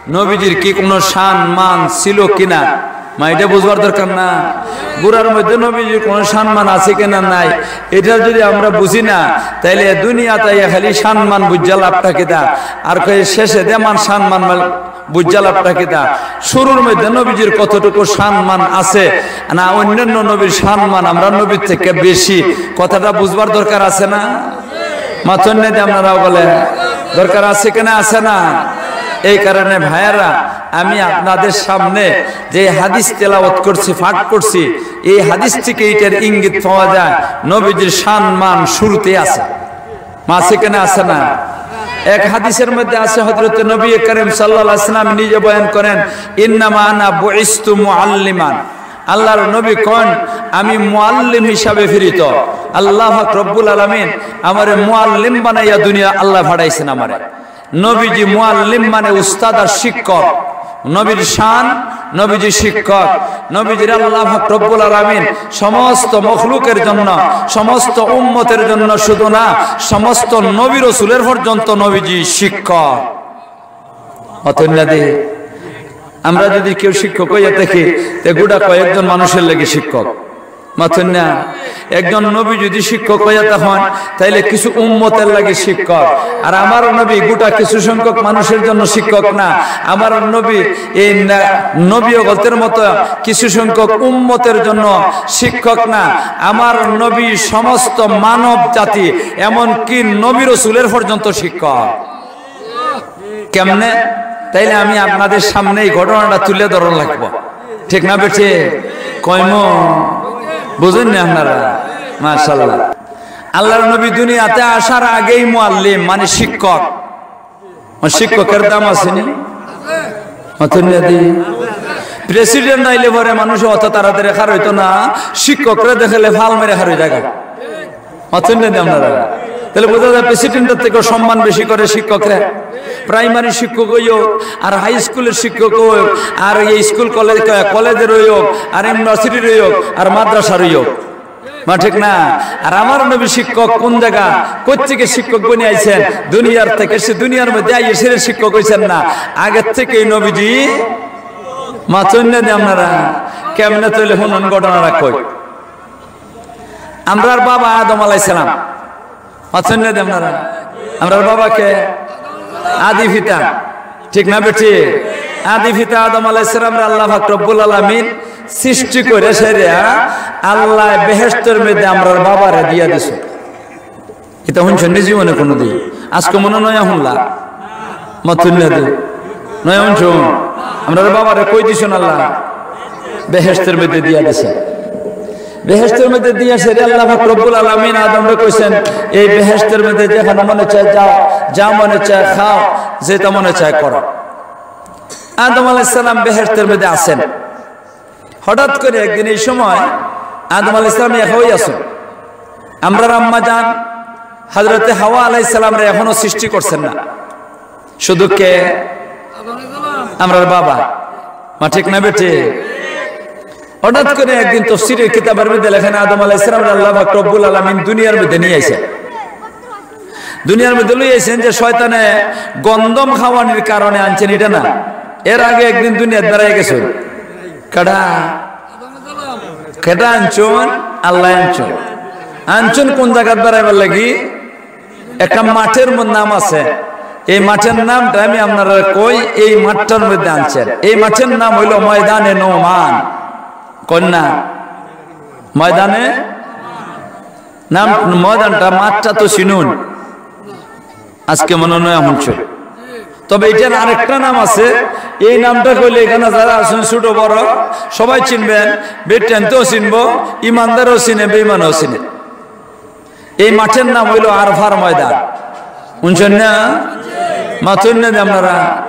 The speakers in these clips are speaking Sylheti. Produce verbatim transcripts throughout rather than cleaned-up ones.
নবীজির কি কোনো শান মান ছিল কিনা? মা, এটা বুঝবার দরকার না? ঘোড়ার মধ্যে নবীজির কোনো শান মান আছে কিনা নাই, এটা যদি আমরা বুঝি না, তাইলে দুনিয়াত আইয়া খালি শান মান বুঝা লাভটা কিতা? আর কই শেষে দেমান শান মান মাল-, বুঝা লাভটা কিতা? শুরুর মধ্যে নবীজির কতটুকু শান মান আছে, না অন্যান্য নবীর শান মান আমরা নবীর থেকে বেশি, কথাটা বুঝবার দরকার আছে না? মাতইন না দি আপনারাও বলে, দরকার আছে কিনা, আছে না? এই কারণে ভাইয়েরা, আমি আপনাদের সামনে যে হাদিস তেলাওয়াত করছি, পাঠ করছি, এই হাদিস থেকে এটার ইঙ্গিত পাওয়া যায়, নবীজির শান মান শুরুতে আছে। মা, আছে কিনা, আছে না? এক হাদিসের মধ্যে আছে, হযরতে নবী করিম সাল্লাল্লাহু আলাইহি ওয়াসাল্লাম নিজে বয়ান করেন, "ইন্নামা আনা বুইস্তু মুআল্লিমান।" আল্লাহর নবী কন, "আমি মুআল্লিম হিসাবে প্রেরিত।" আল্লাহ পাক রব্বুল আলামিন আমারে মুআল্লিম বানাইয়া দুনিয়া আল্লাহ পাঠাইছেন আমারে। নবীজি মুআল্লিম মানে উস্তাদ আর শিক্ষক। নবীর শান, নবীজি শিক্ষক। নবীজির আল্লাহ পাক রব্বুল আলামিন সমস্ত মখলুকের জন্য, সমস্ত উম্মতের জন্য শুধু না, সমস্ত নবী রসুলের পর্যন্ত নবীজি শিক্ষক। মাতইন না দি। আমরা যদি কেউ শিক্ষক হইয়া থাকি, তে গোটা কয়েকজন মানুষের লাগি শিক্ষক। মাতইন না। একজন নবী যদি শিক্ষক হইয়া থাকইন, তাইলে কিছু উম্মতের লাগি শিক্ষক। আর আমার নবী গোটা কিছু সংখ্যক মানুষের জন্য শিক্ষক না। আমার নবী এই না-, নবী অকলর মতো কিছু সংখ্যক উম্মতের জন্য শিক্ষক না। আমার নবী সমস্ত মানব জাতি, এমনকি নবী রসুলের পর্যন্ত শিক্ষক। কেমনে? তাইলে আমি আপনাদের সামনে এই ঘটনাটা তুলে ধরা লাগবো, ঠিক না বেঠিক? কইমু, বুঝইন না আপনারা? মাশাআল্লাহ। আল্লাহর নবী দুনিয়াতে আসার আগেই মুআল্লিম, মানে শিক্ষক। শিক্ষকের দাম আছে নি? মাতইন না দি। প্রেসিডেন্ট আইলে পরে মানুষ অত তাড়াতাড়ি খাড়ইতো না, শিক্ষকরে দেখলে ফাল মেরে খাড়ই জাগা। মাতইন না দি আপনারা? তাইলে বুঝা যায় প্রেসিডেন্টের থেকেও সম্মান বেশি করে শিক্ষকরে। প্রাইমারি শিক্ষক হইও, আর হাই স্কুলের শিক্ষক হইও, আর এই স্কুল কলেজ, কলেজের হইও, আর ইউনিভার্সিটির হইও, আর মাদ্রাসার হইও। মা, ঠিক না? আর আমার নবী শিক্ষক কোন জাগা, কোত্থেকে শিক্ষক বনি আইছেন? দুনিয়ার থেকে। সে দুনিয়ার মধ্যে আইয়ে সে শিক্ষক হইছেন না, আগের থেকেই নবীজি। মাতইন না দি আপনারা? কেমনে? তাইলে হুনইন ঘটনা রাখো। আমরার বাবা আদম আলাইহিস সালাম। মাতইন না দি আপনারা? আমরার বাবা কে? আদি পিতা। ঠিক না বেঠিক? আদি পিতা আদম আলাইহিস সালামরে আল্লাহ পাক রব্বুল আলামিন সৃষ্টি করে সেরে আল্লাহ বেহেশতের মধ্যে আমরার বাবারে দিয়া দিছে। ইতা হুনছইন নি জীবনে কোনোদিন? আজকে মনে নয়া হুনলা? মাতইন না দি। নয়া হুনছইন? আমরার বাবারে কই দিছইন আল্লাহ? বেহেশতের মধ্যে দিয়া দিছে। বেহেশতের মধ্যে দিয়া সেরে আল্লাহ পাক রব্বুল আলামিন আদমরে কইছেন, "এই বেহেশতের মধ্যে যেখানে মনে চায় যাও, যা মনে চায় খাও, যেটা মনে চায় করো।" আদম আলাইহিস সালাম বেহেশতের মধ্যে আছেন। হঠাৎ করে একদিন এই সময় আদম আলাইহিস সালাম একাই আছেন। আমরার আম্মা জান হযরতে হাওয়া আলাইহিস সালামরে এখনো সৃষ্টি করছেন না। শুধু কে? আমরার বাবা। মা, ঠিক না বেঠিক? হঠাৎ করে একদিন তফসিরের কিতাবের মধ্যে লেখেন, আদম আলাইহিস সালামরে আল্লাহ পাক রব্বুল আলামিন দুনিয়ার মধ্যে নিয়ে আইছেন। দুনিয়ার মধ্যে লই আইছেন যে শয়তানে গন্ধম খাওয়ানির কারণে আনছেন, এটা না। এর আগে একদিন দুনিয়াত বেড়াই গেছে। কেডা? কেডা আনছইন? আল্লাহ আনছইন। আনছইন কোন জাগাত বেড়াইবার লাগি? একটা মাঠের ম-, নাম আছে। এই মাঠের নামটা আমি আপনারারে কই, এই মাঠটার মধ্যে আনছেন। এই মাঠের নাম হইল ময়দানে নোমান। কন্যা ময়দানে নাম, ময়দানটা, মাঠটা তো চিনুন, আজকে মনে নয়া হুনছইন। তবে এটার আরেকটা নাম আছে। এই নামটা কইলে এখানে যারা আছেন ছোট বড় সবাই চিনবেন, বেটাইনতেও চিনবো, ইমানদারও চিনে, বেইমানও চিনে। এই মাঠের নাম হইল আরফার ময়দান। হুনছইন না? মাতইন না দি আপনারা?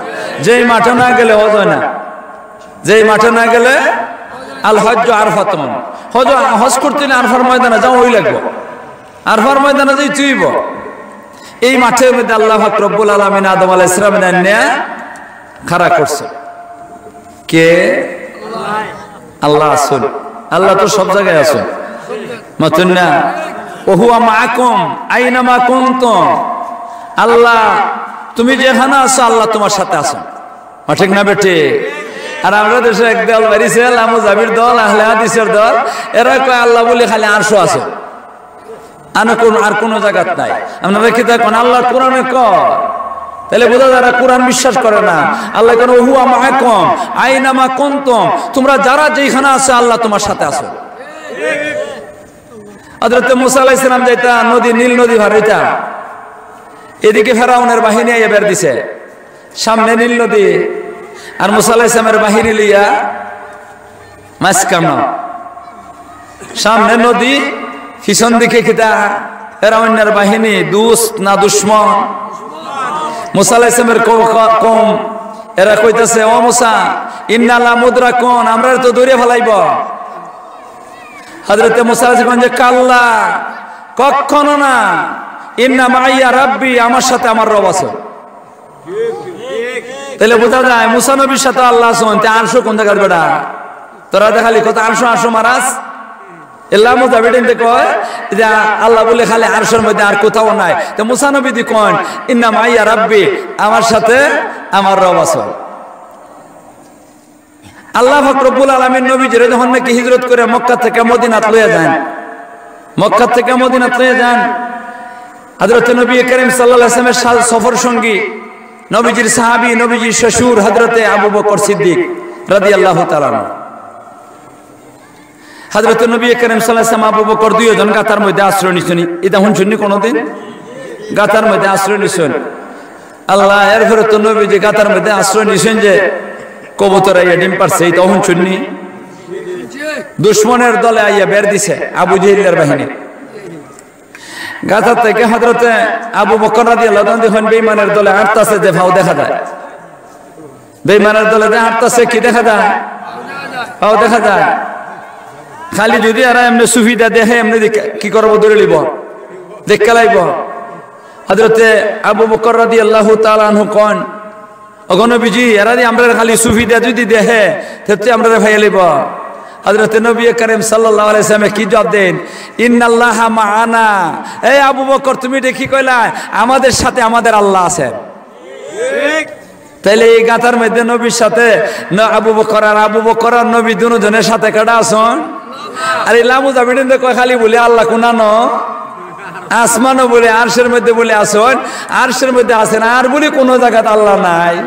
যেই মাঠে না গেলে হজ হয় না, যেই মাঠে না গেলে আল হজ্জ আরফাতুন। হজ, হজ করতে হলে আরফার ময়দানে যাওয়াই লাগবো। আরফার ময়দানে যাইতে হইব। এই মাঠের মধ্যে আল্লাহ পাক রব্বুল আলামিন আদম আলাইহিস সালামরে আনিয়া খাড়া করছে। কে? আল্লাহ আছইন। আল্লাহ তো সব জায়গায় আছইন। মাতইন না? "ওয়া হুয়া মাআকুম আইনা মা কুনতুম।" আল্লাহ, তুমি যেখানে আছো, আল্লাহ তোমার সাথে আছইন। ঠিক না বেঠিক? আর আমরার দেশো একদল বাড়িছে, লামুজাবির দল, আহলে হাদিসের দল, এরা কয় আল্লা বুলি খালি আরশো আছে, আর কুন, আর কুনু জাগাত নাই। আপনারা কিতা কন, আল্লায় কুরআনে কয়? তাইলে বুঝা যায় এরা কুরআন বিশ্বাস করে না। আল্লায় কন, "হুয়া মাআকুম আইনামা কুনতুম", তুমরা যারা যেইখানে আছো আল্লা তুমার সাথে আছে। হযরতে মুসা আলাইহিস সালাম যাইতা নদী, নীল নদী পার অইতা, এদিকে ফেরাউনের বাহিনী আইয়া বেড় দিছে, সামনে নীল নদী, আর মুসা আলাইহিস সালামের বাহিনী লইয়া মাঝখানো, সামনে নদী, পিছন দিকে কিতা? ফেরাউনের বাহিনী, দুস্ত না দুশমন? মুসা আলাইহিস সালামের কৌ-, ক-, কওম, এরা কইতাছে, "ও মুসা, ইন্না লামুদরাকুন, আমরারে তো ধরিয়া ফালাইবো।" হযরতে মুসা আলাইহিস সালাম কইন যে, "কাল্লা, কখনো না, ইন্না মাইয়া রাব্বি, আমার সাথে আমার রব আছে।" তাইলে বুঝা যায় মুসা নবীর সাথে আল্লা আছইন, তে আরশো কুন জাগাত বেটা? তোরা তো খালি কত আরশো, আরশো মারাস। এল্লা মুজাবিরিন তে কয় যে আল্লা বুলি খালি আরশোর মধ্যে, আর কুথাও নাই। তে মুসা নবী দি কইন, "ইন্না মাইয়া রাব্বি, আমার সাথে আমার রব আছে।" আল্লা পাক রব্বুল আলামিন নবীজিরে যখন নাকি হিজরত করিয়া মক্কা থাকি মদিনাত লইয়া যাইন, মক্কা থাকি মদিনাত লইয়া যাইন, হযরতে নবী করিম সাল্লাল্লাহু আলাইহি ওয়াসাল্লামের সা-, সফর সঙ্গী, নবীজির সাহাবী, নবীজির শ্বশুর হযরতে আবু বকর সিদ্দিক রাদিয়াল্লাহু তাআলা আনহু। হযরতে নবী করিম সাল্লাল্লাহু আলাইহি ওয়াসাল্লাম আবু বকর দুইজন গাতার মধ্যে আশ্রয় নিছইন, ইতা হুনছইন নি কুনুদিন? গাতার মধ্যে আশ্রয় নিছইন। আল্লা, এরপরে তো নবীজি গাতার মধ্যে আশ্রয় নিছইন যে কবুতর আইয়া ডিম পারছে, ইতা হুনছইন নি? দুশমনের দলে আইয়া বেড় দিছে আবু জেহেলের বাহিনী। গাতা থাকি হযরতে আবু বকর রাদিয়াল্লাহু তাআলা আনহু দেখইন বেইমানের দলে আটতাছে যে পাও দেখা যায়। বেইমানের দলে যে আটতাছে কি দেখা যায়? পাও দেখা যায়। খালি যদি এরা এমনে সুফিদা দেখে, এমনে দেখ-, কি করবো? ধরি লিবো, দেখিয়া লাইবো। হযরতে আবু বকর রাদিয়াল্লাহু তাআলা আনহু কইন, "ওগো নবীজি, এরা দি আমরারে খালি সুফিদা যদি দেখে, তে তো আমরারে ফাইয়া লাইবো।" হযরতে নবী করিম সাল্লাল্লাহু আলাইহি ওয়াসাল্লামে কি জবাব দেন? "ইন্নাল্লাহা মাআনা।" এই আবু বকর, তুমি ইটা কি কইলা? আমাদের সাথে আমাদের আল্লা আছেন। তাইলে এই গাতার মধ্যে নবীর সাথে ন-, আবু বকর আর আবু বকর আর নবী দুজনের সাথে কেডা আছইন? আর এই লামুজাবিরিন তে কয় খালি বুলি আল্লা কুনানো, আসমানো বুলি, আরশের মধ্যে বুলি আছইন, আরশের মধ্যে আছেন, আর বুলি কুনু জাগাত আল্লা নাই।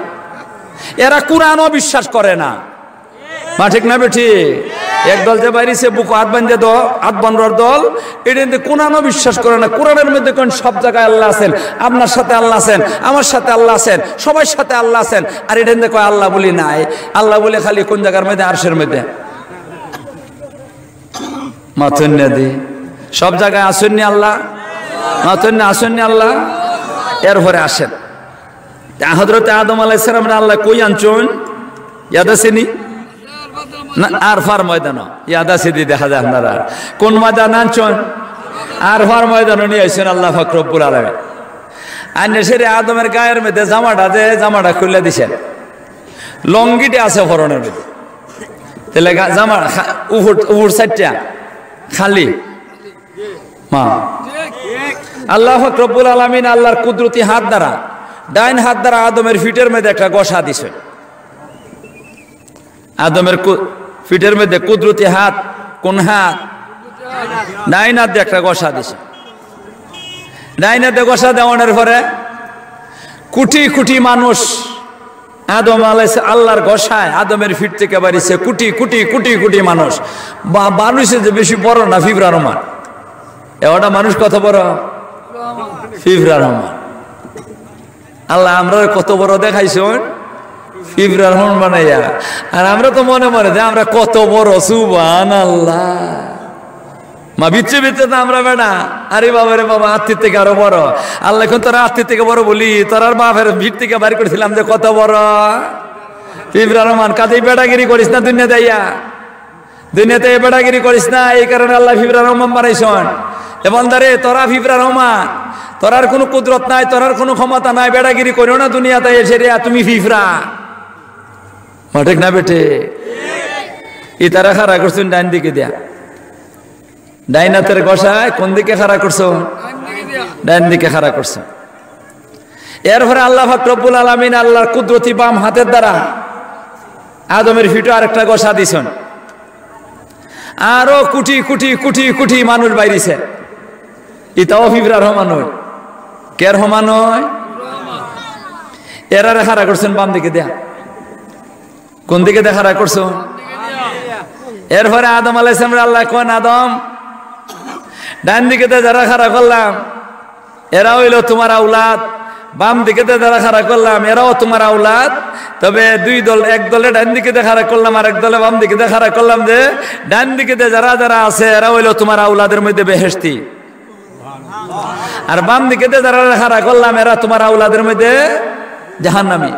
এরা কুরআনও বিশ্বাস করে না। মা ঠিক না বেঠিক? একদল যে বাইরিছে বুকো আত বান্ধে দ-, আত বান্ধর দল, ইটা কিন্তু কুরআনও বিশ্বাস করে না। কুরআনের মধ্যে কইন সব জাগায় আল্লা আছেন, আপনার সাথে আল্লা আছেন, আমার সাথে আল্লা আছেন, সবার সাথে আল্লা আছেন, আর ইটা কিন্তু কয় আল্লা বুলি নাই। আল্লা বুলি খালি কুন জাগার মধ্যে? আরশের মধ্যে। মাতইন না দি, সব জাগায় আছইন নি আল্লা? মাতইন না, আছইন নি আল্লা? এরপরে আসেন। তা হযরতে আদম আলাইহিস সালামরে আল্লায় কই আনছইন? ইয়াদ আছে নি? না, আরফার ময়দানো। ইয়াদ আছে দি দেখা যায় আপনারার। কুন ময়দানো আনছইন? আরফার ময়দানো নিয়া আইছইন আল্লা পাক রব্বুল আলামিন। আইনা সেরে আদমের গায়ের মধ্যে জামাটা দে, জামাটা খুলিয়া দিছইন। লুঙ্গিটা আছে পরনের মধ্যে। তাইলে গা-, জামা খা-, উপর, উপর সাইডটা খালি। মা। আল্লা পাক রব্বুল আলামিন আল্লার কুদরতি হাত দ্বারা, ডাইন হাত দ্বারা আদমের ফিটের মধ্যে একটা ঘষা দিছইন। আদমের কু-, ফিটের মধ্যে কুদরতি হাত, কুন হাত? ডাইন হাত দি একটা ঘষা দিছইন। ডাইন হাত দি ঘষা দেওয়ানোর পরে কুটি কুটি মানুষ আদম আলাইহিস, আল্লার ঘষায় আদমের ফিট থাকি বারিছে কুটি কুটি কুটি কুটি মানুষ। বা-, মানুষ যে বেশি বড় না, ফিফড়ার সমান। এ কটা মানুষ কত বড়? ফিফড়ার সমান। আল্লায় আমরারে কত বড় দেখাইছইন, ফিফড়ার সমান বানাইয়া। আর আমরা তো মনে মনে যে আমরা কত বড়, সুবহানাল্লাহ। মা, ভিতরে ভিতরে তো আমরা বেটা, আরে বাবা রে বাবা, আত্তির থাকি আরো বড়। আল্লায় কইন, "তোরা আত্তির থাকি বড় বুলি, তোরার বাপের ফিট থাকি বাইর করছিলাম যে কত বড়।" ফিফড়ার সমান। কাজেই বেটাগিরি করিস না দুনিয়াত আইয়া। দুনিয়াত আইয়া বেটাগিরি করিস না, এই কারণে আল্লায় ফিফড়ার সমান বানাইছইন। এ বান্দারে, তোরা ফিফড়ার সমান, তোরার কুনু কুদরত নাই, তোরার কুনু ক্ষমতা নাই, বেটাগিরি করিও না দুনিয়াত আইয়া সেরে, আর তুমি ফিফড়া। মা ঠিক না বেঠিক? ইতারে খাড়া করছইন ডাইন দিকে দিয়া। ডাইন হাতের ঘষায় কুন দিকে খাড়া করছইন? ডাইন দিকে খাড়া করছইন। এরপরে আল্লাহ পাক রব্বুল আলামিন আল্লাহর কুদরতি বাম হাতের দ্বারা আদমের ফিটো আরেকটা ঘষা দিছইন। আরো কোটি কোটি কোটি কোটি মানুষ বাইরিছে। ইতাও ফিফরার হমান অয়। কের হমান অয়? এরারে খাড়া করছইন বাম দিকে দিয়া। কোন দিকে দিয়া খাড়া করছইন? এরপরে আদম আলাইহিস সালামরে আল্লায় কইন, "আদম, ডাইন দিকে দিয়া যারা খাড়া করলাম, এরা অইলো তুমার আওলাদ, বাম দিকে দিয়া যারা খাড়া করলাম, এরাও তুমার আওলাদ। তবে দুই দল, এক দলে ডাইন দিকে দিয়া খাড়া করলাম, আর এক দলে বাম দিকে দিয়া খাড়া করলাম, যে ডাইন দিকে দিয়া যারা যারা আছে, এরা অইলো তুমার আওলাদের মধ্যে বেহেশতি, আর বাম দিকে দিয়া যারা খাড়া করলাম, এরা তুমার আওলাদের মধ্যে জাহান্নামী।"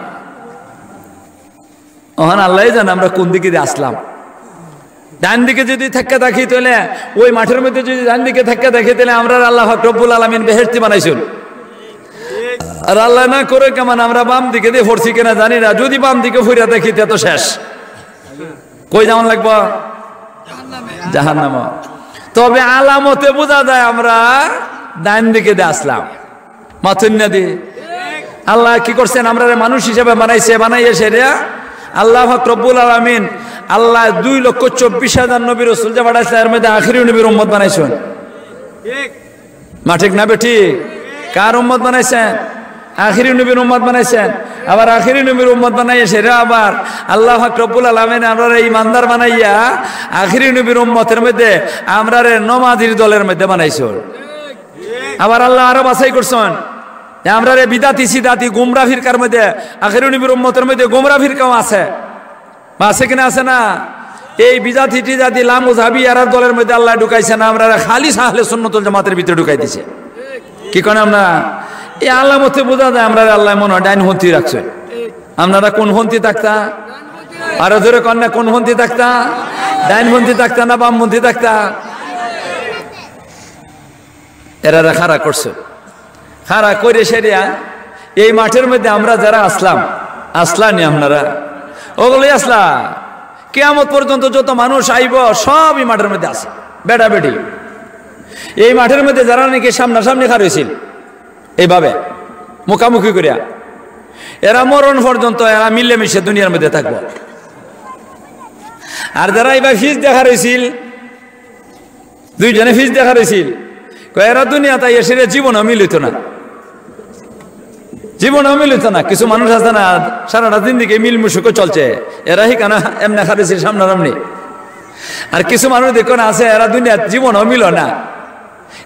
অখন আল্লায় জানে আমরা কোন দিকে দিয়া আছলাম। ডাইন দিকে যুদি থাকিয়া থাকি, তাইলে ওই মাঠের মধ্যে যুদি ডাইন দিকে থাকিয়া থাকি, তাইলে আমরারে আল্লাহ পাক রব্বুল আলামিন বেহেশতি বানাইছইন। আর আল্লায় না করউক, কেমন আমরা বাম দিকে দিয়া পড়ছি কিনা জানি না। যুদি বাম দিকে পড়িয়া থাকি, তে তো শেষ। কই যাওন লাগবো? জাহান্নামো। তবে আলামতে বুঝা যায় আমরা ডাইন দিকে দিয়া আছলাম। মাতইন না দি। আল্লায় কি করছইন? আমরারে মানুষ হিসাবে বানাইছে, বানাইয়া সেরা আল্লাহ পাক রব্বুল আলামিন, আল্লায় দুই লক্ষ চব্বিশ হাজার নবী রসুল যে পাঠাইছইন, এর মধ্যে আখেরি নবীর উম্মত বানাইছইন। মাত ঠিক না বেঠিক? কার উম্মত বানাইছইন? আখেরি নবীর উম্মত বানাইছইন। আবার আখেরি নবীর উম্মত বানাইয়া সেরা আবার আল্লাহ পাক রব্বুল আলামিন আমরারে ইমানদার বানাইয়া আখেরি নবীর উম্মতের মধ্যে আমরারে নমাজির দলের মধ্যে বানাইছইন। আবার আল্লায় আরো বাছাই করছইন যে আমরারে বিদাতি সিদাতি গুমরা ফিরকার মধ্যে, আখেরি নবীর উম্মতের মধ্যে গুমরা ফিরকাও আছে, আছে কিনা? আছে না? এই বিদাতি টিদাতি লামুজাবি এরার দলের মধ্যে আল্লায় ঢুকাইছে না, আমরারে খালি আহলে সুন্নাতুল জামাতের ভিতরে ঢুকাই দিছে। কি কইন আমরা? এই আলামতে বুঝা যায় আমরারে আল্লায় মনে অয় ডাইনপন্থী রাখছে। আপনারা কোনপন্থী থাকতা? আরো জোরে কইন না, কোনপন্থী থাকতা? ডাইনপন্থী থাকতা না বামপন্থী থাকতা? এরারে খাড়া করছে। খাড়া করি সেরা এই মাঠের মধ্যে আমরা যারা আছলাম, আছলা নি আপনারা? অগুলাই আছলা। কিয়ামত পর্যন্ত যত মানুষ আইবো, সব ই মাঠের মধ্যে আছে, বেটা বেটি। এই মাঠের মধ্যে যারা নাকি সামনাসামনি খাড়া অইছিল, এইভাবে মুখামুখি করিয়া, এরা মরণ পর্যন্ত এরা মিলেমিশে দুনিয়ার মধ্যে থাকবো। আর যারা এইভাবে ফিছ দিয়া খাড়া অইছিল, দুইজনে ফিছ দিয়া খাড়া অইছিল। কয়, "এরা দুনিয়াত আইয়া সেরা জীবনও মিল অইতো না, জীবনও মিল অইতো না।" কিছু মানুষ আছে না, সারাটা জিন্দেগি মিল মুশুকো চলছে, এরা হিকানো এমনে খাড়া অইছিল সামনাসামনি। আর কিছু মানুষ দেখো না আছে, এরা দুনিয়াত জীবনও মিল অয় না,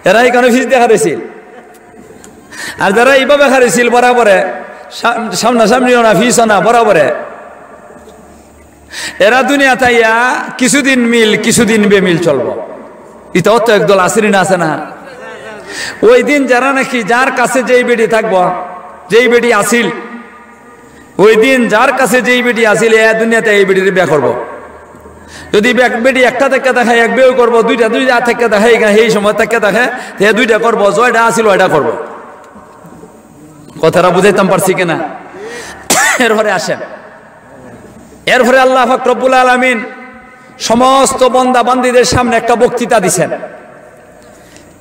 এরা হিকানো ফিছ দিয়া খাড়া অইছিল। আর যারা এইভাবে খাড়া অইছিল বরাবরে, সা-, সামনাসামনিও না, ফিছও না, বরাবরে, এরা দুনিয়াত আইয়া কিছুদিন মিল, কিছুদিন বেমিল চলবো। ইতাও তো একদল আছে নি না, আছে না? ওই দিন যারা নাকি, যার কাছে যেই বেটি থাকবো, যেই বেটি আছিল, ওই দিন যার কাছে যেই বেটি আছিল, এ দুনিয়াত এই বেটিরে বিয়া করবো। যুদি বে-, বেটি একটা থাকিয়া থাকে, এক বিয়াও করবো, দুইটা, দুইটা থাকিয়া থাকে, এই সময় থাকিয়া থাকে, তে দুইটা করবো, ছয়টা আছিল, ওইটা করবো। কথাটা বুঝাইতাম পারছি কিনা? এরপরে আসেন, এরপরে আল্লাহ পাক রব্বুল আলামিন সমস্ত বন্দা বান্দীদের সামনে একটা বক্তৃতা দিছেন।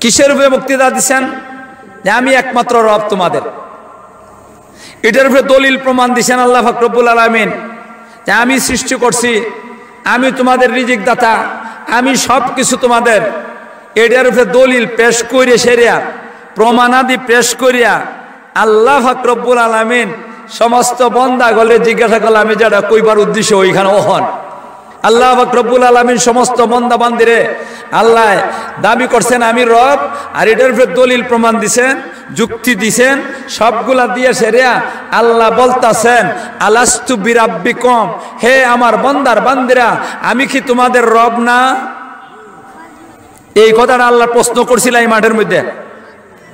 কিসের উপরে বক্তৃতা দিছেন? যে আমি একমাত্র রব তোমাদের। এটার উপরে দলিল প্রমাণ দিছেন আল্লাহ পাক রব্বুল আলামিন, যে আমি সৃষ্টি করছি, আমি তোমাদের রিজিক দাতা, আমি সব কিছু তোমাদের। এটার উপরে দলিল পেশ করিয়া সেরা, প্রমাণাদি পেশ করিয়া আল্লাহ পাক রব্বুল আলামিন সমস্ত বন্দাগণরে জিজ্ঞাসা করলা, "আমি যেটা কইবার উদ্দেশ্য ওইখান অখন।" আল্লাহ পাক রব্বুল আলামিন সমস্ত বন্দা বান্দিরে আল্লাহ দাবি করছেন আমি রব, আর এটার উপরে দলিল প্রমাণ দিছেন, যুক্তি দিছেন, সবগুলা দিয়া সেরা আল্লাহ বলতাছেন, "আলাস্তু বিরাব্বিকুম, হে আমার বন্দার বান্দিরা, আমি কি তোমাদের রব না?" এই কথাটা আল্লাহ প্রশ্ন করছিল এই মাঠের মধ্যে।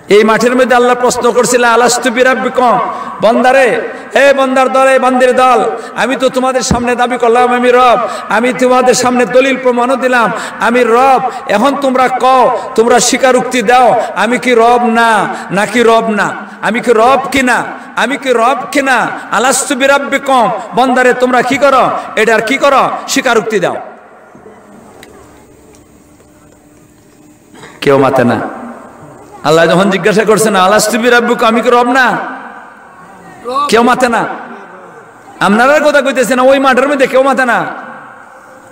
এই মাঠের মধ্যে আল্লাহ প্রশ্ন করছিল, "আলাস্তু বিরাব্বিকুম, বন্দারে, হে বন্দার দল, হে বান্দির দল, আমি তো তোমাদের সামনে দাবি করলাম আমি রব, আমি তোমাদের সামনে দলিল প্রমাণও দিলাম আমি রব। এখন তোমরা কও, তোমরা স্বীকারোক্তি দাও, আমি কি রব না, নাকি রব না? আমি কি রব কি না? আমি কি রব কি না? আলাস্তু বিরাব্বিকুম, বন্দারে তোমরা কি করো? এটার কি করো? স্বীকারোক্তি দাও।" কেউ মাতে না। আল্লাহ যখন জিজ্ঞাসা করছেন, "আলাস্তু বিরাব্বিকুম, আমি কি রব না?" কেউ মাতে না। আপনারার কথা কইতেছি না, ওই মাঠের মধ্যে কেউ মাতে না।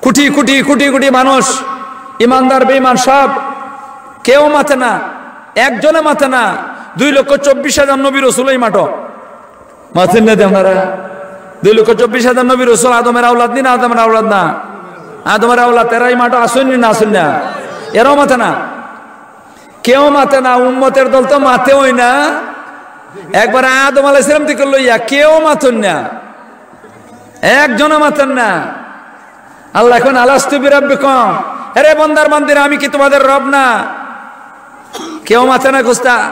কোটি কোটি কোটি কোটি মানুষ, ইমানদার বেঈমান সব, কেউ মাতে না, একজনে মাতে না। দুই লক্ষ চব্বিশ হাজার নবী রসুল এই মাঠো। মাতেন না যে আপনারা? দুই লক্ষ চব্বিশ হাজার নবী রসুল আদমের আওলাদ নি না আদমের আওলাদ না? আদমের আওলাদ, এরা এই মাঠো আছইন নি না আছইন না? এরাও মাতে না, কেউ মাতে না। উম্মতের দল তো মাতেওই না। একবার আদম আলাইহিস সালাম থেকে লইয়া কেউ মাতইন না, একজনও মাতইন না। আল্লাহ এখন, "আলাস্তু বিরাব্বিকুম?" এরে বন্দার বান্দিরা, আমি কি তোমাদের রব না? কেউ মাতে না। কুস্তা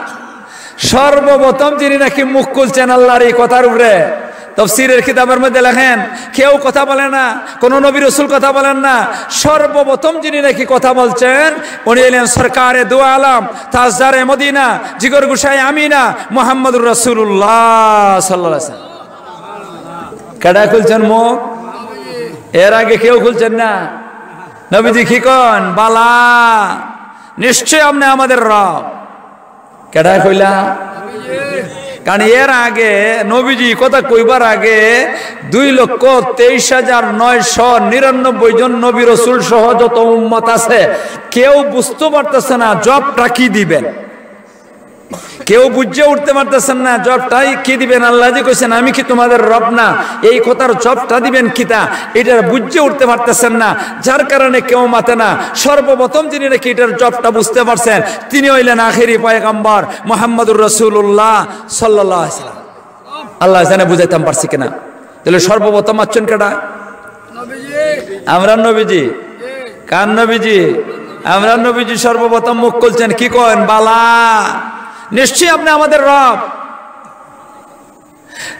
সর্বপ্রথম যিনি নাকি মুখ খুলছেন আল্লাহর এই কথার উপরে, তফসিরের কিতাবের মধ্যে লেখেন, কেউ কথা বলে না, কোনো নবী রসুল কথা বলেন না। সর্বপ্রথম যিনি নাকি কথা বলছেন, উনি হলেন সরকারে দু আলম, তাজদারে মদিনা, জিগর গোসাই আমিনা, মোহাম্মদুর রাসূলুল্লাহ সাল্লাল্লাহু আলাইহি ওয়াসাল্লাম। কেডা খুলছেন মুখ? এর আগে কেউ খুলছেন না। নবীজি কি কন? বালা, নিশ্চয় আপনি আমাদের রব। কেডা কইলা? কারণ এর আগে নবীজি কথা কইবার আগে দুই লক্ষ তেইশ হাজার নয়শো নিরানব্বই জন নবী রসুল সহ যত উম্মত আছে, কেউ বুঝতে পারতেছে না জবটা কি দিবেন। কেউ বুঝে উঠতে পারতেছেন না জবটাই কি দিবেন। আল্লাহ যে কইছেন, "আমি কি তোমাদের রব না?" এই কথার জবটা দিবেন কিতা, এটা বুঝে উঠতে পারতেছেন না, যার কারণে কেউ মাতে না। সর্বপ্রথম যিনি নাকি এটার জবটা বুঝতে পারছেন, তিনি হইলেন আখেরি পয়গম্বর মুহাম্মদুর রাসূলুল্লাহ সাল্লাল্লাহু আলাইহি ওয়াসাল্লাম। আল্লাহ জানে বুঝাইতাম পারছি কিনা। তাহলে সর্বপ্রথম মাতছেন কেডা? আমরার নবীজি। কার নবীজি? আমরার নবীজি সর্বপ্রথম মুখ খুলছেন। কি কন? বালা, নিশ্চয়ই আপনি আমাদের রব।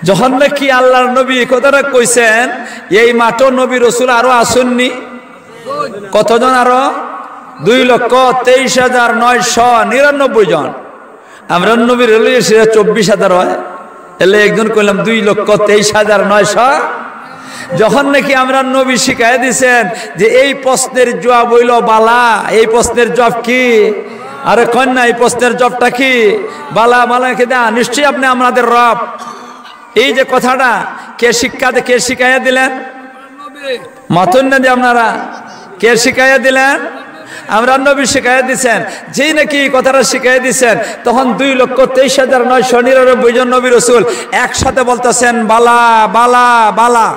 যখন নাকি আল্লাহর নবী এই কথাটা কইছেন, এই মাঠো নবী রসুল আরো আছইন নি? কতজন আরো? দুই লক্ষ তেইশ হাজার নয়শো নিরানব্বই জন। আমরার নবীর হলে সেটা চব্বিশ হাজার হয়, এলে একজন কইলাম দুই লক্ষ তেইশ হাজার নয়শো। যখন নাকি আমরার নবী শিখাই দিছেন যে এই প্রশ্নের জবাব হইল বালা, এই প্রশ্নের জবাব কি? আরে কন না, এই প্রশ্নের জবাবটা কি? বালা, বালা কি দা? নিশ্চয়ই আপনি আমাদের রব। এই যে কথাটা কে শিক্ষা দে-, কে শিখাইয়া দিলেন? মাতইন না যে আপনারা, কে শিখাইয়া দিলেন? আমরার নবী শিখাইয়া দিছেন। যেই নাকি এই কথাটা শিখাইয়া দিছেন, তখন দুই লক্ষ তেইশ হাজার নয়শো নিরানব্বই জন নবী রসুল একসাথে বলতেছেন, "বালা, বালা, বালা।"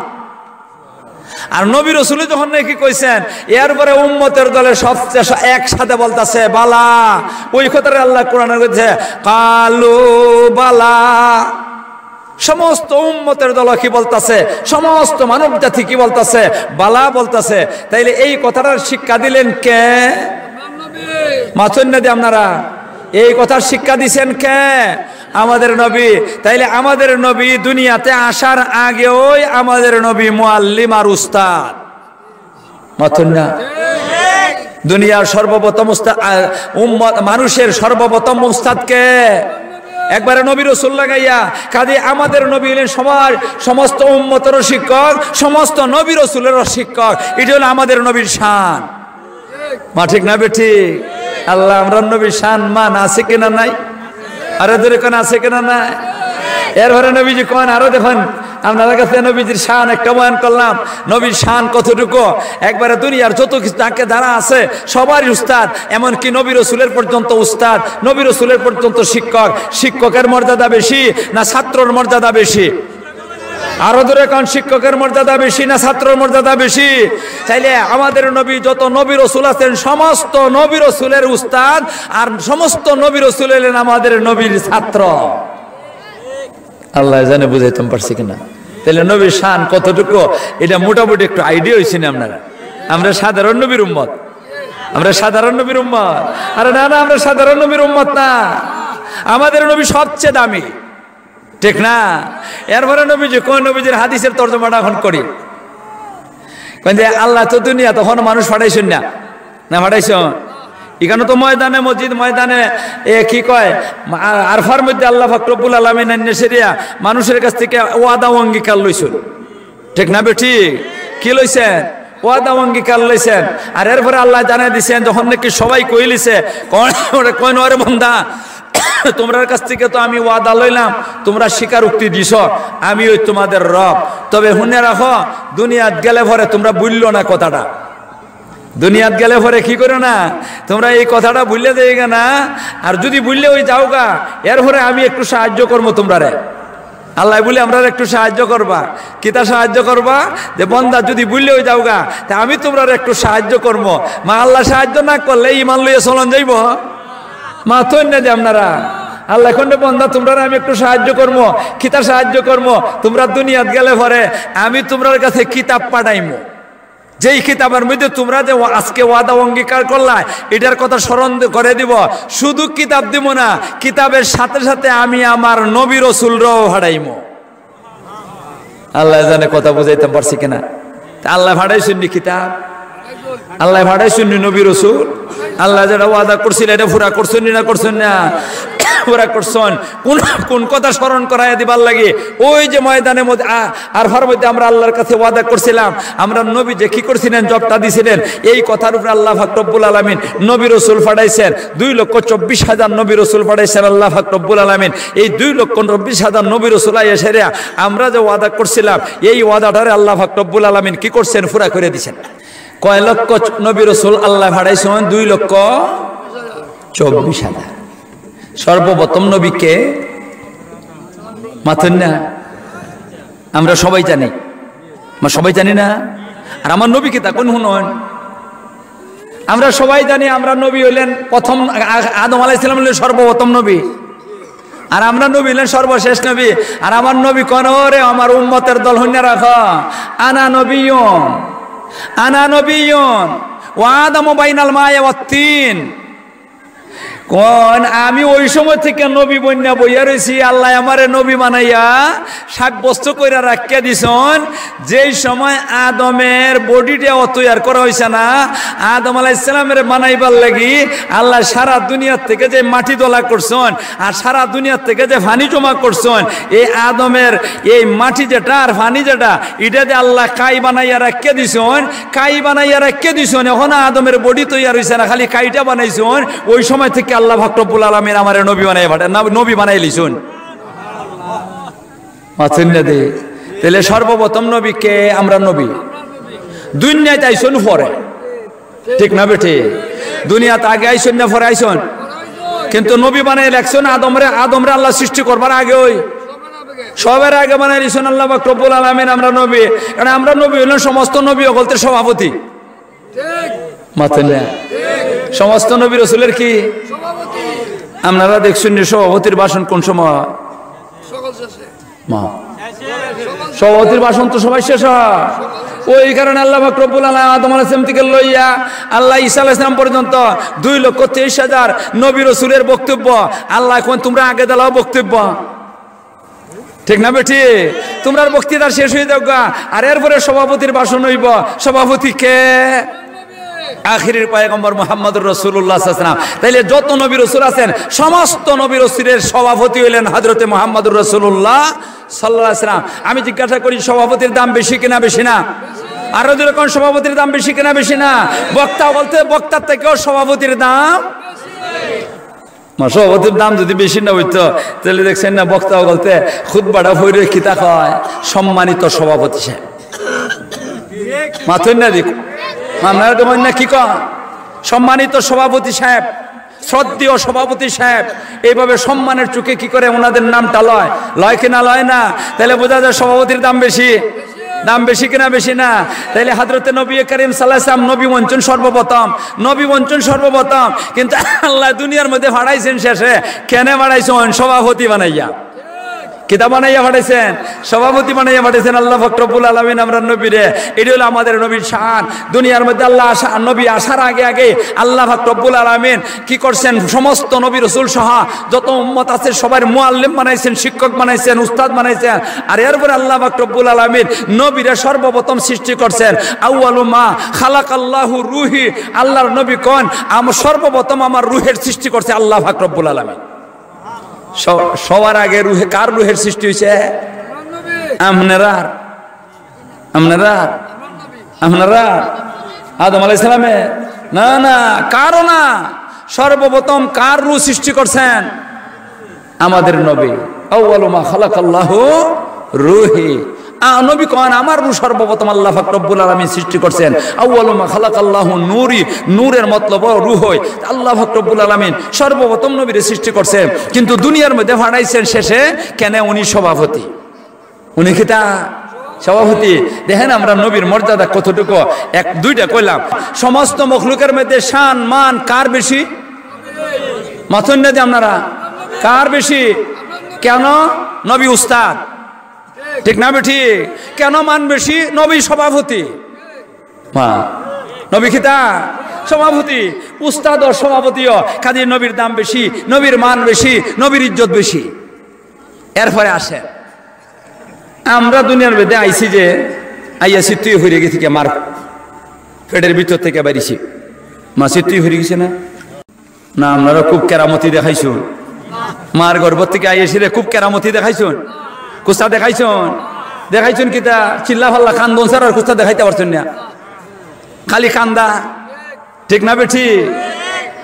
আর নবী রসুলে যখন নাকি কইছেন, এরপরে উম্মতের দলে সবচেয়ে স-, একসাথে বলতেছে, "বালা।" ওই কথাটা আল্লাহ কোরআনে কইছে, "কালু বালা।" সমস্ত উম্মতের দল কি বলতাছে? সমস্ত মানব জাতি কি বলতাছে? বালা বলতাছে। তাইলে এই কথাটার শিক্ষা দিলেন কে? মাতইন না দি আপনারা, এই কথার শিক্ষা দিছেন কে? আমাদের নবী। তাইলে আমাদের নবী দুনিয়াতে আসার আগেই আমাদের নবী মুআল্লিম আর উস্তাদ। মাতইন না। দুনিয়ার সর্বপ্রথম উস্তাদ, আ, উম্মত, মানুষের সর্বপ্রথম উস্তাদ কে? একবারে নবী রসুল লাগাইয়া। কাজেই আমাদের নবী হইলেন সবার, সমস্ত উম্মতেরও শিক্ষক, সমস্ত নবী রসুলেরও শিক্ষক। এটা হলো আমাদের নবীর শান। মা ঠিক না বেঠিক? আল্লাহ, আমরার নবীর শান মান আছে কিনা নাই? আরো জোরে কন, আছে কিনা নাই? এরপরে নবীজি কন, আরো দেখুন, আপনাদের কাছে নবীজির শান একটা বয়ান করলাম। নবীর শান কতটুকু? একবারে দুনিয়ার যত কিছু তাকে যারা আছে, সবারই উস্তাদ, এমনকি নবী রসুলের পর্যন্ত উস্তাদ, নবী রসুলের পর্যন্ত শিক্ষক। শিক্ষকের মর্যাদা বেশি না ছাত্রর মর্যাদা বেশি? আরো জোরে কন, শিক্ষকের মর্যাদা বেশি না ছাত্রর মর্যাদা বেশি? তাইলে আমাদের নবী, যত নবী রসুল আছেন, সমস্ত নবী রসুলের উস্তাদ আর সমস্ত নবী রসুল হইলেন আমাদের নবীর ছাত্র। আল্লাহ জানে বুঝাইতাম পারছি কিনা। তাইলে নবীর শান কতটুকু, এটা মোটামুটি একটু আইডিয়া হইছে না আপনারা? আমরা সাধারণ নবীর উম্মত, আমরা সাধারণ নবীর উম্মত। আরে না, না, আমরা সাধারণ নবীর উম্মত না, আমাদের নবী সবচেয়ে দামি। ঠিক না? এরপরে নবীজি, কোন নবীজির হাদিসের তর্জমাটা এখন করি? কইন যে আল্লাহ তো দুনিয়া তখন মানুষ পাঠাইছেন না, না পাঠাইছেন? এখানে তো ময়দানে মসজিদ, ময়দানে, এ, কি কয়, আ-, আরফার মধ্যে আল্লাহ পাক রব্বুল আলামিন আইন্না সেরিয়া মানুষের কাছ থেকে ওয়াদা অঙ্গীকার লইছেন। ঠিক না বেঠিক? কি লইছেন? ওয়াদা অঙ্গীকার লইছেন। আর এরপরে আল্লাহ জানাই দিছেন, যখন নাকি সবাই কইলিছে, কন, ওরে কইন, "ওরে বন্দা, তোমরার কাছ থেকে তো আমি ওয়াদা লইলাম, তোমরা স্বীকারোক্তি দিছ, আমি ওই তোমাদের রব। তবে হুনে রাখো, দুনিয়াত গেলে পরে তোমরা ভুললো না কথাটা। দুনিয়াত গেলে পরে কি করো না, তোমরা এই কথাটা ভুললে যাইগা না। আর যদি ভুললে ওই যাওগা, এরপরে আমি একটু সাহায্য করবো তোমরারে। আল্লাহ বলে, "আমরারে একটু সাহায্য করবা।" কিতা সাহায্য করবা? যে বন্দা যদি ভুললে ওই যাওগা, তে আমি তোমরারে একটু সাহায্য করবো। মা, আল্লাহ সাহায্য না করলে ইমান লইয়া চলন যাইব? মা, তৈন না যে আপনারা, আল্লাহ এখন বন্দা, তোমরারে আমি একটু সাহায্য করবো। কিতা সাহায্য করবো? তোমরা দুনিয়াত গেলে পরে আমি তোমরার কাছে কিতাব পাঠাইমু। যেই কিতাবের মধ্যে তোমরা যে ওয়া-, আজকে ওয়াদা অঙ্গীকার করলা, এটার কথা স্মরণ দি-, করে দিব। শুধু কিতাব দিব না, কিতাবের সাথে সাথে আমি আমার নবী রসুলরাও পাঠাইমু। আল্লাহ জানে কথা বুঝাইতাম পারছি কিনা। তা আল্লাহ পাঠাইছইন নি কিতাব, আল্লাহ পাঠাইছইন নি নবী রসুল, আল্লাহ যেটা ওয়াদা করছিল, এটা পুরা করছইন নি না করছইন না? পুরা করছইন। কোন, কোন কথা স্মরণ করাইয়া দিবার লাগি? ওই যে ময়দানে মধ্যে, আ-, আরফার মধ্যে আমরা আল্লাহর কাছে ওয়াদা করছিলাম, আমরা নবী যে কি করছিলেন, জবটা দিছিলেন, এই কথার উপরে আল্লাহ পাক রব্বুল আলামিন নবী রসুল পাঠাইছেন, দুই লক্ষ চব্বিশ হাজার নবী রসুল পাঠাইছেন আল্লাহ পাক রব্বুল আলামিন। এই দুই লক্ষ চব্বিশ হাজার নবী রসুল আইয়া সেরা আমরা যে ওয়াদা করছিলাম, এই ওয়াদাটারে আল্লাহ পাক রব্বুল আলামিন কি করছেন? পুরা করে দিছেন। কয় লক্ষ নবী রসুল আল্লাহ পাঠাইছেন? দুই লক্ষ চব্বিশ হাজার। সর্বপ্রথম নবীকে মাতইন না, আমরা সবাই জানি, মা, সবাই জানি না? আর আমার নবী কিতা, কোন হুনন? আমরা সবাই জানি, আমরা নবী হইলেন প্রথম, আ-, আদম আলাইহিস সালাম হইলেন সর্বপ্রথম নবী, আর আমরা নবী হইলেন সর্বশেষ নবী। আর আমার নবী কোন? ওরে আমার উম্মতের দল, হুইনা রাখো, আনা নবিয়ুন, আনা নবিয়ুন, ওয়া আদামু বাইনাল মায়ে ওয়াত তিন। কোন, আমি ওই সময় থেকে নবী বইন্না বইয়া রইছি, আল্লাহ আমারে নবী বানাইয়া সাব্যস্ত কইরা রাখিয়া দিছন। যেই সময় আদমের বডিটা তৈয়ার করা হইছে না, আদম আলাইহিস সালামের বানাইবার লাগি আল্লাহ সারা দুনিয়ার থেকে যে মাটি দলা করছন আর সারা দুনিয়ার থেকে যে পানি জমা করছন, এই আদমের এই মাটি যেটা আর পানি যেটা, এটা যে আল্লাহ কাই বানাইয়া রাখিয়া দিছন, কাই বানাইয়া রাখিয়া দিছন। এখন আদমের বডি তৈয়ার হইছে না, খালি কাইটা বানাইছন। ওই সময় থেকে আল্লাহ পাক রব্বুল আলামিন আমারে নবী বানাইয়া পাঠায়, না, নবী বানাই লিছন। মাতইন না দে। তাহলে সর্বপ্রথম নবী কে? আমরা নবী। দুনিয়াত আইছন পরে, ঠিক না বেটি? দুনিয়াত আগে আইছন না পরে আইছন? কিন্তু নবী বানাই লেখছন আদমরে, আদমরে আল্লাহ সৃষ্টি করবার আগে ওই সবের আগে বানাই দিছন আল্লাহ পাক রব্বুল আলামিন আমরা নবী। কারণ আমরা নবী হইলেন সমস্ত নবী অকলতে সভাপতি। মাতইন না। সমস্ত নবী রসুলের কি? আপনারা দেখছন নি সভাপতির ভাষণ কোন সময়? মা। সভাপতির ভাষণ তো সবাই শেষ হয়। ওই কারণে আল্লাহ পাক রব্বুল আলামিন আদম আলাইহিস সালাম থেকে লইয়া আল্লাহ ঈসা আলাইহিস সালাম পর্যন্ত দুই লক্ষ তেইশ হাজার নবী রসুলের বক্তব্য। আল্লাহ এখন তোমরা আগে দিলাও বক্তব্য, ঠিক না বেটি? তোমরার বক্তৃতা শেষ হয়ে যাওগা, আর এরপরে সভাপতির ভাষণ হইব। সভাপতি কে? আখিরির পয়গম্বর মুহাম্মদুর রাসূলুল্লাহ সাল্লাল্লাহু আলাইহি ওয়াসাল্লাম। তাইলে যত নবী রসুল আছেন, সমস্ত নবী রসুলের সভাপতি হইলেন হযরতে মুহাম্মদুর রাসূলুল্লাহ সাল্লাল্লাহু আলাইহি ওয়াসাল্লাম। আমি জিজ্ঞাসা করি, সভাপতির দাম বেশি কিনা বেশি না? আরো যেরকম সভাপতির দাম বেশি কিনা বেশি না? বক্তা বলতে বক্তার থেকেও সভাপতির দাম। মা, সভাপতির দাম যদি বেশি না হইতো, তাহলে দেখছেন না, বক্তা বলতে খুতবাটা হইরে কিতা কয়, সম্মানিত সভাপতি সাহেব। মাতইন না দেখো, আপনারা দেখুন না কি কয়, সম্মানিত সভাপতি সাহেব, শ্রদ্ধেয় সভাপতি সাহেব, এইভাবে সম্মানের চোখে কি করে ওনাদের নামটা লয়? লয় কি না লয় না? তাহলে বোঝা যায় সভাপতির দাম বেশি। দাম বেশি কিনা বেশি না? তাইলে হযরতে নবী করিম সাল্লাল্লাহু আলাইহি ওয়াসাল্লাম নবী বনছন সর্বপ্রথম, নবী বনছন সর্বপ্রথম, কিন্তু আল্লাহ দুনিয়ার মধ্যে পাঠাইছেন শেষে। কেনে পাঠাইছন? সভাপতি বানাইয়া। কিতা বানাইয়া পাঠাইছেন? সভাপতি বানাইয়া পাঠাইছেন আল্লাহ পাক রব্বুল আলামিন আমরার নবীরে। এটি হলো আমাদের নবীর শান। দুনিয়ার মধ্যে আল্লাহ আসা, নবী আসার আগে আগে আল্লাহ পাক রব্বুল আলামিন কি করছেন? সমস্ত নবী রসুল সহ যত উম্মত আছে সবার মুআল্লিম বানাইছেন, শিক্ষক বানাইছেন, উস্তাদ বানাইছেন। আর এরপরে আল্লাহ পাক রব্বুল আলামিন নবীরা সর্বপ্রথম সৃষ্টি করছেন। আউয়ালু মা খালাকাল্লাহু রুহি, আল্লাহর নবী কোন? আম-, সর্বপ্রথম আমার রুহের সৃষ্টি করছে আল্লাহ পাক রব্বুল আলামিন। স-, সবার আগে রুহে, কার রুহের সৃষ্টি হইছে? আপনারার। আপনারার? আপনারার? আদম আলাইহিস সালামে? না, না, কারো না। সর্বপ্রথম কার রুহ সৃষ্টি করছেন? আমাদের নবী, আউয়ালু মা খালাকাল্লাহু রুহি। আ, নবী কন, "আমার রুহ সর্বপ্রথম আল্লাহ পাক রব্বুল আলামিন সৃষ্টি করছেন।" আউয়ালু মা খালাকাল্লাহু নূরি, নূরের মতলব রুহ হয়। আল্লাহ পাক রব্বুল আলামিন সর্বপ্রথম নবীরে সৃষ্টি করছেন, কিন্তু দুনিয়ার মধ্যে পাঠাইছেন শেষে। কেনে? উনি সভাপতি। উনি কিতা? সভাপতি। দেখেন আমরা নবীর মর্যাদা কতটুকু। এক দুইটা কইলাম, সমস্ত মখলুকের মধ্যে শান মান কার বেশি? মাথুন না যে আপনারা, কার বেশি? কেন? নবী উস্তাদ, ঠিক না বেঠিক? কেন মান বেশি? নবী সভাপতি। মা, নবী কিতা? সভাপতি। উস্তাদ ও সভাপতিও, কাজে নবীর দাম বেশি, নবীর মান বেশি, নবীর ইজ্জত বেশি। এরপরে আসে, আমরা দুনিয়ার মধ্যে আইছি যে, আইয়া সিত্তুই হইরে গেছি কে, মার পেটের ভিতর থেকে বাইরিছি, মা সিত্তুই হইরে গেছে না? না, আপনারা খুব কেরামতি দেখাইছুন। মার গর্ভ থেকে আইয়া সিরে খুব কেরামতি দেখাইছুন, কুস্তা দেখাইছুন, দেখাইছুন কিতা? চিল্লা ফাল্লা কান্দন ছাড়া আর কুস্তা দেখাইতে পারছুন না, খালি কান্দা। ঠিক না বেঠিক?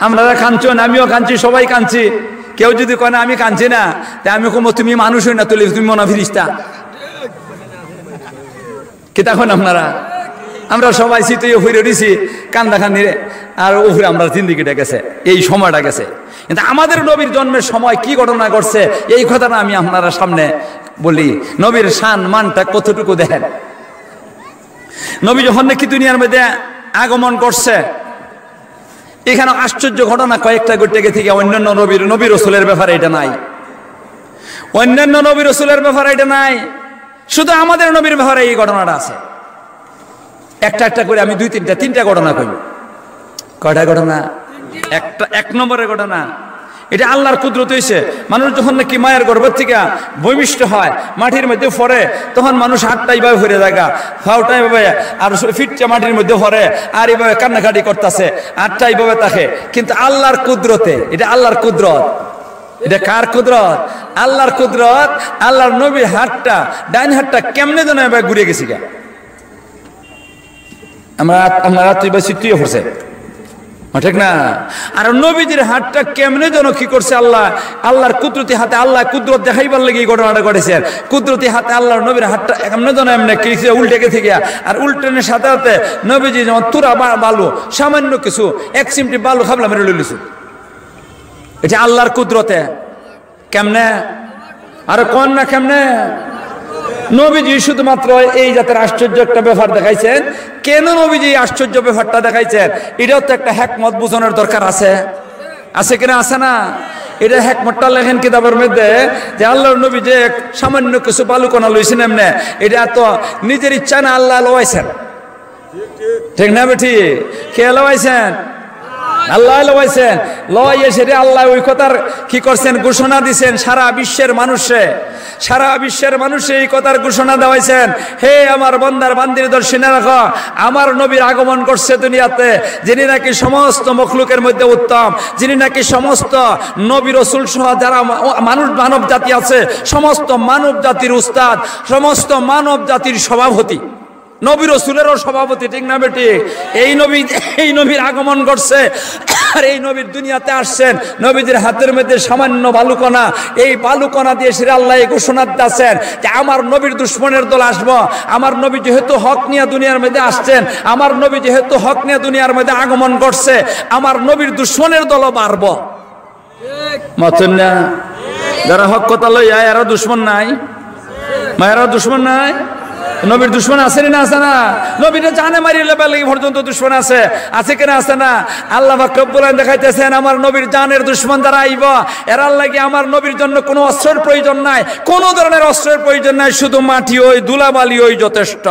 আপনারা কানছুন, আমিও কানছি, সবাই কানছি। কেউ যদি কয় না আমি কানছি না, তে আমি কমু, "তুমি মানুষ অই না, তুই তুমি মনা ফিরিস্তা।" কিতা কন আপনারা? আমরা সবাই সিত্তুই হইরে দিছি, কান্দা কান্দিরে, আর উপরে আমরা জিন্দেগিটা গেছে, এই সময়টা গেছে। কিন্তু আমাদের নবীর জন্মের সময় কি ঘটনা ঘটছে, এই কথাটা আমি আপনারা সামনে বলি। নবীর শান মানটা কতটুকু দেখেন। নবী যখন নাকি দুনিয়ার মধ্যে আগমন করছে, এখানে আশ্চর্য ঘটনা কয়েকটা ঘটে গেছে গিয়া, অন্যান্য নবীর, নবী রসুলের ব্যাপারে এটা নাই, অন্যান্য নবী রসুলের ব্যাপারে এটা নাই, শুধু আমাদের নবীর ব্যাপারে এই ঘটনাটা আছে। একটা একটা করে আমি দুই তিনটা, তিনটা ঘটনা কই। কয়টা ঘটনা? একটা, এক নম্বরের ঘটনা, এটা আল্লাহর কুদরত হইছে। মানুষ যখন নাকি মায়ের গর্ভ থেকে ভূমিষ্ঠ হয়, মাটির মধ্যে পড়ে, তখন মানুষ হাতটা এইভাবে ফিরে জায়গা, পাওটা এইভাবে, আর ফিটটা মাটির মধ্যে পড়ে, আর এইভাবে কান্নাকাটি করতেছে, হাতটা এইভাবে থাকে। কিন্তু আল্লাহর কুদরতে, এটা আল্লাহর কুদরত। এটা কার কুদরত? আল্লাহর কুদরত। আল্লাহর নবীর হাতটা, ডাইন হাতটা কেমনে যেন এবার ঘুরে গেছে গা। আমরা, আমরা রাত্রি বা সিত্তুইয়ে পড়ছে। হ্যাঁ, ঠিক না? আর নবীজির হাতটা কেমনে যেন কি করছে আল্লাহ, আল্লাহর কুদরতি হাতে, আল্লাহ কুদরত দেখাইবার লাগি এই ঘটনাটা ঘটেছে। কুদরতি হাতে আল্লাহর নবীর হাতটা এমনে যেন এমনে কি হইছে, উল্টে গেছে গিয়া। আর উল্টানোর সাথে সাথে নবীজি যেমন তুরা বা-, বালু, সামান্য কিছু, এক চিমটি বালু খাবলা মেরে লইলিছু। এটা আল্লাহর কুদরতে। কেমনে? আরে কন না কেমনে? নবীজি শুধুমাত্র এই জাতের আশ্চর্য একটা ব্যাপার দেখাইছেন। কেন নবীজি এই আশ্চর্য ব্যাপারটা দেখাইছেন? এটাও তো একটা হেকমত বুঝানোর দরকার আছে, আছে কিনা? আছে না? এটা হেকমতটা লেখেন কিতাবের মধ্যে, যে আল্লাহর নবী যে এক সামান্য কিছু বালুকণা লইছেন এমনে, এটা তো নিজের ইচ্ছা না, আল্লাহ লওয়াইছেন। ঠিক না বেঠিক? কে লওয়াইছেন? আল্লাহ লওয়াইছেন। লওয়াইয়া সেটা আল্লাহ ওই কথার কি করছেন? ঘোষণা দিছেন সারা বিশ্বের মানুষে। সারা বিশ্বের মানুষে এই কথার ঘোষণা দেওয়াইছেন, "হে আমার বান্দার বান্দির দল, শুনে রাখো, আমার নবীর আগমন করছে দুনিয়াতে, যিনি নাকি সমস্ত মখলুকের মধ্যে উত্তম, যিনি নাকি সমস্ত নবী রসুল সহ যারা মা-, মানুষ, মানব জাতি আছে, সমস্ত মানব জাতির উস্তাদ, সমস্ত মানব জাতির সভাপতি।" নবী রসুলেরও সভাপতি, ঠিক না বেঠিক? এই নবী, এই নবীর আগমন ঘটছে, আর এই নবীর দুনিয়াতে আসছেন, নবীজির হাতের মধ্যে সামান্য বালুকণা, এই বালুকণা দিয়ে সেটা আল্লাহ এই ঘোষণা দিতেছেন যে আমার নবীর দুশমনের দল আসবো, আমার নবী যেহেতু হক নিয়ে দুনিয়ার মধ্যে আসছেন, আমার নবী যেহেতু হক নিয়ে দুনিয়ার মধ্যে আগমন ঘটছে, আমার নবীর দুশমনের দলও বাড়বো। মাতুন না? যারা হক কথা লইয়া, এরা দুশমন নাই? মা, এরা দুশমন নাই? নবীর দুশমন আছে নি না আছে না? নবীরে জানে মারিয়া লেবার লাগি পর্যন্ত দুশমন আছে, আছে কিনা আছে না? আল্লাহ পাক রব্বুল আলামিন দেখাইতেছেন, আমার নবীর জানের দুশমন যারা আইব, এরার লাগি আমার নবীর জন্য কোনো অস্ত্রের প্রয়োজন নাই, কোনো ধরনের অস্ত্রের প্রয়োজন নাই, শুধু মাটি ওই, ধুলাবালি ওই যথেষ্ট।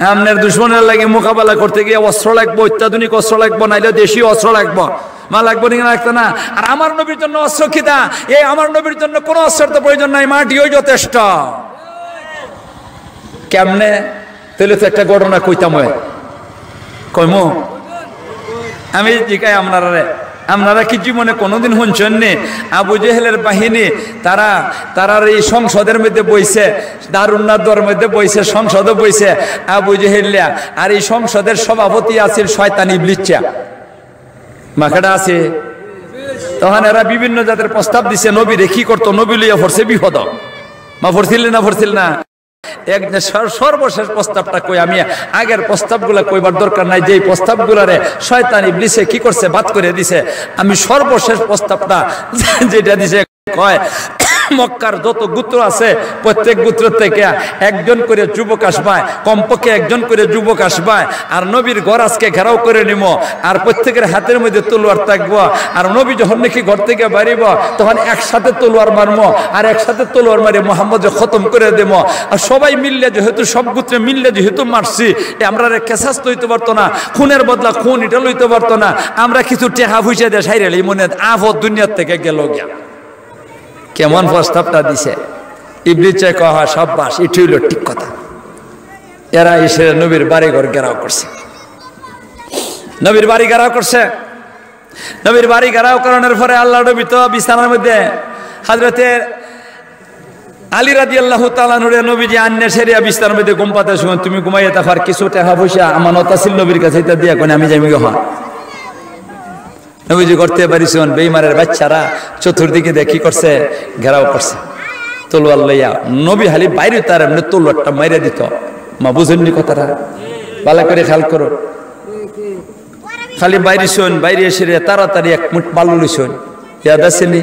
আপনার দুশমনের লাগি মোকাবেলা করতে গিয়ে অস্ত্র লাগবো, অত্যাধুনিক অস্ত্র লাগবো, নাইলে দেশীয় অস্ত্র লাগবো। মা, লাগবো নি না লাগতো না? আর আমার নবীর জন্য অস্ত্র কিতা? এই আমার নবীর জন্য কোনো অস্ত্রের তো প্রয়োজন নাই, মাটিও যথেষ্ট। কেমনে? তাহলে তো একটা ঘটনা কইতাম হয়। কইমু? আমি জিকাই আপনারারে, আপনারা কি জীবনে কোনোদিন শুনছেন নি? আবু জেহেলের বাহিনী, তারা, তারার এই সংসদের মধ্যে বইছে, দারুন নাদওয়ার মধ্যে বইছে, সংসদে বইছে আবু জেহেলিয়া। আর এই সংসদের সভাপতি আছিল শয়তান ইবলিচ্চা। মাখাটা আছে? তখন এরা বিভিন্ন জাতের প্রস্তাব দিছে, নবীরে কি করতো, নবী লইয়া পড়ছে বিপদ। মা পড়ছিল না, পড়ছিল না? এক যে সর-, সর্বশেষ প্রস্তাবটা কই, আমি আগের প্রস্তাবগুলা কইবার দরকার নাই, যেই প্রস্তাবগুলারে শয়তান ইবলিসে কি করছে, বাদ করে দিছে। আমি সর্বশেষ প্রস্তাবটা যেটা দিছে, কয়, মক্কার যত গোত্র আছে, প্রত্যেক গোত্র থেকে একজন করে যুবক আসবায়, কমপক্ষে একজন করে যুবক আসবায়, আর নবীর ঘর আজকে ঘেরাও করে নিমু, আর প্রত্যেকের হাতের মধ্যে তলোয়ার থাকবো। আর নবী যখন নাকি ঘর থেকে বাড়িব, তখন একসাথে তলোয়ার মারমু, আর একসাথে তলোয়ার মারি মোহাম্মদরে খতম করে দেবো। আর সবাই মিললে যেহেতু, সব গোত্রে মিললে যেহেতু মারছি, এ আমরারে কেসাস তো হইতে পারতো না, খুনের বদলা খুন এটা লইতে পারতো না, আমরা কিছু টেকা পয়সা দিয়ে সাইরে লই, মনে আপদ দুনিয়ার থেকে গেল গিয়া। কেমন প্রস্তাবটা দিছে? ইবলিসে কয়, "হ্যাঁ, সাব্বাস, এটা হইল ঠিক কথা।" এরা এসে নবীর বাড়িঘর ঘেরাও করছে, নবীর বাড়ি ঘেরাও করছে। নবীর বাড়ি ঘেরাও করানোর পরে আল্লাহ নবী তো বিছানার মধ্যে, হযরতে আলী রাদিয়াল্লাহু তাআলা আনহুরে নবীজি আন্নে সেরিয়া বিছানার মধ্যে ঘুম পাতে শুন, "তুমি ঘুমাইয়া থাকো, আর কিছু টেকা পয়সা আমানত আছিল নবীর কাছে, এটা দিয়া কোনে আমি যাইমু গো।" নবীজি করতে পারিছুন, বেইমানের বাচ্চারা চতুর্দিকে দেখি করছে, ঘেরাও করছে তলোয়ার লইয়া। নবী খালি বাইরে তার এমনি তলোয়ারটা মাইরা দিত। মা বুঝেননি কথাটা? ভালো করে খেয়াল করো। খালি বাইরে শুন, বাইরে এসে রে তাড়াতাড়ি এক মুঠ বালু লইছুন। ইয়াদ আছে নি?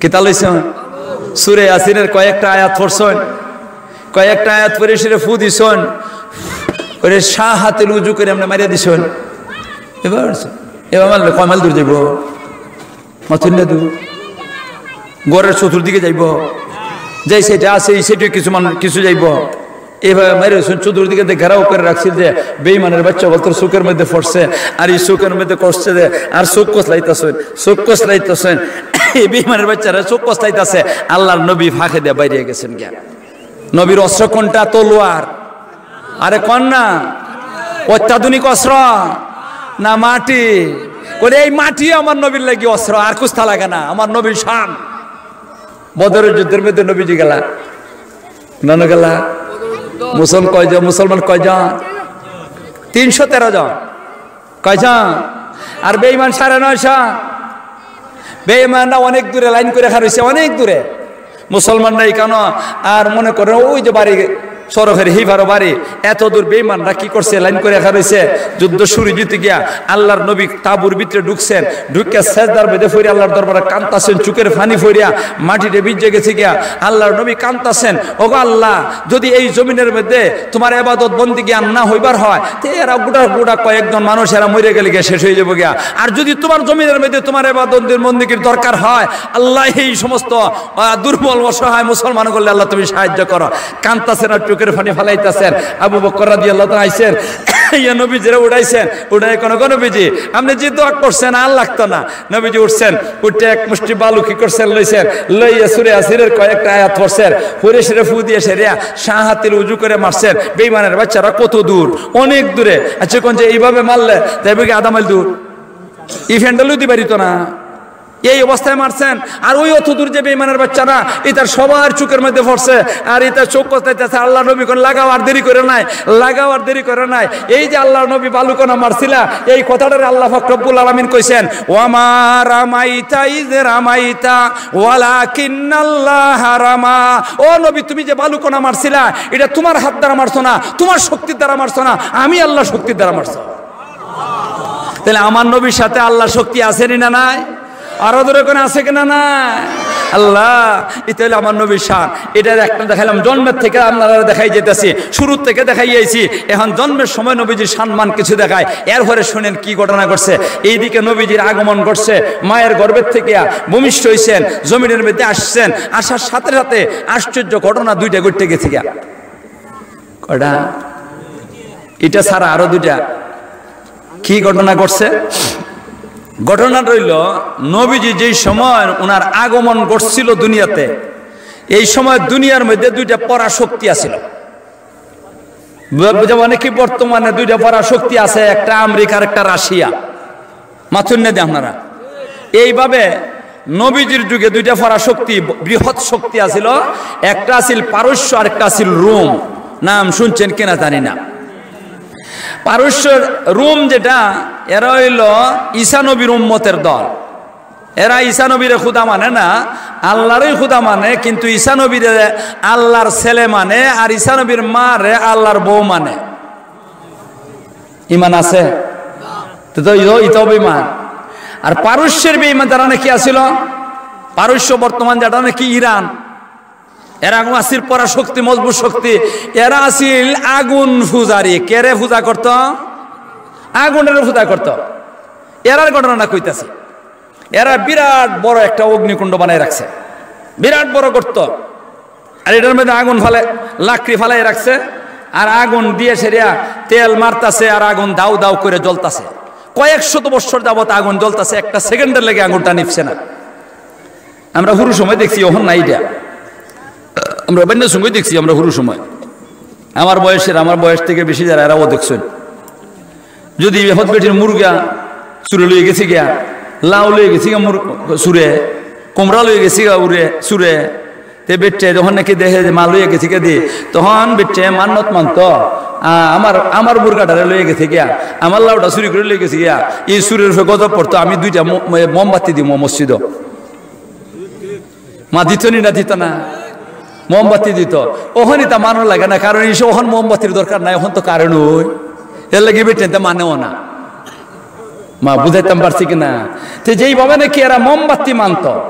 কিতা লইছুন? সূরা ইয়াসিনের কয়েকটা আয়াত পড়ছুন, কয়েকটা আয়াত পড়ে সেরে ফু দিছুন, ওরে শাহ হাতে উজু করে এমনি মারিয়া দিছুন। এবার, এবার মারলে কয় মাইল দূর যাইব? মাথুর না দূর, ঘরের চতুর্দিকে যাইব, যেই সাইডে আছে এই সাইডে কিছু মানুষ কিছু যাইব। এইভাবে মারিয়া দিছুন, চতুর্দিকে দিয়ে ঘেরাও করে রাখছিল যে বেইমানের বাচ্চা বলতে চোখের মধ্যে পড়ছে, আর এই চোখের মধ্যে করছে যে আর চোখ কচলাইতেছুন, চোখ কচলাইতেছুন। এই বেইমানের বাচ্চারা চোখ কচলাইতেছে, আল্লাহর নবী ফাঁকে দিয়ে বাইরে গেছেন গিয়া। নবীর অস্ত্র কোনটা? তলোয়ার। আরে কন না, অত্যাধুনিক অস্ত্র না মাটি? করে এই মাটি আমার নবীর লাগি অস্ত্র, আর কুস্তা লাগে না, আমার নবীর শান। বদরের যুদ্ধের মধ্যে নবীজি গেলা, নানো গেলা। মুসলমান কয়জন? মুসলমান কয়জন? তিনশো তেরো জন। কয়জন? আর বেঈমান সাড়ে নয়শো। বেঈমানরা অনেক দূরে লাইন করে খাড়া অইছে, অনেক দূরে। মুসলমানরা এখানো আর মনে করে ওই যে বাড়ি, সড়কের হিফারো বাড়ি, এত দূর বেঈমানরা কি করছে, লাইন করে খাড়া অইছে। যুদ্ধ শুরু দিতে গিয়া আল্লাহর নবী তাঁবুর ভিতরে ঢুকছেন, ঢুকে সেজদার মধ্যে পড়ে আল্লাহর দরবারে কান্তাছেন, চোখের পানি পড়িয়া মাটিতে ভিজে গেছে গিয়া। আল্লাহর নবী কান্তাছেন, "ওগো আল্লাহ, যদি এই জমিনের মধ্যে তোমার ইবাদত বন্দেগী আর না হইবার হয়, তে এরা গোটা গোটা কয়েকজন মানুষ এরা মরে গেলে গিয়া শেষ হয়ে যাবো গিয়া। আর যদি তোমার জমিনের মধ্যে তোমার ইবাদত বন্দেগীর দরকার হয়, আল্লাহ, এই সমস্ত, আহ, দুর্বল অসহায় মুসলমান করলে আল্লাহ তুমি সাহায্য করো।" কান্তাছেন আর চোখের পানি ফালাইতাছেন। আবু বকর রাদিয়াল্লাহু তাআলা আইছেন, ইয়া নবীজিরে উঠাইছেন, উঠাই কোনো কোনো নবীজি, "আপনি যে দোয়া করছেন আর লাগতো না।" নবীজি উঠছেন, উঠে এক মুষ্টি বালু কি করছেন, লইছেন, লইয়া সূরা ইয়াসিনের কয়েকটা আয়াত পড়ছেন, পড়ে সেরে ফু দিয়ে সেরিয়া শাহাতিল উজু করে মারছেন। বেইমানের বাচ্চারা কত দূর, অনেক দূরে। আচ্ছা, কোন যে এইভাবে মারলে যাইবে কি আধা মাইল দূর? এই ফ্যান্ডেলও দিতে পারিত না, এই অবস্থায় মারছেন। আর ওই অত দূর যে বেইমানের বাচ্চারা, ইতার সবার চোখের মধ্যে পড়ছে, আর ইতার চোখ কচলাইতেছে। আল্লাহর নবী কোন লাগাও আর দেরি করে নাই, লাগাও আর দেরি করে নাই। এই যে আল্লাহর নবী বালুকণা মারছিলা, এই কথাটারে আল্লাহ পাক রব্বুল আলামিন কইছেন, "ওয়ামা রামাইতা ইজ রামাইতা ওয়ালাকিন্নাল্লাহা রামা।" ও নবী, তুমি যে বালুকণা মারছিলা, এটা তোমার হাত দ্বারা মারছো না, তোমার শক্তির দ্বারা মারছো না, আমি আল্লাহর শক্তির দ্বারা মারছো। তাহলে আমার নবীর সাথে আল্লাহর শক্তি আছে নি না নাই? আরো জোরে কোন আছে কিনা নাই? আল্লাহ, এটা হলো আমার নবীর শান। এটা একটা দেখাইলাম, জন্মের থেকে আপনারা দেখাই যেতেছি, শুরুর থেকে দেখাই আইছি। এখন জন্মের সময় নবীজির সম্মান কিছু দেখায়, এরপরে শুনেন কি ঘটনা ঘটছে। এইদিকে নবীজির আগমন ঘটছে, মায়ের গর্ভের থেকে ভূমিষ্ঠ হইছেন, জমিনের মধ্যে আসছেন, আসার সাথে সাথে আশ্চর্য ঘটনা দুইটা ঘটতে গেছে গিয়া। কয়টা? এটা ছাড়া আরো দুইটা। কি ঘটনা ঘটছে? ঘটনা রইল, নবীজি যেই সময় ওনার আগমন ঘটছিল দুনিয়াতে, এই সময় দুনিয়ার মধ্যে দুইটা পরাশক্তি আছিল। বু-, যেমন কি বর্তমানে দুইটা পরাশক্তি আছে, একটা আমেরিকা আর একটা রাশিয়া। মাথুর না দি আপনারা? এইভাবে নবীজির যুগে দুইটা পরাশক্তি, বৃহৎ শক্তি আছিল, একটা আছিল পারস্য আর একটা আছিল রোম। নাম শুনছেন কিনা জানি না। পারস্য, রোম যেটা, এরা হইল ঈসা নবীর উম্মতের দল। এরা ঈসা নবীরে খুদা মানে না, আল্লাহরই খুদা মানে, কিন্তু ঈসা নবীরে আল্লাহর ছেলে মানে, আর ঈসা নবীর মারে আল্লাহর বউ মানে। ইমান আছে? তো, তো ইতো, ইতো বেইমান। আর পারস্যের বেইমান যারা নাকি আছিল, পারস্য বর্তমান যেটা নাকি ইরান, এরা আছিল পরাশক্তি, মজবুত শক্তি। এরা আছিল আগুন পূজারি। কেরে পূজা করত? আগুনের পূজা করত। এরার ঘটনা না কইতাছি। এরা বিরাট বড় একটা অগ্নিকুণ্ড বানাই রাখছে, বিরাট বড় গর্ত। আর এটার মধ্যে আগুন ফালে, লাকড়ি ফালাই রাখছে, আর আগুন দিয়ে সেরিয়া তেল মারতাছে, আর আগুন দাউ দাউ করে জ্বলতাছে। কয়েক শত বছর যাবত আগুন জ্বলতাছে, একটা সেকেন্ডের লেগে আগুনটা নিভছে না। আমরা হুরু সময় দেখছি, অখন নাই এটা। আমরা বান্না সময় দেখছি, আমরা হুরু সময়। আমার বয়সের, আমার বয়স থেকে বেশি যারা, এরাও দেখছেন। যদি হত বেটির মুরগা চুরে লইয়া গেছে গিয়া, লাউ লইয়া গেছে গিয়া মুর-, চুরে, কুমড়া লইয়া গেছে গিয়া উরে, চুরে, তে বেটে যখন নাকি দেখে যে মা লইয়া গেছে গিয়া দি, তখন বেটে মান্নত মানতো, "আ, আমার, আমার মুরগাটারে লইয়া গেছে গিয়া, আমার লাউটা চুরি করে লইয়া গেছে গিয়া, এই চুরের উপরে গজব পড়তো, আমি দুইটা মো-, মো-, মোমবাতি দিমু মসজিদো।" মা দিত নি না দিত না? মোমবাতি দিত। অখন ইতা মানন লাগে না, কারণ এই অখন মোমবাতির দরকার নাই, অখন তো কারেন্ট অই। এর লাগি বেটেনতে মানেও না। মা, বুঝাইতাম পারছি কি না? তে যেইভাবে নাকি এরা মোমবাতি মানতো,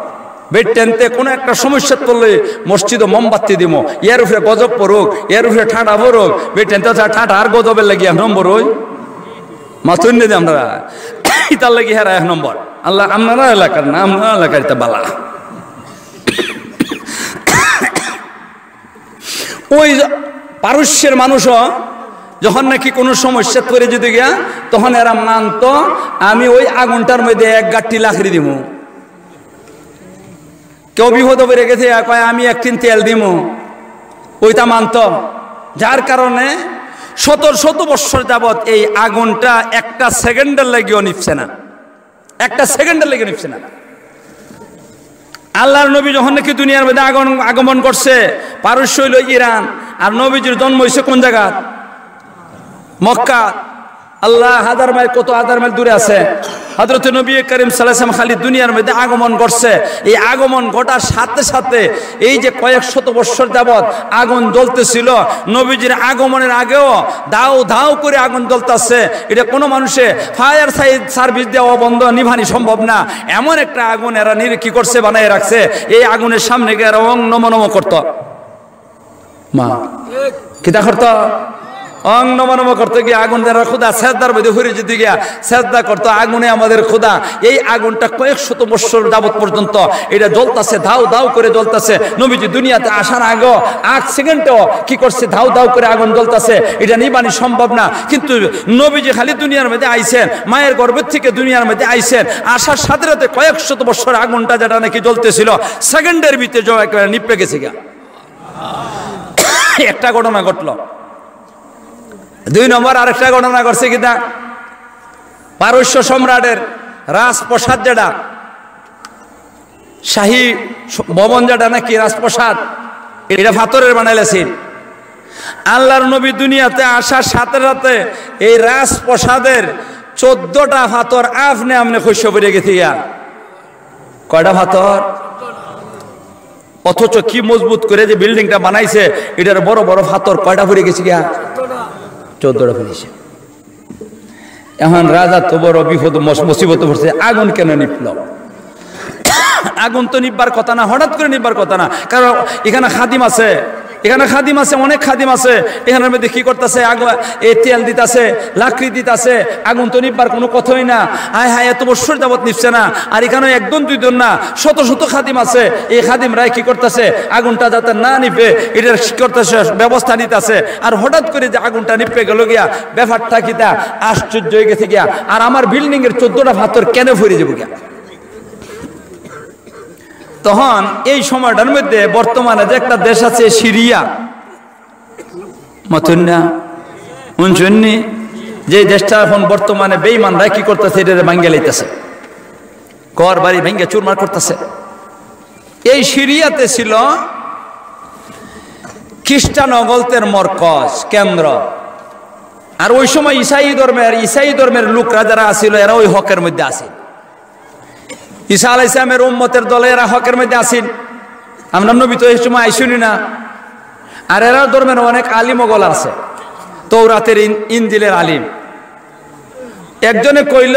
বেটেনতে কোনো একটা সমস্যাত পড়লে মসজিদো মোমবাতি দিমু, এর উপরে গজব পড়ুক, এর উপরে ঠান্ডা পড়ুক, বেটেনতে ঠা-, ঠান্ডা আর গজবের লাগি এক নম্বর অই। মাতুন নি যে আমরা, ইতার লাগি হেরা এক নম্বর। আল্লাহ, আপনারা এলাকার না, আপনারা এলাকার ইতা বালা। ওই পারস্যের মানুষও যখন নাকি কোনো সমস্যাত পড়ে যেত গিয়া, তখন এরা মানতো, "আমি ওই আগুনটার মধ্যে এক গাঁট্টি লাকড়ি দিমু।" কেউ বিপদে পড়ে গেছে, আর কয়, "আমি এক টিন তেল দিমু।" ওইটা মানতো। যার কারণে শত শত বৎসর যাবত এই আগুনটা একটা সেকেন্ডের লাগিও নিভছে না। একটা সেকেন্ডের লেগে নিচ্ছে না। আল্লাহর নবী যখন নাকি দুনিয়ার মধ্যে আগমন, আগমন করছে, পারস্য হইল ইরান, আর নবীজির জন্ম হইছে কোন জায়গা? মক্কা। আল্লাহ হাজার মাইল, কত হাজার মাইল দূরে আছে। হযরত নবী করিম সাল্লাল্লাহু আলাইহি ওয়াসাল্লাম খালি দুনিয়ার মধ্যে আগমন করছে, এই আগমন ঘটার সাথে সাথে এই যে কয়েক শত বৎসর যাবত আগুন জ্বলতেছিল, নবীজির আগমনের আগেও ধাউ ধাউ করে আগুন জ্বলতেছে। এটা কোনো মানুষে ফায়ার সাই-, সার্ভিস দেওয়া বন্ধ, নিভানি সম্ভব না। এমন একটা আগুন এরা নির-, কি করছে, বানাই রাখছে। এই আগুনের সামনে গিয়া এরা অং নম নম করত। মা, কিতা করত? অং নম নম করতে গিয়া আগুন যারা খুদা সেজদার মধ্যে হরে যদি গিয়া সেজদা করত, আগুনে আমাদের খুদা। এই আগুনটা কয়েক শত বৎসর যাবত পর্যন্ত এটা জ্বলতাছে, ধাউ ধাউ করে জ্বলতাছে। নবীজি দুনিয়াতে আসার আগেও এক সেকেন্ডও কি করছে, ধাউ ধাউ করে আগুন জ্বলতাছে, এটা নিবানি সম্ভব না। কিন্তু নবীজি খালি দুনিয়ার মধ্যে আইছেন, মায়ের গর্ভ থেকে দুনিয়ার মধ্যে আইছেন, আসার সাথে সাথে কয়েক শত বৎসর আগুনটা যেটা নাকি জ্বলতেছিল, সেকেন্ডের ভিতরে জমা করে নিপে গেছে গা। একটা ঘটনা ঘটলো। দুই নম্বর আরেকটা ঘটনা ঘটছে কিতা, পারস্য সম্রাটের রাজপ্রাসাদ যেটা, শাহী ভবন যেটা নাকি রাজপ্রাসাদ, এটা পাথরের বানাইলেছিল। আল্লাহর নবী দুনিয়াতে আসার সাথে সাথে এই রাজপ্রাসাদের চোদ্দটা পাথর আপনে আপনে খসে পড়ে গেছে গিয়া। কয়টা পাথর? অথচ কি মজবুত করে যে বিল্ডিংটা বানাইছে, এটার বড় বড় পাথর কয়টা পড়ে গেছে গিয়া? চোদ্দটা পড়েছে। এখন রাজা তো বড় বিপদ, মস-, মুসিবতে পড়ছে, আগুন কেন নিভল? আগুন তো নিভবার কথা না, হঠাৎ করে নিভবার কথা না, কারণ এখানে খাদিম আছে, এখানে খাদিম আছে, অনেক খাদিম আছে, এখানের মধ্যে কি করতেছে? আগুন, এই তেল দিতাছে, লাকড়ি দিতাছে, আগুন তো নিভবার কোনো কথাই না। হায় হায়, এত বছর যাবত নিভছে না। আর এখানে একজন দুইজন না, শত শত খাদিম আছে। এই খাদিমরাই কি করতেছে? আগুনটা যাতে না নিভে, এটার কি করতেছে? ব্যবস্থা নিতেছে। আর হঠাৎ করে যে আগুনটা নিভে গেল গিয়া, ব্যাপারটা কিতা? আশ্চর্য হয়ে গেছে গিয়া। আর আমার বিল্ডিং এর চোদ্দটা পাথর কেন পড়ে যাবো গিয়া? তখন এই সময়টার মধ্যে বর্তমানে যে একটা দেশ আছে সিরিয়া, মাতুন না, হুনছইন নি? যে দেশটা এখন বর্তমানে বেইমানরা কি করতেছে, এটারে ভাঙ্গে লাইতেছে, ঘর বাড়ি ভাঙ্গে চুরমার করতেছে। এই সিরিয়াতে ছিল খ্রিস্টান অগলতের মরকজ, কেন্দ্র। আর ওই সময় ইসাই ধর্মের, ইসাই ধর্মের লোকরা যারা আছিল, এরা ওই হকের মধ্যে আছিল। ঈসা আলাইহিস সালামের উম্মতের দলে এরা হকের মধ্যে আছিল। আমরা নবী তো এই সময় আইসুনি না। আর এরার ধর্মের অনেক আলিম অকল আছে, তৌরাতের ইন-, ইনজিলের আলিম। একজনে কইল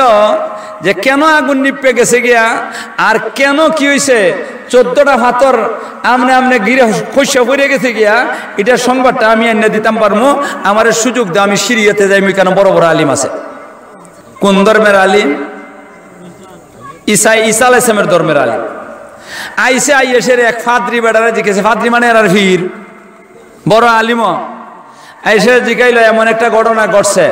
যে, "কেন আগুন নিপে গেছে গিয়া, আর কেন কি হইছে, চোদ্দটা পাথর আমনে আমনে গিরে খসে পড়ে গেছে গিয়া, এটার সংবাদটা আমি এনে দিতাম পারমু, আমারে সুযোগ দে, আমি সিরিয়াতে যাই, কেন বড় বড় আলিম আছে।" কোন ধর্মের আলিম? ঈসা, ঈসা আলাইহিস সালামের ধর্মের আলিম। আইসে, আইয়া সেরে এক ফাদ্রি বেটারে জিজ্ঞেসে, ফাদ্রি মানে এরার পীর, বড় আলিম। আইসে জিগাইল, "এমন একটা ঘটনা ঘটছে,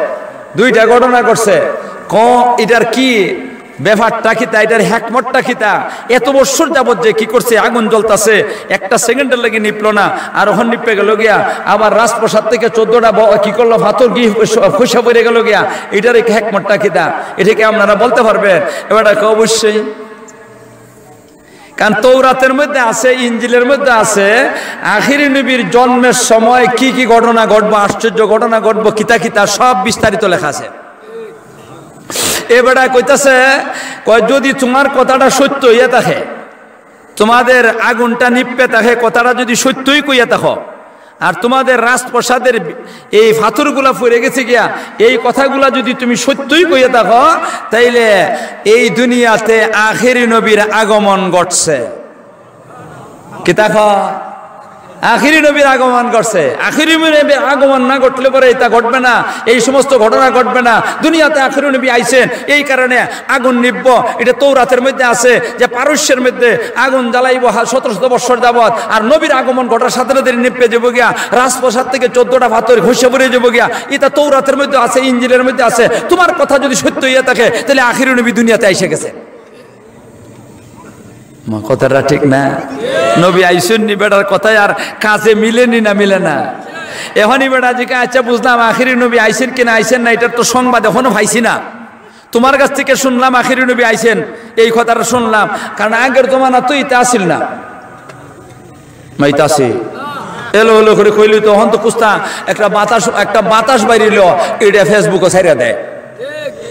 দুইটা ঘটনা ঘটছে, ক, এটার কি ব্যাপারটা কিতা, এটার হেকমতটা কিতা? এত বছর যাবত যে কি করছে, আগুন জ্বলতাছে, একটা সেকেন্ডের লাগি নিপলো না, আর ওখান নিপে গেল গিয়া, আবার রাজপ্রাসাদ থেকে চোদ্দটা ব-, কি করলো, পাথর কি খসে পড়ে গেল গিয়া, এটার কি হেকমতটা কিতা? এটা কি আপনারা বলতে পারবেন?" এবার কয়, "অবশ্যই।" কারণ তৌরাতের মধ্যে আছে, ইনজিলের মধ্যে আছে, আখেরি নবীর জন্মের সময় কি কি ঘটনা ঘটবো, আশ্চর্য ঘটনা ঘটবো, কিতা কিতা, সব বিস্তারিত লেখা আছে। এ বেটা কইতাছে, কয়, "যদি তোমার কথাটা সত্য হইয়া থাকে, তোমাদের আগুনটা নিপে থাকে, কথাটা যদি সত্যই কইয়া থাকো, আর তোমাদের রাজপ্রাসাদের এই পাথরগুলা পড়ে গেছে গিয়া, এই কথাগুলা যদি তুমি সত্যই কইয়া থাকো, তাইলে এই দুনিয়াতে আখেরি নবীর আগমন ঘটছে।" কি দেখো? আখেরি নবীর আগমন ঘটছে। আখেরি নবীর আগমন না ঘটলে পরে এটা ঘটবে না, এই সমস্ত ঘটনা ঘটবে না। দুনিয়াতে আখেরি নবী আইছেন, এই কারণে আগুন নিবব। এটা তৌরাতের মধ্যে আছে যে পারস্যের মধ্যে আগুন জ্বালাইব হা-, সতেরোশত বৎসর যাবত, আর নবীর আগমন ঘটার সাথে সাথে নিপে যাবো গিয়া, রাজপ্রাসাদ থেকে চোদ্দটা পাথর খসে পড়ে যাবো গিয়া। এটা তৌরাতের মধ্যে আছে, ইনজিলের মধ্যে আছে। তোমার কথা যদি সত্য হইয়া থাকে, তাহলে আখেরি নবী দুনিয়াতে এসে গেছে। মা, কথাটা ঠিক না? নবী আইসেন নি, বেটার কথায় আর কাজে মিলে নি না মিলে না? এখনই বেটা জিকা, "আচ্ছা, বুঝলাম, আখেরি নবী আইসেন কি না আইসেন না, এটার তো সংবাদ এখনো পাইছি না। তোমার কাছ থেকে শুনলাম আখেরি নবী আইসেন, এই কথাটা শুনলাম, কারণ আগের জমানা তো ইতা আছিল না।" মাইতাছে। এলো এলো করে কইলি তো, অখন তো কুস্তা একটা বাতাস, একটা বাতাস বাইরিল, এটা Facebook-ও ছাইরা দেয়।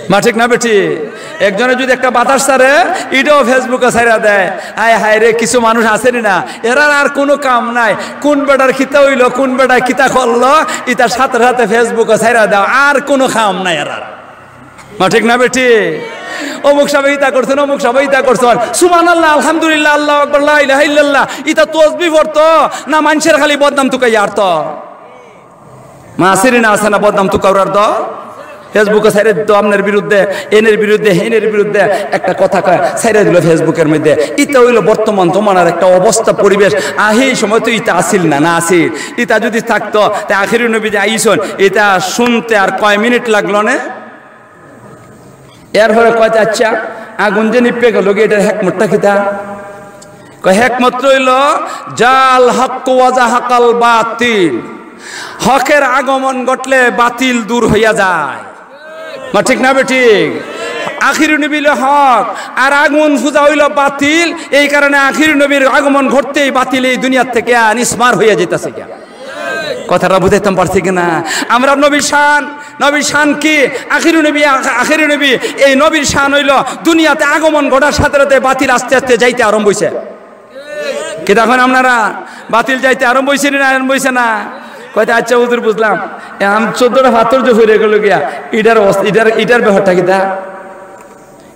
মা ঠিক না বেটি? একজনে যদি একটা বাতাস ছাড়ে, এটাও Facebook-ও ছাইরা দেয়। আয় হায় রে, কিছু মানুষ আছে নি না, এরার আর কোনো কাম নাই। কোন বেটার কিতা হইলো, কোন বেটায় কিতা করলো, ইতার সাথে সাথে Facebook-ও ছাইরা দেওয়া, আর কোনো কাম নাই এরার। মা ঠিক না বেটি? অমুক সাহেব ইতা করছেন, অমুক সাহেব ইতা করছেন। সুবহানাল্লাহ, আলহামদুলিল্লাহ, আল্লাহু আকবার, লা ইলাহা ইল্লাল্লাহ। ইতা তসবি পড়তো না মানষের খালি বদনাম তুকাইয়া আরতো? মা আছে নি না আছে না বদনাম তুকাউরার তো? Facebook-ও ছাইরা দিত আপনার বিরুদ্ধে, এনের বিরুদ্ধে, হেনের বিরুদ্ধে একটা কথা কয়, ছাইরা দিল Facebook-এর মধ্যে। ইতা হইলো বর্তমান জমানার একটা অবস্থা, পরিবেশ। আহি সময় তো ইতা আছিল না, না আছিল? ইতা যদি থাকতো, তে আখেরি নবী যে আইসন, ইতা শুনতে আর কয় মিনিট লাগলো না? এরপরে কয়, "আচ্ছা, আগুন যে নিপে গেল গি, এটার হেকমতটা কিতা?" কয়, "হেকমত রইল, জাল হক ওয়া জাহাকাল বাতিল। হকের আগমন ঘটলে বাতিল দূর হইয়া যায়।" মা ঠিক না বেঠিক? আখেরি নবী হইল হক, আর আগুন পূজা হইল বাতিল। এই কারণে আখেরি নবীর আগমন ঘটতেই বাতিল এই দুনিয়ার থেকে নিস্মার হইয়া যেতেছে গিয়া। কথাটা বুঝাইতাম পারছি কিনা? আমরা নবীর শান, নবীর শান কি? আখেরি নবী, আখ-, আখেরি নবী, এই নবীর শান হইল দুনিয়াতে আগমন ঘটার সাথে সাথে বাতিল আস্তে আস্তে যাইতে আরম্ভ হইছে। কি দেখেন আপনারা, বাতিল যাইতে আরম্ভ হইছে না, আরম্ভ হইছে না? কইতে, "আচ্ছা হুজুর, বুঝলাম, এখন চোদ্দটা পাথর যে পড়ে গেল গিয়া, ইটার অবস্থা, ইটার, ইটার ব্যাপারটা কিতা?"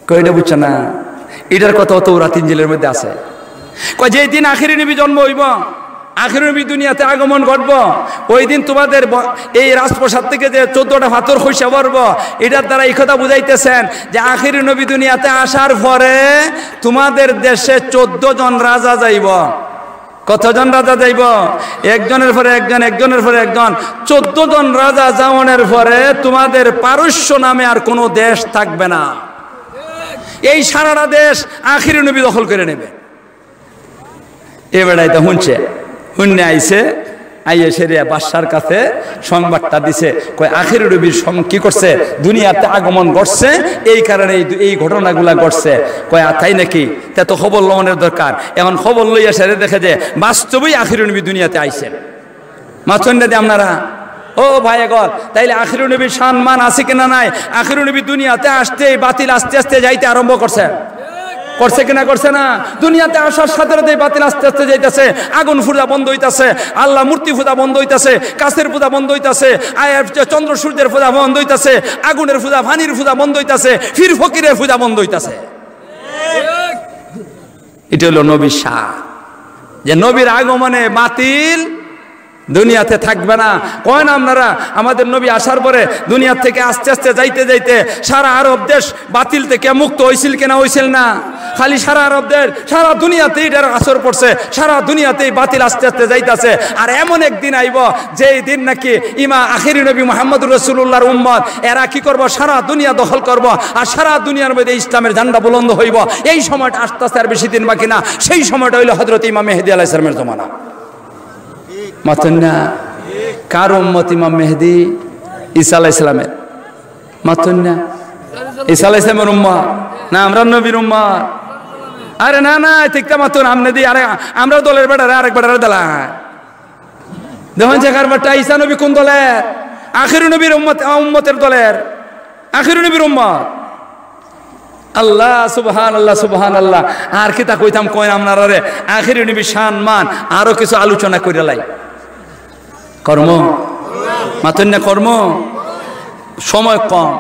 কই, "এটা বুঝছো না? এটার কথা তৌরাত ইঞ্জিলের মধ্যে আছে।" কয়, "যেই দিন আখেরি নবী জন্ম হইব, আখেরি নবী দুনিয়াতে আগমন ঘটব, ওই দিন তোমাদের ব-, এই রাজপ্রাসাদ থেকে যে চোদ্দটা পাথর খসে পড়ব, এটার দ্বারা এই কথা বুঝাইতেছেন যে আখেরি নবী দুনিয়াতে আসার পরে তোমাদের দেশে চোদ্দ জন রাজা যাইব।" কতজন রাজা যাইব? একজনের পরে একজন, একজনের পরে একজন। চোদ্দ জন রাজা যাওয়ানোর পরে তোমাদের পারস্য নামে আর কোনো দেশ থাকবে না। এই সারাটা দেশ আখেরি নবী দখল করে নেবে। এ বেটায় তো শুনছে, শুনে আইছে, আইয়া সেরিয়া বাদশার কাছে সংবাদটা দিছে। কয়, "আখেরি নবীর সং-, কি করছে? দুনিয়াতে আগমন ঘটছে, এই কারণে এই দু-, এই ঘটনাগুলা ঘটছে।" কয়, "আ, তাই নাকি? তে তো খবর লওয়ানোর দরকার।" এখন খবর লইয়া সেরে দেখে যে বাস্তবেই আখেরি নবী দুনিয়াতে আইছেন। মাতইন না দি আপনারা? ও ভাই, এগর তাইলে আখেরি নবীর সম্মান আছে কিনা নাই? আখেরি নবী দুনিয়াতে আসতেই বাতিল আস্তে আস্তে যাইতে আরম্ভ করছে। করছে কিনা করছে না? দুনিয়াতে আসার সাথে সাথে বাতিল আস্তে আস্তে যাইতাছে, আগুন পূজা বন্ধ হইতাছে, আল্লাহ মূর্তি পূজা বন্ধ হইতাছে, কাছের পূজা বন্ধ হইতাছে, আয়ার চন্দ্র সূর্যের পূজা বন্ধ হইতাছে, আগুনের পূজা, পানির পূজা বন্ধ হইতাছে, পীর ফকিরের পূজা বন্ধ হইতাছে। এটা হলো নবীর শান, যে নবীর আগমনে বাতিল দুনিয়াতে থাকবে না। কয় না আপনারা, আমাদের নবী আসার পরে দুনিয়া থেকে আস্তে আস্তে যাইতে যাইতে সারা আরব দেশ বাতিল থেকে মুক্ত হইছিল কিনা হইছিল না? খালি সারা আরব দেশ, সারা দুনিয়াতে এটার আসর পড়ছে, সারা দুনিয়াতেই বাতিল আস্তে আস্তে যাইতাছে। আর এমন একদিন আইব, যেই দিন নাকি ইমা আখেরি নবী মোহাম্মদুর রসুলুল্লাহর উম্মত এরা কি করব? সারা দুনিয়া দখল করব, আর সারা দুনিয়ার মধ্যে ইসলামের ঝান্ডা বুলন্দ হইব। এই সময়টা আস্তে আস্তে, আর বেশি দিন বাকি না। সেই সময়টা হইল হজরত ইমাম মেহেদি আলাইহিস সালামের জমানা। মাতন না? কার উম্মত ইমাম মেহেদি? ঈসা আলাইহিস সালামের। মাতন না? ঈসা আলাইহিস সালামের উম্মত না আমরার নবীর উম্মত? আরে না না, ঠিকটা মাতন। আপনি দি আরে আমরার দলের বেটারে আরেক বেটারে দিলা। দেখুন যে কার বেটা, ঈসা নবী কোন দলের? আখেরি নবীর উম্মত, উম্মতের দলের, আখেরি নবীর উম্মত। আল্লাহ, সুবহানাল্লাহ, সুবহানাল্লাহ। আর কিতা কইতাম কইন আপনারারে, আখেরি নবীর শান মান আরো কিছু আলোচনা করিলাই। কর্ম, মাতন না কর্ম, সময় কম,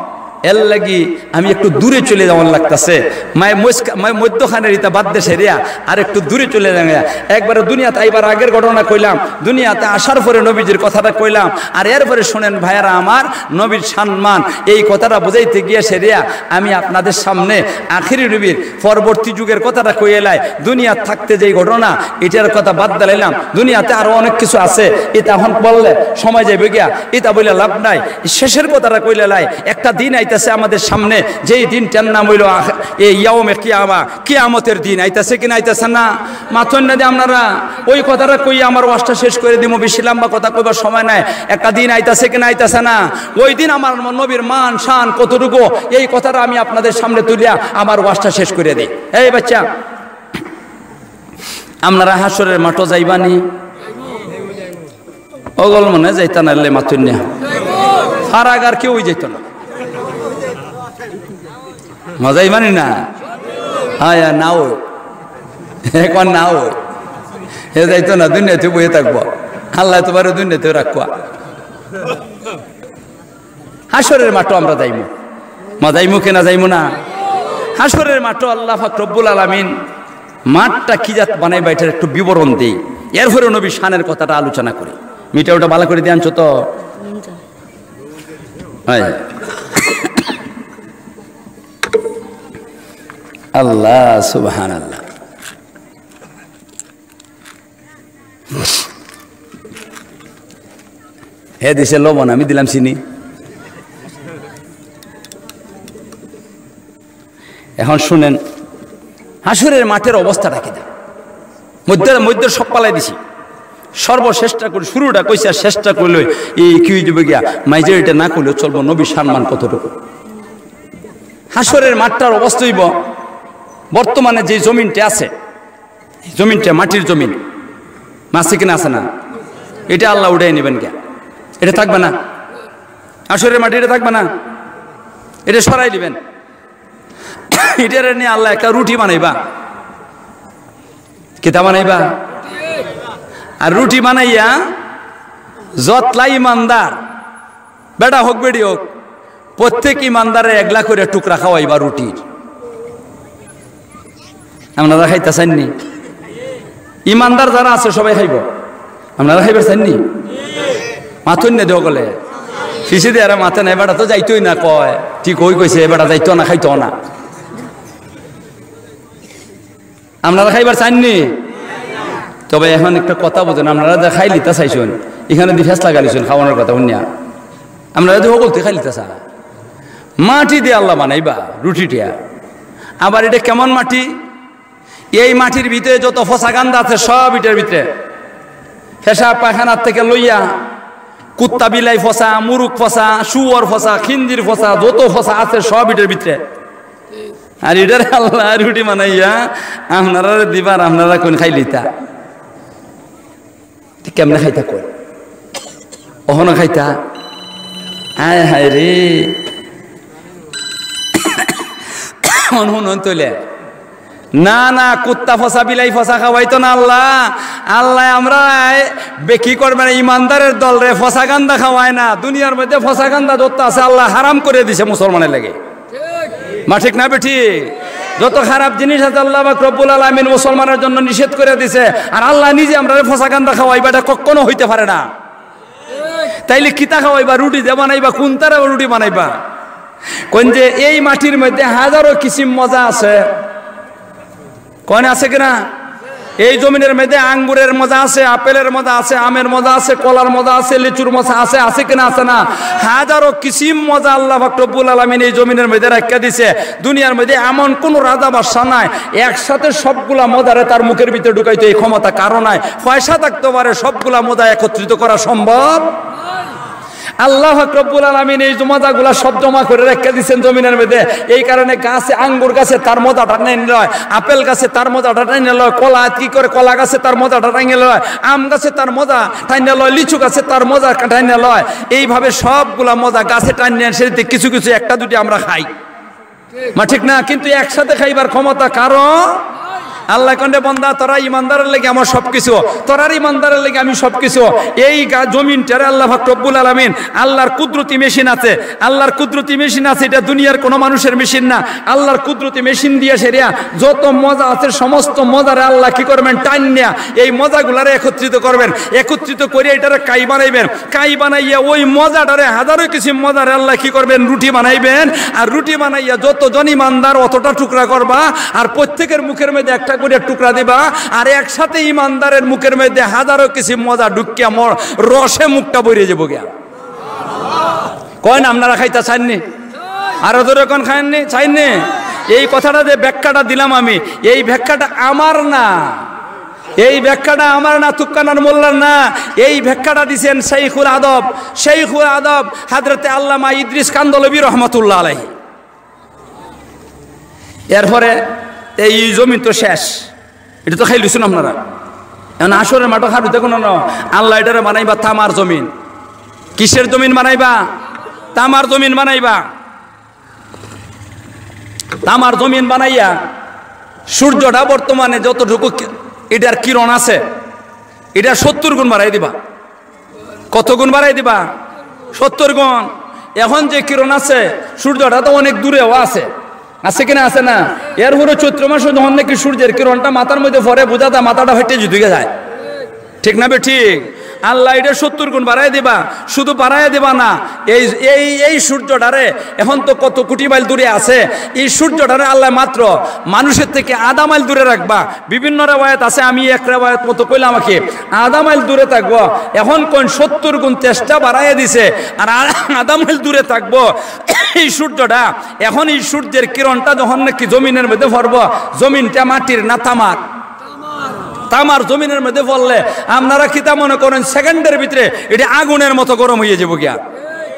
এর লাগি আমি একটু দূরে চলে যাওয়ার লাগতাছে। মায় মস্ক-, মায় মধ্যখানের ইতা বাদ দেশে রিয়া আর একটু দূরে চলে যাওয়া। একবারে দুনিয়াতে আইবার আগের ঘটনা কইলাম, দুনিয়াতে আসার পরে নবীজির কথাটা কইলাম। আর এরপরে শুনেন ভাইয়ারা আমার, নবীর সম্মান, এই কথাটা বুঝাইতে গিয়া সেরিয়া আমি আপনাদের সামনে আখেরি নবীর পরবর্তী যুগের কথাটা কইলাই। দুনিয়া থাকতে যেই ঘটনা, এটার কথা বাদ দিলাইলাম। দুনিয়াতে আরো অনেক কিছু আছে, এটা এখন বললে সময় যাইব গিয়া, এটা বলে লাভ নাই। শেষের কথাটা কইলাই, একটা দিন আইতাছে আমাদের সামনে, যেই দিনটার নাম হইল আখ-, এই ইয়াউমে কিয়ামা, কিয়ামতের দিন আইতাছে কি না আইতাছে না? মাতন না দি আপনারা। ওই কথাটা কই আমার ওয়াজটা শেষ করে দিমু, বেশি লম্বা কথা কইবার সময় নাই। একটা দিন আইতাছে কি না আইতাছে না? ওই দিন আমার নবীর মান শান কতটুকু, এই কথাটা আমি আপনাদের সামনে তুলিয়া আমার ওয়াজটা শেষ করে দিই। এই বাচ্চা, আপনারা হাশরের মাঠো যাইবানি? অগল মনে যাইতা না, লে মাতুন না। ফারাগার কেউই যাইত না। মজাই মানি না? হ্যাঁ, নাও। এখন নাও। হে যাইতো না, দুনিয়াতে বইয়া থাকবো। আল্লাহ তোমার দুনিয়াতে রাখবা। হাশরের মাঠো আমরা যাইমু। মজাইমু কি না যাইমু না? হাশরের মাঠো আল্লাহ পাক রব্বুল আলামিন মাঠটা কি জাত বানাইবা, এটার একটু বিবরণ দেই। এরপরে নবী শানের কথাটা আলোচনা করি। মিটা ওটা ভালো করে দিয়ে আনছো তো? হয়। আল্লাহ, সুবহানাল্লাহ। হে দিছে লবণ, আমি দিলাম চিনি। এখন শুনেন, হাশরের মাঠের অবস্থাটা কিতা? মধ্যে, মধ্যে সব পালাই দিছি, সর্বশেষটা করি, শুরুটা কইছি আর শেষটা করলে এই কি হয়ে যাবে গিয়া, মাইজরিটা না করলেও চলবো। নবী সম্মান কতটুকু? হাশরের মাঠটার অবস্থা হইব, বর্তমানে যে জমিনটা আছে, জমিনটা মাটির জমিন, আছে কিনা আছে না, এটা আল্লাহ উঠাই নেবেন গিয়া, এটা থাকবে না। হাশরের মাটি এটা থাকবে না, এটা সরাই দিবেন। এটারে নিয়ে আল্লাহ একটা রুটি বানাইবা। কিতা বানাইবা? আর রুটি বানাইয়া যতলা ইমানদার, বেটা হোক বেটি হোক, প্রত্যেক ইমানদারে একলা করে টুকরা খাওয়াইবা রুটির। আপনারা খাইতা চাইননি? ইমানদার যারা আছে সবাই খাইব। আপনারা খাইবার চাইননি? মাতইন না দেও গলে। ফিসি দিয়ে আর মাতে নাই, বেটা তো যাইতই না কয়। ঠিক ওই কইছে, বেটা যাইতো না, খাইতো না। আপনারা খাইবার চাইননি? তবে এখন একটা কথা বুঝেন, আপনারা যে খাই লিতা চাইছেন, এখানে দি ফেস লাগালিছেন খাওয়ানোর কথা শুনিয়া। আপনারা যে হকলতে খাই লিতা চা, মাটি দিয়ে আল্লাহ বানাইবা রুটিটা। আবার এটা কেমন মাটি? এই মাটির ভিতরে যত ফসা গান্দা আছে সব এটার ভিতরে, পেশাব পায়খানার থেকে লইয়া কুত্তা বিলাই ফসা, মুরুক ফসা, শুয়োর ফসা, খিন্দির ফসা, যত ফসা আছে সব এটার ভিতরে। আর এটারে আল্লাহ রুটি বানাইয়া আপনারা দিবার, আপনারা কোন খাইলিতা? তে কেমনে খাইতা কই? অহনো খাইতা? হায় হায় রে। অন হুন অন তইলে। না, না, কুত্তা ফসা, বিলাই ফসা খাওয়াইতো না আল্লাহ। আল্লাহ আমরা বে-, কি করবেন, ইমানদারের দলরে ফসা গান্দা খাওয়ায় না। দুনিয়ার মধ্যে ফসা গান্দা যত আছে আল্লাহ হারাম করে দিছে মুসলমানের লাগি। মা ঠিক না বেঠিক? যত খারাপ জিনিস আছে আল্লাহ পাক রব্বুল আলামিন মুসলমানের জন্য নিষেধ করে দিছে। আর আল্লাহ নিজে আমরারে ফসা গান্দা খাওয়াইবা, এটা কখনো হইতে পারে না। তাইলে কিতা খাওয়াইবা? রুটি দে বানাইবা, কোনটারে রুটি বানাইবা? কোন যে এই মাটির মধ্যে হাজারো কিসিম মজা আছে। কোন আছে কিনা? এই জমিনের মধ্যে আঙ্গুরের মজা আছে, আপেলের মজা আছে, আমের মজা আছে, কলার মজা আছে, লিচুর মজা আছে, আছে কিনা? আছে না? হাজারো কিসিম মজা আল্লাহ পাক রব্বুল আলামিন এই জমিনের মধ্যে রাখিয়া দিছে। দুনিয়ার মধ্যে এমন কোন রাজা বাদশা নাই, একসাথে সবগুলা মজারে তার মুখের ভিতরে ঢুকাইতে এই ক্ষমতা কারো নাই। পয়সা থাকতে পারে, সবগুলা মজা একত্রিত করা সম্ভব? আল্লাহ পাক রব্বুল আলামিন এই মজাগুলা সব জমা করে রেখে দিছেন জমিনের মধ্যে। এই কারণে গাছে, আঙ্গুর গাছে তার মজাটা টাইনে লয়, আপেল গাছে তার মজাটা টাইনে লয়, কলা কি করে, কলা গাছে তার মজাটা টাইনে লয়, আম গাছে তার মজা টাইনে লয়, লিচু গাছে তার মজা টাইনে লয়। এইভাবে সবগুলা মজা গাছে টাইনে আনছে, কিছু কিছু একটা দুটি আমরা খাই। মা ঠিক না? কিন্তু একসাথে খাইবার ক্ষমতা কারো। আল্লাহ কইন, বন্দা, তোরা ইমানদারের লাগি আমার সবকিছু, তোরার ইমানদারের লাগি আমি সবকিছু। এই গা-, জমিনটারে আল্লাহ পাক রব্বুল আলামিন, আল্লাহর কুদরতি মেশিন আছে, আল্লাহর কুদরতি মেশিন আছে, এটা দুনিয়ার কোনো মানুষের মেশিন না। আল্লাহর কুদরতি মেশিন দিয়া সেরিয়া যত মজা আছে, সমস্ত মজারে আল্লাহ কি করবেন? টাইনিয়া এই মজাগুলারে একত্রিত করবেন, একত্রিত করে এটারে কাই বানাইবেন। কাই বানাইয়া ওই মজাটারে, হাজারো কিসিম মজারে আল্লাহ কি করবেন? রুটি বানাইবেন। আর রুটি বানাইয়া যতজন ইমানদার অতটা টুকরা করবা, আর প্রত্যেকের মুখের মধ্যে একটা করে টুকরা দিবা। আর একসাথে ইমানদারের মুখের মধ্যে হাজারো কিসিম মজা ঢুকিয়া মর রসে মুখটা ভরে যাবো গিয়া। কইন আপনারা খাইতা চাইননি? আরো জোরে কইন, খাইননি? চাইননি? এই কথাটা যে ব্যাখ্যাটা দিলাম আমি, এই ব্যাখ্যাটা আমার না। এই ব্যাখ্যাটা আমার না, তুক্কানার মোল্লার না। এই ব্যাখ্যাটা দিছেন শেখুল আদব, শেখুল আদব হযরতে আল্লামা ইদ্রিস কান্দলবী রহমতুল্লাহ আলাইহি। এরপরে এই জমিন তো শেষ, এটা তো খাইলিছুন আপনারা। এখন হাশরের মাঠো খাটুতে কোনো না, আল্লাহ এটারে বানাইবা তামার জমিন। কিসের জমিন বানাইবা? তামার জমিন বানাইবা। তামার জমিন বানাইয়া সূর্যটা বর্তমানে যতটুকু কি-, এটার কিরণ আছে, এটা সত্তর গুণ বাড়াই দিবা। কত গুণ বাড়াই দিবা? সত্তর গুণ। এখন যে কিরণ আছে, সূর্যটা তো অনেক দূরেও আছে, আছে কিনা? আছে না? এরপরে চৈত্র মাসে যখন নাকি সূর্যের কিরণটা মাথার মধ্যে পড়ে, বোঝা যায় মাথাটা ফাইট্টা জিতুকে যায়। ঠিক না বেঠিক? আল্লাহ এটা সত্তর গুণ বাড়াই দিবা, শুধু বাড়াই দিবা না, এই, এই, এই সূর্যটারে এখন তো কত কোটি মাইল দূরে আছে, এই সূর্যটারে আল্লাহ মাত্র মানুষের থেকে আধা মাইল দূরে রাখবা। বিভিন্ন রেওয়ায়াত আছে, আমি এক রেওয়ায়াত মতো কইলাম আর কি, আধা মাইল দূরে থাকবো। এখন কইন সত্তর গুণ চেষ্টা বাড়াইয়া দিছে, আর আ-, আধা মাইল দূরে থাকবো। এই সূর্যটা, এখন এই সূর্যের কিরণটা যখন নাকি জমিনের মধ্যে পড়বো, জমিনটা মাটির না তামার? তামার জমিনের মধ্যে পড়লে আপনারা কিতা মনে করেন, সেকেন্ডের ভিতরে এটা আগুনের মতো গরম হয়ে যাবো গিয়া?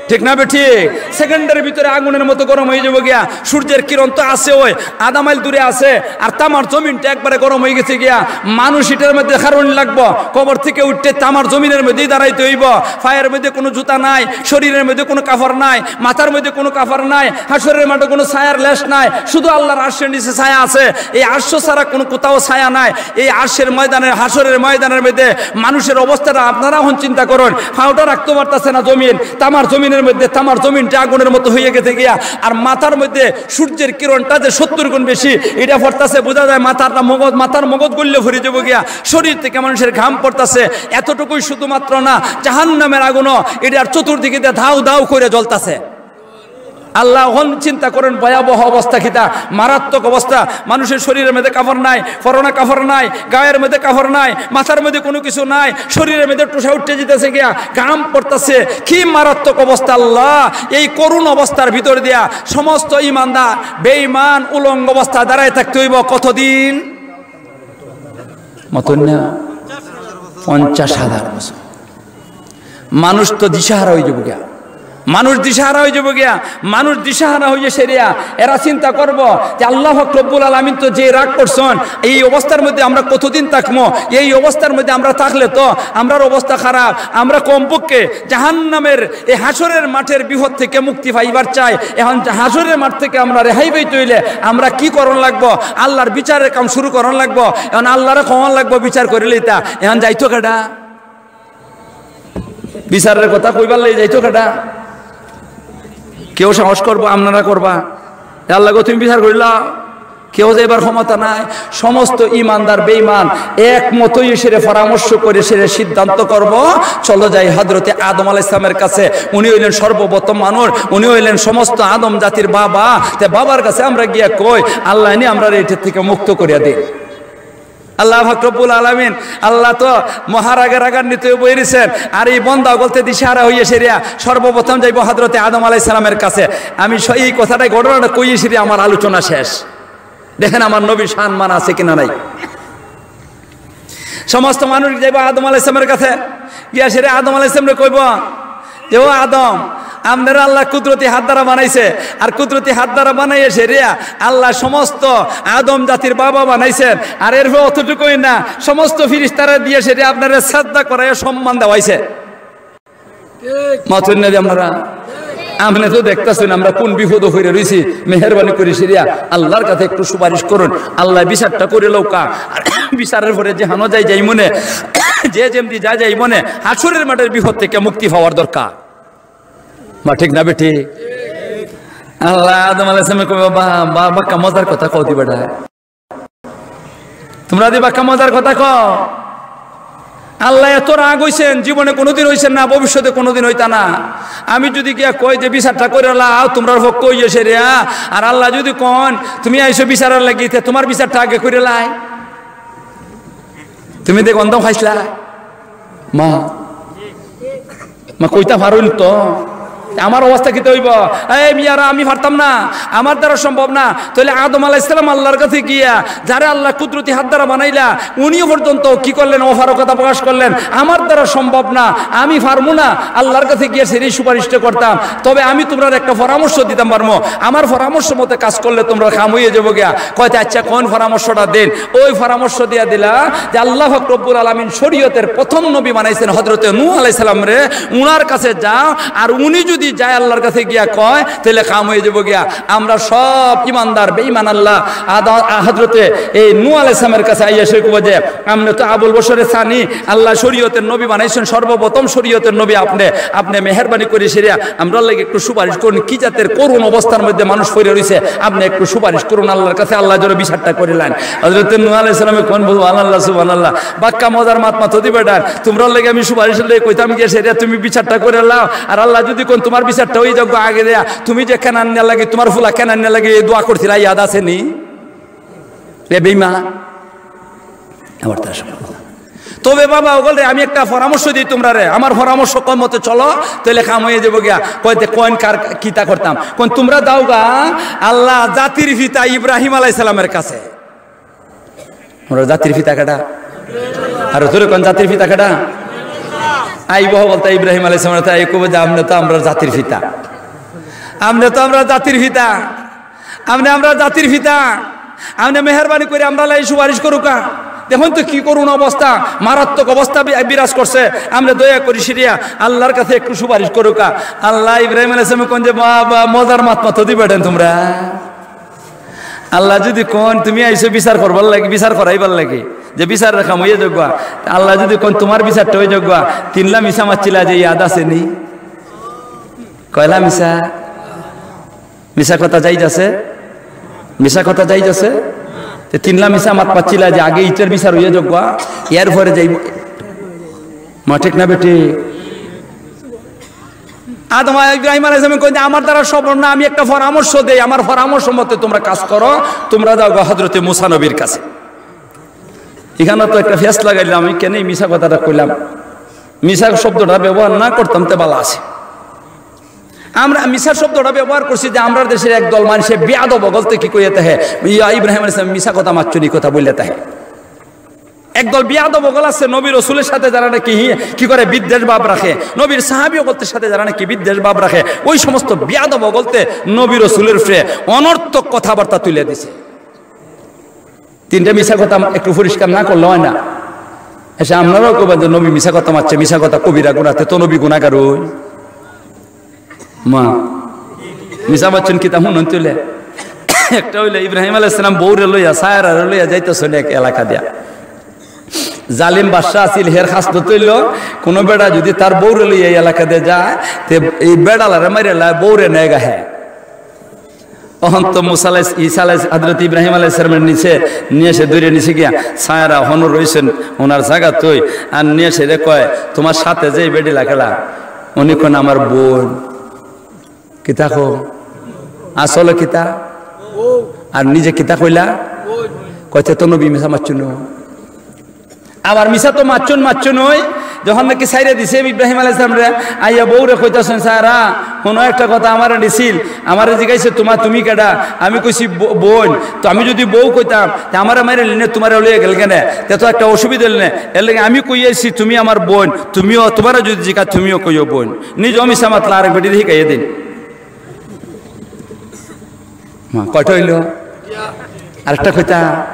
ঠিক না বেঠিক? সেকেন্ডের ভিতরে আগুনের মতো গরম হয়ে যাবো গিয়া। সূর্যের কিরণ তো আছে, ওই আধা মাইল দূরে আছে, আর তামার জমিনটা একবারে গরম হয়ে গেছে গিয়া। মানুষ এটার মধ্যে কারণ লাগবো, কবর থেকে উঠতে তামার জমিনের মধ্যেই দাঁড়াইতে হইব। পায়ের মধ্যে কোনো জুতা নাই, শরীরের মধ্যে কোনো কাপড় নাই, মাথার মধ্যে কোনো কাপড় নাই, হাশরের মাঠে কোনো ছায়ার লেশ নাই, শুধু আল্লাহর আরশের নিচে ছায়া আছে। এই আরশ ছাড়া কোনো কোথাও ছায়া নাই। এই আরশের ময়দানের, হাশরের ময়দানের মধ্যে মানুষের অবস্থাটা আপনারা এখন চিন্তা করুন। পাওটা রাখতে পারতাছে না জমিন, তামার জমিনের মধ্যে, তামার জমিনটা আগুনের মতো হয়ে গেছে গিয়া। আর মাথার মধ্যে সূর্যের কিরণটা যে সত্তর গুণ বেশি, এটা পড়তাছে, বোঝা যায় মাথাটা মগজ, মাথার মগজ গলিয়া পড়ি যাবো গিয়া। শরীর থেকে মানুষের ঘাম পড়তাছে, এতটুকুই শুধুমাত্র না, জাহান্নামের আগুনও এটার চতুর্দিকে দিয়ে ধাউ ধাউ করে জ্বলতাছে। আল্লাহ, এখন চিন্তা করেন, ভয়াবহ অবস্থা কিতা, মারাত্মক অবস্থা। মানুষের শরীরের মধ্যে কাপড় নাই, পরনে কাপড় নাই, গায়ের মধ্যে কাপড় নাই, মাথার মধ্যে কোনো কিছু নাই, শরীরের মধ্যে টুসা উঠতে যেতেছে গিয়া, ঘাম পড়তেছে। কি মারাত্মক অবস্থা আল্লাহ! এই করুণ অবস্থার ভিতর দিয়া সমস্ত ইমানদার বেঈমান উলঙ্গ অবস্থা দাঁড়ায় থাকতে হইব কতদিন? মতন না? পঞ্চাশ হাজার বছর। মানুষ তো দিশাহারা হয়ে যাবো গিয়া। মানুষ দিশাহারা অইযিবো গিয়া। মানুষ দিশাহারা অইয়া সেরিয়া এরা চিন্তা করবো যে আল্লাহ পাক রব্বুল আলামিন তো যে রাগ করছইন, এই অবস্থার মধ্যে আমরা কতদিন থাকমু, এই অবস্থার মধ্যে আমরা থাকলে তো আমরার অবস্থা খারাপ। আমরা কমপক্ষে জাহান্নামের এই হাশরের মাঠের বিপদ থেকে মুক্তি পাইবার চাই। এখন হাশরের মাঠ থেকে আমরা রেহাই পাইতে অইলে আমরা কি করণ লাগবো? আল্লাহর বিচারের কাম শুরু করণ লাগবো। এখন আল্লাহরে কওয়ান লাগবো বিচার করিলিতা। এখন যাইতো কেডা? বিচারের কথা কইবার লাগি যাইতো কেডা? কেউ সাহস করবো? আপনারা করবা? এ আল্লাহ গো, তুমি বিচার করিলাও। কেউ যাইবার ক্ষমতা নাই। সমস্ত ইমানদার বেইমান একমত অইয়া সেরে পরামর্শ করে সেরে সিদ্ধান্ত করবো, চলো যাই হযরতে আদম আলাইহিস সালামের কাছে। উনি অইলেন সর্বপ্রথম মানুষ, উনি অইলেন সমস্ত আদম জাতির বাবা। তে বাবার কাছে আমরা গিয়া কই, আল্লাহ নি আমরারে এটার থেকে মুক্ত করিয়া দিন। আল্লাহ পাক রব্বুল আলামিন, আল্লাহ তো মহারাগে রাগান্বিত অইয়া বইয়া রইছেন। আর এই বন্দা অকলতে দিশাহারা অইয়া সেরিয়া সর্বপ্রথম যাইবো হযরতে আদম আলাইহিস সালামের কাছে। আমি স-, এই কথাটাই, ঘটনাটা কইয়া সেরিয়া আমার আলোচনা শেষ। দেখেন আমার নবীর সম্মান আছে কিনা নাই। সমস্ত মানুষ যাইবো আদম আলাইহিস সালামের কাছে, গিয়া সেরে আদম আলাইহিস সালামরে কইবো যে, "ও আদম, আপনারে আল্লাহ কুদরতি হাত দ্বারা বানাইছে, আর কুদরতি হাত দ্বারা বানাইয়া সেরিয়া আল্লাহ সমস্ত আদম জাতির বাবা বানাইছেন, আর এরপর অতটুকুই না, সমস্ত ফিরিস্তারা দিয়া সেরিয়া আপনারে সাজদা করাইয়া সম্মান দেওয়াইছে।" মাতুন না যে আমরা, আপনে তো দেখতাছেন আমরা কোন বিপদো পড়ে রইছি। মেহেরবানি করি সেরিয়া আল্লাহর কাছে একটু সুপারিশ করুন, আল্লাহ বিচারটা করিলাউক্কা। আর বিচারের পরে যেহানো যাই যাইমুনে, যে যেমদি যা যাইমুনে, হাশরের মাঠের বিপদ থেকে মুক্তি পাওয়ার দরকার। মা ঠিক না বেটি? আল্লাহ আদম আলাইহিস সালামরে কইবো, "বা, বা, বাক্কা মজার কথা কও দি বেটা।" তোমরা দি বাক্কা মজার কথা কও। আল্লাহ এত রাগ অইছেন, জীবনে কোনোদিন অইছেন না, ভবিষ্যতে কোনোদিন অইতা না। আমি যদি গিয়া কই যে বিচারটা করিলাও, তোমরার পক্ষ অইয়া সেরিয়া, আর আল্লাহ যদি কইন, "তুমি আইছো বিচারের লাগি, তে তোমার বিচারটা আগে করিলাই।" তুমি দেখ গন্ধ খাইছলা? মা, মা কইতা পারইন তো? আমার অবস্থা কিতা অইবো? এই মিয়ারা, আমি পারতাম না, আমার দ্বারা সম্ভব না। তাইলে আদম আলাইহিস সালাম আল্লাহর কাছে গিয়া, যারে আল্লাহ কুদরতি হাত দ্বারা বানাইলা, উনিও পর্যন্ত কি করলেন? অপারগতা প্রকাশ করলেন, "আমার দ্বারা সম্ভব না, আমি পারমু না।" আল্লাহর কাছে গিয়া সেরি সুপারিশটা করতাম, তবে আমি তোমরারে একটা পরামর্শ দিতাম পারমু, আমার পরামর্শ মতে কাজ করলে তোমরার কাম অইয়া যাইবো গিয়া। কইতে, "আচ্ছা, কোন পরামর্শটা দেইন?" ওই পরামর্শ দিয়া দিলা যে আল্লাহ পাক রব্বুল আলামিন শরীয়তের প্রথম নবী বানাইছেন হযরতে নূহ আলাইহিস সালামরে, উনার কাছে যাও, আর উনি যদি যায় আল্লাহর কাছে গিয়া কয়, তাইলে কাম অইয়া যাইবো গিয়া। আমরা সব ইমানদার বেইমান আল্লাহ আদা-, হযরতে এই নূহ আলাইহিস সালামের কাছে আইয়া সে কইবো যে, "আপনে তো আবুল বশরে সানি, আল্লাহ শরীয়তের নবী বানাইছেন, সর্বপ্রথম শরীয়তের নবী আপনে, আপনে মেহেরবানি করি সেরিয়া আমরার লাগি একটু সুপারিশ করুন, কি জাতের করুণ অবস্থার মধ্যে মানুষ পড়ে রইছে, আপনে একটু সুপারিশ করুন আল্লাহর কাছে, আল্লাহ যেন বিচারটা করিলাইন।" হযরতে নূহ আলাইহিস সালামে কইন, "বলবো আল্লাহ, সুবহানাল্লাহ, বাক্কা মজার মাত মাতো দি বেটার, তোমরার লাগি আমি সুপারিশের লাগি কইতাম গিয়া সেরিয়া তুমি বিচারটা করিলাও, আর আল্লাহ যদি কইন তোমার বিচারটা অইযাউক আগে দেয়া, তুমি যে কেনানিয়ার লাগি, তোমার ফুলা কেনানিয়ার লাগি এই দোয়া করছিলা, ইয়াদ আছে নি?" এ বেইমান, আমার তার সঙ্গে কথা। তবে বাবা, ওগুলো আমি একটা পরামর্শ দিই তোমরারে, আমার পরামর্শ কম মতে চলো, তাইলে কাম অইয়া যাইবো গিয়া। কইতে কইন কার কিতা করতাম? কইন তোমরা যাওগা আল্লাহ জাতির পিতা ইব্রাহিম আলাইহিস সালামের কাছে। আমরা জাতির পিতা কেডা? আর জোরে কইন জাতির পিতা কেডা? আইবো বলতে ইব্রাহিম আলাইহিস সালাম, তাই কইবো যে, "আপনে তো আমরার জাতির পিতা, আপনে তো আমরার জাতির পিতা।" আপনে আমরার জাতির পিতা, আপনে মেহেরবানি করি আমরার লাগি সুপারিশ করুক্কা। দেখইন তো কি করুণ অবস্থা, মারাত্মক অবস্থা বি-, বিরাজ করছে। আপনে দয়া করি সেরিয়া আল্লাহর কাছে একটু সুপারিশ করুক্কা। আল্লাহ ইব্রাহিম আলাইহিস সালামে কইন যে, "বাবা, মজার মাত মাতো দি বেটাইন তোমরা।" আল্লাহ যদি কইন, "তুমি আইছো বিচার করবার লাগি, বিচার করাইবার লাগি, যে বিচারর কাম অইয়া যাউগা।" আল্লাহ যদি কইন, "তোমার বিচারটা অইযাউগা, তিনলা মিছা মাতছিলা যে ইয়াদ আছে নি?" কয়লা মিছা? মিছা কথা জায়েজ আছে? মিছা কথা জায়েজ আছে? তে তিনলা মিছা মাত মাতছিলা যে আগে ইটার বিচার অইয়া যাউগা, এরপরে যাইবো। মা ঠিক না বেটি? আদম ইব্রাহিম আলাইহিস সালামে কইন যে, "আমার দ্বারা সম্ভব না, আমি একটা পরামর্শ দেই, আমার পরামর্শ মতে তোমরা কাজ করো, তোমরা যাওগা হযরতে মুসা নবীর কাছে।" ইখানো তো একটা ফেস লাগাইলাম, আমি কেনে মিছা কথাটা কইলাম? মিছা শব্দটা ব্যবহার না করতাম তে ভালা আছে। আমরা মিছা শব্দটা ব্যবহার করছি যে আমরার দেশের একদল মানষে বেয়াদব অকলতে কি কইয়া তাহে, ইয়া ইব্রাহিম আলাইহিস সালাম মিছা কথা মাতছইন ই কথা বইলা তাহে। একদল বিয়াদব অকল আছে নবী রসুলের সাথে, যারা নাকি হি-, কি করে বিদ্বেষ ভাব রাখে, নবীর সাহাবী অকলদের সাথে যারা নাকি বিদ্বেষ ভাব রাখে, ওই সমস্ত বিয়াদব অকলতে নবী রসুলের উপরে অনর্থক কথাবার্তা তুলে দিছে। তিনটা মিছা কথা একটু পরিষ্কার না করলে হয় না। এসে আপনারাও কইবেন যে নবী মিছা কথা মাতছে, মিছা কথা কবিরা গুনাহ, তে তো নবী গুনাহগার অই। মা, মিছা মাতছইন কিতা হুনইন তুলে। একটা অইলে ইব্রাহিম আলাইহিস সালাম বউরে লইয়া, সারারে লইয়া যাইতেছইন এক এলাকা দিয়া। জালিম বাদশা আছিল, হের খাসলত অইলো, কোনো বেটা যদি তার বউরে লইয়া এই এলাকা দিয়া যায়, তে এই বেটালারে মারিয়া লাই বউরে নেগা হে। অখন তো মুসা আলাইহিস, ঈসা আলাইহিস, হযরত ইব্রাহিম আলাইহিস সালামরে নিছে, নিয়া সে ধরিয়া নিছে গিয়া, সারা হনো রইছইন ওনার জাগাত থই, আর নিয়া সে রে কয়, "তোমার সাথে যে বেটি লাকেলা, উনি কোন আমার বোন।" কিতা কও? আসলে কিতা? আর নিজে কিতা কইলা? কইতে তো নবী মিছা মাতছইন। আবার মিছা তো মাতছইন, মাতছইন অই, যখন নাকি ছাইড়া দিছে ইব্রাহিম আলাইহিস সালামরে, আইয়া বউরে কইতাছইন, "সারা, হুনো একটা কথা আমারে দিছিল, আমারে জিগাইছে, তোমা, তুমি কেডা?" আমি কইছি, "ব-, বোন।" তো আমি যদি বউ কইতাম, তে আমারে মাইরা লিনে তোমারে লইয়া গেল কেনে? তে তো একটা অসুবিধা অইল না। এর লাগি আমি কইয়াছি, "তুমি আমার বোন, তুমিও, তোমারে যদি জিগা, তুমিও কইও বোন।" নিজেও মিছা মাতলা, আরেক বেটিরে হিকাইয়া দিন। মা, কয়টা অইল? আরেকটা কইতা,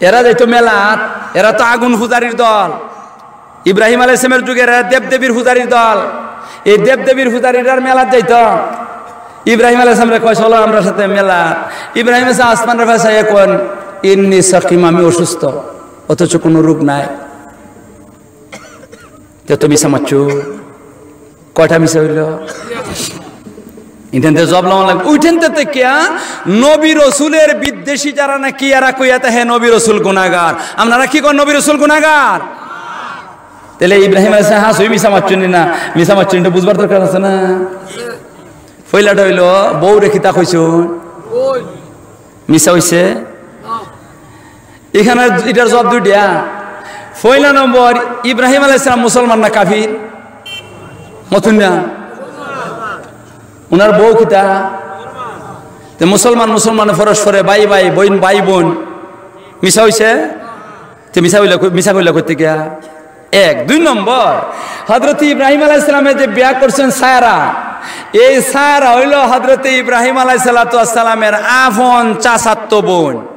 এরা যাইতো মেলাত, এরা তো আগুন পূজারির দল। ইব্রাহিম আলাইহিস সালামের যুগে এরা দেবদেবীর পূজারির দল। এই দেবদেবীর পূজারিরার মেলাত যাইতো। ইব্রাহিম আলাইহিস সালামরে কয়, "চলো আমরার সাথে মেলাত।" ইব্রাহিম আলাইহিস সালাম আসমানর পাশে চাইয়া কইন, "ইন্নি সাকিম, আমি অসুস্থ।" অথচ কোনো রোগ নাই। তে তো মিছা মাতছো। কয়টা মিছা অইল? ইঠানতে জব লওয়া লাগবে। উঠানতে তে কিয়া? নবী রসুলের বিদ্বেষী যারা নাকি, এরা কইয়া তে হে নবী রসুল গুনাহগার। আপনারা কি কন নবী রসুল গুনাহগার? তাইলে ইব্রাহিম আলাইহিস সালাম হাছাউ মিছা মাতছইন না, মিছা মাতছইন, এটা বুঝবার দরকার আছে না? পয়লাটা অইল, বউরে কিতা কইছইন? মিছা অইছে? ইখানে ইটার জব দুইটা। পয়লা নম্বর, ইব্রাহিম আলাইহিস সালাম মুসলমান না কাফির? মাতইন না। উনার বউ কিতা? তে মুসলমান, মুসলমানে পরস্পরে ভাই ভাই, বইন ভাই বোন। মিছা অইছে? তে মিছা অইলা কই-, মিছা কইলা কইতে গিয়া? এক। দুই নম্বর, হযরত ইব্রাহিম আলাইহিস সালামে যে বিয়া করছইন সারা, এই সারা অইল হযরত ইব্রাহিম আলাইহিস সালাতু ওয়াস সালামের আপন চাচাতো বোন।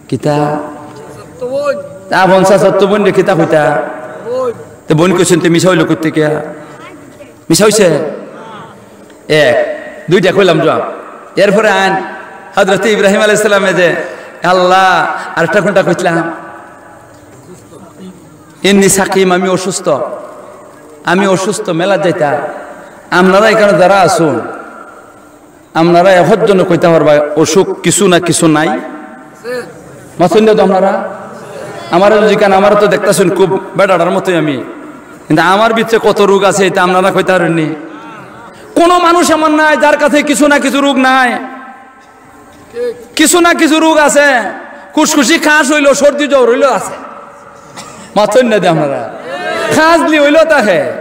কিতা? আপন চাচাতো বোনরে কিতা কইতা? তে বোন কইছইন, তে মিছা অইল কইতে গিয়া? মিছা অইছে? এক। দুইটা কইলাম জব। এরপরে আইন, হযরত ইব্রাহিম আলাইহিস সালামে যে, "আল্লাহ, আরেকটা কোনটা কইছিলাম? ইন্নি সাকিম, আমি অসুস্থ, আমি অসুস্থ, মেলাত যাইতা।" আপনারা এখানে যারা আছইন, আপনারা একজনে কইতা পারবা অসুখ কিছু না কিছু নাই? মাতইন না তো আপনারা? আমারে যদি কান, আমারে তো দেখতাছইন খুব বেটাটার মতোই আমি, কিন্তু আমার ভিতরে কত রোগ আছে, এটা আপনারা কইতা পারইন নি? কোনো মানুষ এমন নাই যার কাছে কিছু না কিছু রোগ নাই। কিছু না কিছু রোগ আছে। খুশখুশি খাস অইল, সর্দি জ্বর অইল আছে। মাতইন না দে আপনারা। খাজলি অইল তাহে।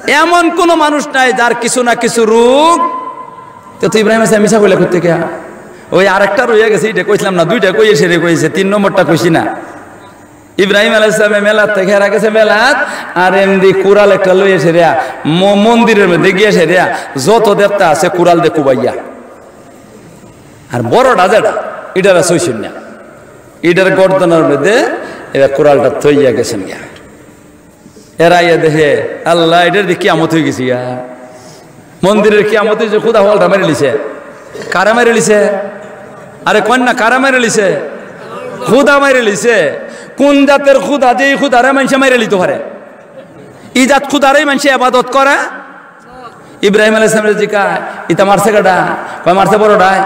এমন কোনো মানুষ নাই যার কিছু না কিছু রোগ। তো, তো ইব্রাহিম আলাইহিস সালাম মিছা কইলা কইতে গিয়া? ওই আরেকটা রইয়া গেছে, এটা কইছিলাম না, দুইটা কইয়া সেরে কইছে, তিন নম্বরটা কইছি না। ইব্রাহিম আলাইহিস সালামে মেলাত থাকি হেরা গেছে মেলাত, আর এমনি কুড়াল একটা লইয়া সেরিয়া ম-, মন্দিরের মধ্যে গিয়া সেরিয়া যত দেবতা আছে কুড়াল দে কুবাইয়া। আর বড়টা যেটা, ইটার আর সইছইন না, ইটার গর্দনার মধ্যে এবার কুড়ালটা থইয়া গেছইন গিয়া। এরা আইয়া দেখে, আল্লাহ, ইটার দি কিয়ামত অই গেছে গিয়া। মন্দিরের কিয়ামত অইছে, খুদা হলটা মারিলিছে। কারা মারিলিছে? আরে কইন না, কারা মারিলিছে? খুদা মারিলিছে। কোন জাতের খুদা যে এই খুদারে মানষে মারিলিতো পারে? ই জাত খুদারেই মানষে ইবাদত করে? ইব্রাহিম আলাইহিস সালামরে জিকায়, "ইতা মারছে কেডা?" কয়, "মারছে বড়টায়।"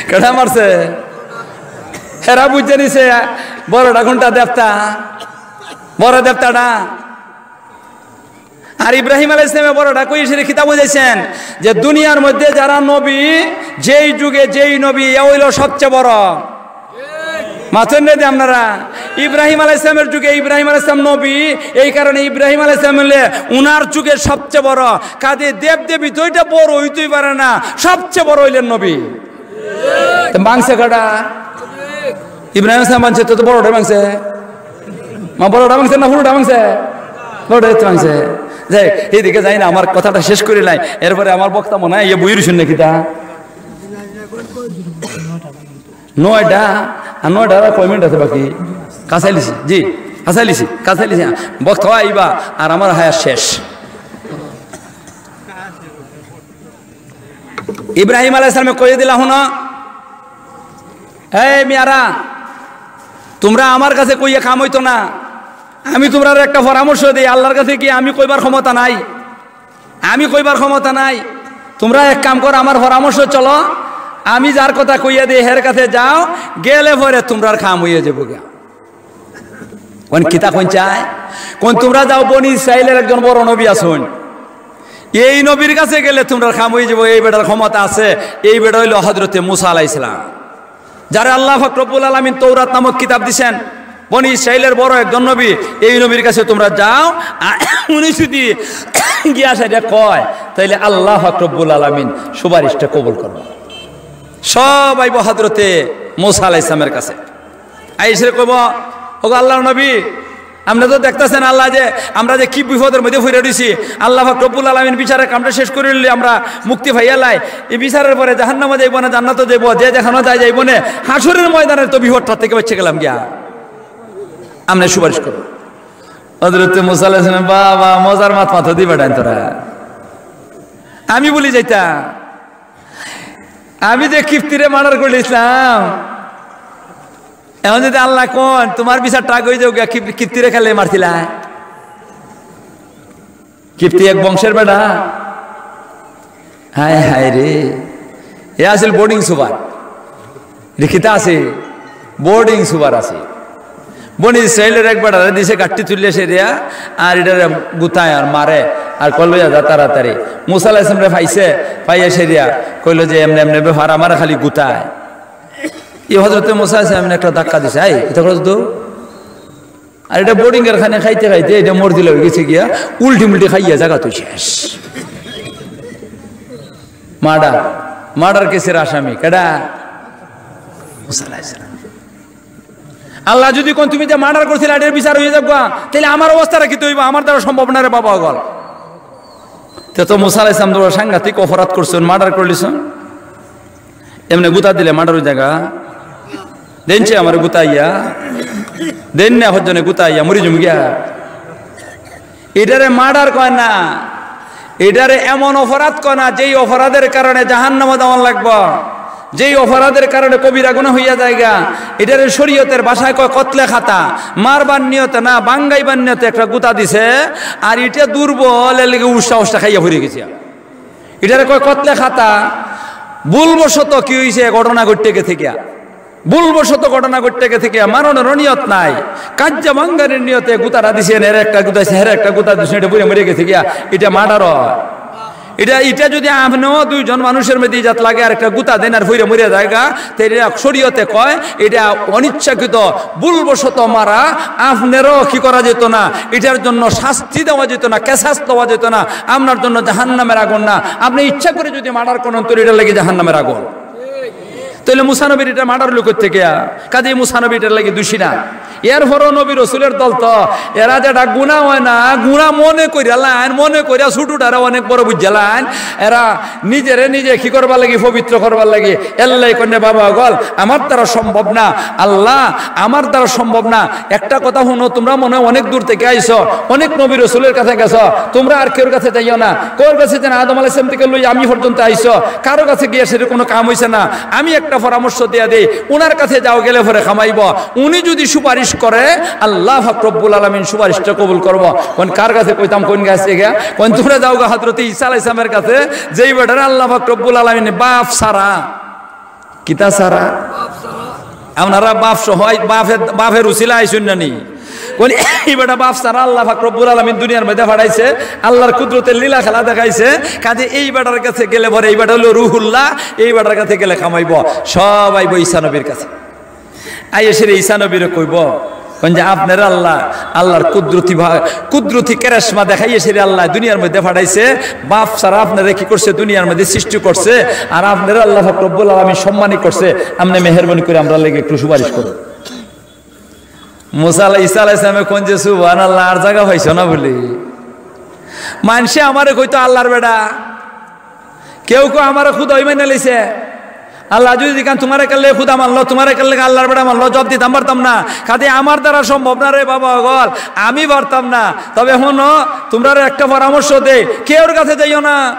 কেডা মারছে? হেরা বুঝে নিছে বড়টা কোনটা দেবতা, বড় দেবতাটা। আর ইব্রাহিম আলাইহিস সালামে বড়টা কইয়া সেরে কিতা বুঝাইছইন যে দুনিয়ার মধ্যে যারা নবী, যেই যুগে যেই নবী, এ অইল সবচেয়ে বড়। মাতইন না দে আপনারা? ইব্রাহিম আলাইহিস সালামের যুগে ইব্রাহিম আলাইহিস সালাম নবী, এই কারণে ইব্রাহিম আলাইহিস সালাম অইলে উনার যুগে সবচেয়ে বড়। কাজে দেব দেবী তো এটা বড় অইতেই পারে না, সবচেয়ে বড় অইলেন নবী। তো ভাঙছে কয়টা? ইব্রাহিম আলাইহিস সালাম ভাঙছে, তো, তো বড়টা ভাঙছে। মা, বড়টা ভাঙছে না হুরুটা ভাঙছে? বড়টা ভাঙছে। যাই, এইদিকে যাই না, আমার কথাটা শেষ করি নাই। এরপরে আমার বক্তা মনে হয় ইয়ে বই রইছইন নাকি তা? নয়টা, আর নয়টা আর কয় মিনিট আছে বাকি? কাছাইলিছি, জি, কাছাইলিছি, কাছাইলিছি। বক্তা আইবা, আর আমার হায়াত শেষ। ইব্রাহিম আলাইহিস সালামে কইয়া দিলা, "হুনো, এই মিয়ারা, তুমরা আমার কাছে কইয়া কাম অইতো না। আমি তুমরারে একটা পরামর্শ দেই, আল্লার কাছে কি আমি কইবার ক্ষমতা নাই? আমি কইবার ক্ষমতা নাই। তুমরা এক কাম করো, আমার পরামর্শ চলো, আমি যার কথা কইয়া দেই, হের কাছে যাও, গেলে পরে তুমরার কাম অইয়া যাইবো গিয়া।" কইন, "কিতা কইন চায়?" কইন, "তুমরা যাও, বনি ইসরাইলের একজন বড় নবী আছইন, এই নবীর কাছে গেলে তুমরার কাম অইয়া যাইবো, এই বেটার ক্ষমতা আছে।" এই বেটা অইলো হযরতে মুসা আলাইহিস সালাম, যারে আল্লাহ পাক রব্বুল আলামিন তৌরাত নামক কিতাব দিছেন। বনি ইসরাইলের বড় একজন নবী, এই নবীর কাছে তুমরা যাও, আর উনি যদি গিয়া সেটা কয়, তাইলে আল্লাহ পাক রব্বুল আলামিন সুপারিশটা কবুল করবো। সব আইবো হযরতে মুসা আলাইহিস সালামের কাছে। আইসে কইবো, "ওগো আল্লার নবী, আপনে তো দেখতাছেন আল্লাহ যে আমরা যে কি বিপদের মধ্যে পড়ি রইছি, আল্লাহ পাক রব্বুল আলামিন বিচারের কামটা শেষ করি লইলে আমরা মুক্তি পাইয়া লাই। এই বিচারের পরে জাহান্নামে যাইবো না জান্নাতো যাইবো, যে যেখানো যায় যাইবো নে, হাশরের ময়দানের তো বিপদটা থেকে বাঁচি গেলাম গিয়া। আপনে সুপারিশ করো।" হযরতে মুসা আলাইহিস সালাম, "বাবা, মজার মাত মাতো দিবা ডাইন তোরা। আমি বলি যাইতা, আমি যে কিপ্তিরে মার্ডার করিলাইছলাম, এখন যদি আল্লায় কইন, 'তুমার বিচারটা আগে অইযাউক গিয়া, কিপ-, কিপ্তিরে কেলে মারছিলায়?'" কিপ্তি এক বংশের বেটা। হায় হায় রে, এ আছিল বোর্ডিং সুপার। রে কিতা আছে? বোর্ডিং সুপার আছে। বনি ইসরাইলের এক বেটারে দিছে গাট্টি তুলিয়া সেরিয়া, আর ইটারে গুতায় আর মারে, আর কইলো, "যা, যা তাড়াতাড়ি।" মুসা আলাইহিস সালামরে পাইছে, পাইয়া সেরিয়া কইলো যে, "এমনে এমনে ব্যাপার, আমারে খালি গুতায়।" এই হযরতে মুসা আলাইহিস সালাম এমনে একটা ধাক্কা দিছে, "এই, ইটা করছ তো?" আর ইটা বোর্ডিং এর খানে খাইতে খাইতে ইটা মর্জিলা অইগেছে গিয়া, উল্টি মুল্টি খাইয়া জাগা তো শেষ। মার্ডার, মার্ডার কেসের আসামি কেডা? মুসা আলাইহিস সালাম। আল্লায় যদি কইন, "তুমি যে মার্ডার করছিলায়, এটার বিচার অইয়া যাউক গা," তাইলে আমার অবস্থাটা কিতা অইবো? আমার দ্বারা সম্ভব না রে বাবা, অকল। তে তো মুসা আলাইহিস সালাম তো সাংঘাতিক অপরাধ করছইন, মার্ডার করিলিছইন। এমনে গুতা দিলে মার্ডার অইযায় গা। দেইন ছে আমারে গুতাইয়া, দেইন না হজ্জনে গুতাইয়া, মরি যাইমু গিয়া। ইটারে মার্ডার কয় না, ইটারে এমন অপরাধ কয় না, যেই অপরাধের কারণে জাহান্নামো যাওয়ান লাগবো, যেই অপরাধের কারণে কবিরা গুনাহ অইয়া যায় গা। ইটারে শরীয়তের ভাষায় কয় কতলে খাতা। মারবার নিয়তে না, ভাঙ্গাইবার নিয়তে একটা গুতা দিছে, আর ইটা দুর্বল, এর লাগি উষ্টা উষ্টা খাইয়া পড়ি গেছে। ইটারে কয় কতলে খাতা। ভুলবশত কি অইছে, ঘটনা ঘটিয়া গেছে গিয়া। ভুলবশত ঘটনা ঘটিয়া গেছে গিয়া, মারণেরও নিয়ত নাই, কাইজ্জা ভাঙ্গানির নিয়তে গুতাটা দিছে, এর একটা গুতা দিছে, হের একটা গুতা দিছে, ইটা পড়িয়া মরি গেছে গিয়া, ইটা মার্ডার অয়। ইটা, ইটা যদি আপনেও দুইজন মানুষের মধ্যে ইজাত লাগে আর একটা গুতা দেইন আর পড়িয়া মরিয়া যায় গা, তে ইটা শরীয়তে কয়, ইটা অনিচ্ছাকৃত, ভুলবশত মারা, আপনেরও কি করা যেত না, ইটার জন্য শাস্তি দেওয়া যেত না, কেসাস দেওয়া যেত না, আপনার জন্য জাহান্নামের আগুন না। আপনে ইচ্ছা করি যদি মার্ডার করইন, তো ইটার লাগি জাহান্নামের আগুন। তাইলে মুসা নবীর ইটা মার্ডার অইলো কই থাকি? কাজেই মুসা নবী ইটার লাগি দোষী না। এরপরও নবী রসুলের দল তো, এরা যেটা গুনা অয় না, গুনা মনে করিয়া লাইন, মনে করিয়া ছোটটারে অনেক বড় বুঝিয়া লাইন, এরা নিজেরে নিজে কি করবার লাগি? পবিত্র করবার লাগি। এল্লাই কইন রে বাবা অকল, আমার দ্বারা সম্ভব না, আল্লাহ, আমার দ্বারা সম্ভব না। একটা কথা হুনো, তুমরা মনে অয় অনেক দূর থাকি আইছো, অনেক নবী রসুলের কাছে গেছো, তুমরা আর কেউর কাছে যাইও না। কেউর কাছে যেন আদম আলাইহিস সালাম থাকি লইয়া আমি পর্যন্ত আইছো, কারো কাছে গিয়া সেটা কোনো কাম অইছে না। আমি একটা পরামর্শ দিয়া দেই, উনার কাছে যাও, গেলে পরে কাম অইবো। উনি যদি সুপারিশ করে, আল্লাহ পাক রব্বুল আলামিন সুপারিশটা কবুল করবো। কইন কার কাছে কইতাম, কইন গেছে গিয়া? কইন তুমরা যাও গা হযরতে ঈসা আলাইহিস সালামের কাছে, যেই বেটারে আল্লাহ পাক রব্বুল আলামিন বাপ ছাড়া কিতা ছাড়া? আপনারা বাপ সহ, বাপের, বাপের উছিলা আইছইন না নি? কইন, এই বেটা বাপ ছাড়া আল্লাহ পাক রব্বুল আলামিন দুনিয়ার মধ্যে পাঠাইছে, আল্লাহর কুদরতের লীলা খেলা দেখাইছে। কাজে এই বেটার কাছে গেলে পরে, এই বেটা অইলো রুহুল্লাহ, এই বেটার কাছে গেলে কাম অইবো, সব আইবো ঈসা নবীর কাছে। আইয়া সেরে ঈসা নবীরে কইবো, কইন যে আপনারে আল্লাহ, আল্লাহর কুদরতি ভা-, কুদরতি কেরেশমা দেখাইয়া সেরে আল্লাহ দুনিয়ার মধ্যে পাঠাইছে। বাপ ছাড়া আপনারে কি করছে? দুনিয়ার মধ্যে সৃষ্টি করছে। আর আপনারে আল্লাহ পাক রব্বুল আলামিন সম্মানী করছে। আপনে মেহেরবানি করে আমরার লাগি একটু সুপারিশ করুন। মুসা আলাই-, ঈসা আলাইহিস সালামে কইন যে, "সুবহানাল্লাহ, আর জাগা পাইছো না বলে?" মানষে আমারে কইতো আল্লাহর বেটা, কেউ কেউ আমারে খুদা অই মাইনা লইছে। আল্লায় যুদি জিকাইন, "তুমারে কেল্লে খুদা মানলো, তুমারে কেল্লে আল্লাহর বেটা মানলো?" জবাব দিতাম পারতাম না। কাজেই আমার দ্বারা সম্ভব না রে বাবা অকল, আমি পারতাম না। তবে হুনো, তুমরারে একটা পরামর্শ দেই, কেউর কাছে যাইও না,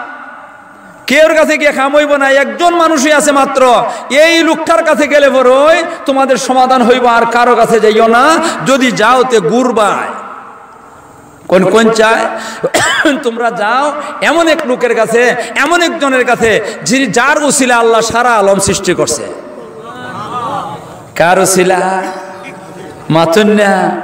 কেউর কাছে গিয়া কাম অইবো না। একজন মানুষই আছে মাত্র, এই লোকটার কাছে গেলে পরই তুমাদের সমাধান অইবো, আর কারো কাছে যাইও না। যুদি যাও তে ঘুরবায়। কোন কোন চায়? তুমরা যাও এমন এক লোকের কাছে, এমন একজনের কাছে, যিনি, যার উসিলায় আল্লাহ সারা আলম সৃষ্টি করছে। কার উসিলায়? মাতুন না।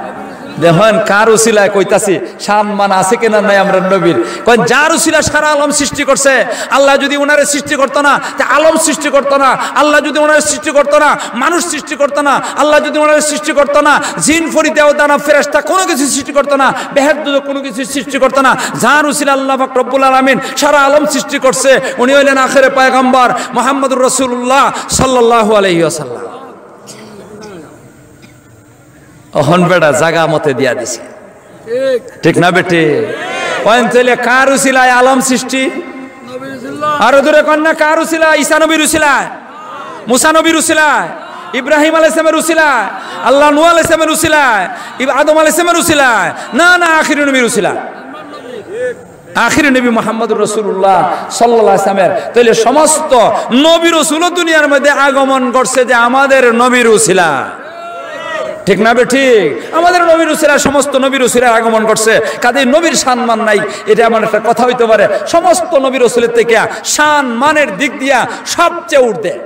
দেখইন, কার উসিলায় কইতাছি, সম্মান আছে কিনা নাই আমরার নবীর। কইন, যার উসিলায় সারা আলম সৃষ্টি করছে, আল্লায় যুদি উনারে সৃষ্টি করতো না, তে আলম সৃষ্টি করতো না। আল্লায় যুদি উনারে সৃষ্টি করতো না, মানুষ সৃষ্টি করতো না। আল্লায় যুদি উনারে সৃষ্টি করতো না, জিন, পরি, দেও, দানব, ফেরেশতা কুনু কিছু সৃষ্টি করতো না, বেহেশত, দোজখ কুনু কিছু সৃষ্টি করতো না। যার উসিলায় আল্লাহ পাক রব্বুল আলামিন সারা আলম সৃষ্টি করছে, উনি অইলেন আখেরে পয়গম্বর মুহাম্মদুর রাসূলুল্লাহ সাল্লাল্লাহু আলাইহি ওয়াসাল্লাম। অখন বেটা জাগা মতে দিয়া দিছে। ঠিক না বেটি? কইন তাইলে কার উসিলায় আলম সৃষ্টি? আরো জোরে কইন না, কার উসিলায়? ঈসা নবীর উসিলায়, মুসা নবীর উসিলায়, ইব্রাহিম আলাইহিস সালামের উসিলায়, আল্লাহ নূহ আলাইহিস সালামের উসিলায়, ইব-, আদম আলাইহিস সালামের উসিলায়? না, না, আখিরি নবীর উসিলায়। আখিরি নবী মুহাম্মদুর রাসূলুল্লাহ সাল্লাল্লাহু আলাইহি ওয়াসাল্লামের। তাইলে সমস্ত নবী রসুলও দুনিয়ার মধ্যে আগমন করছে যে আমাদের নবীর উসিলা। ঠিক না বেঠিক? আমাদের নবীর উসিলা, সমস্ত নবীর উসিলায় আগমন করছে। কাজেই নবীর সম্মান নাই, এটা এমন একটা কথা অইতে পারে? সমস্ত নবী রসুলের থেকে সম্মানের দিক দিয়া সবচেয়ে ঊর্ধ্বে।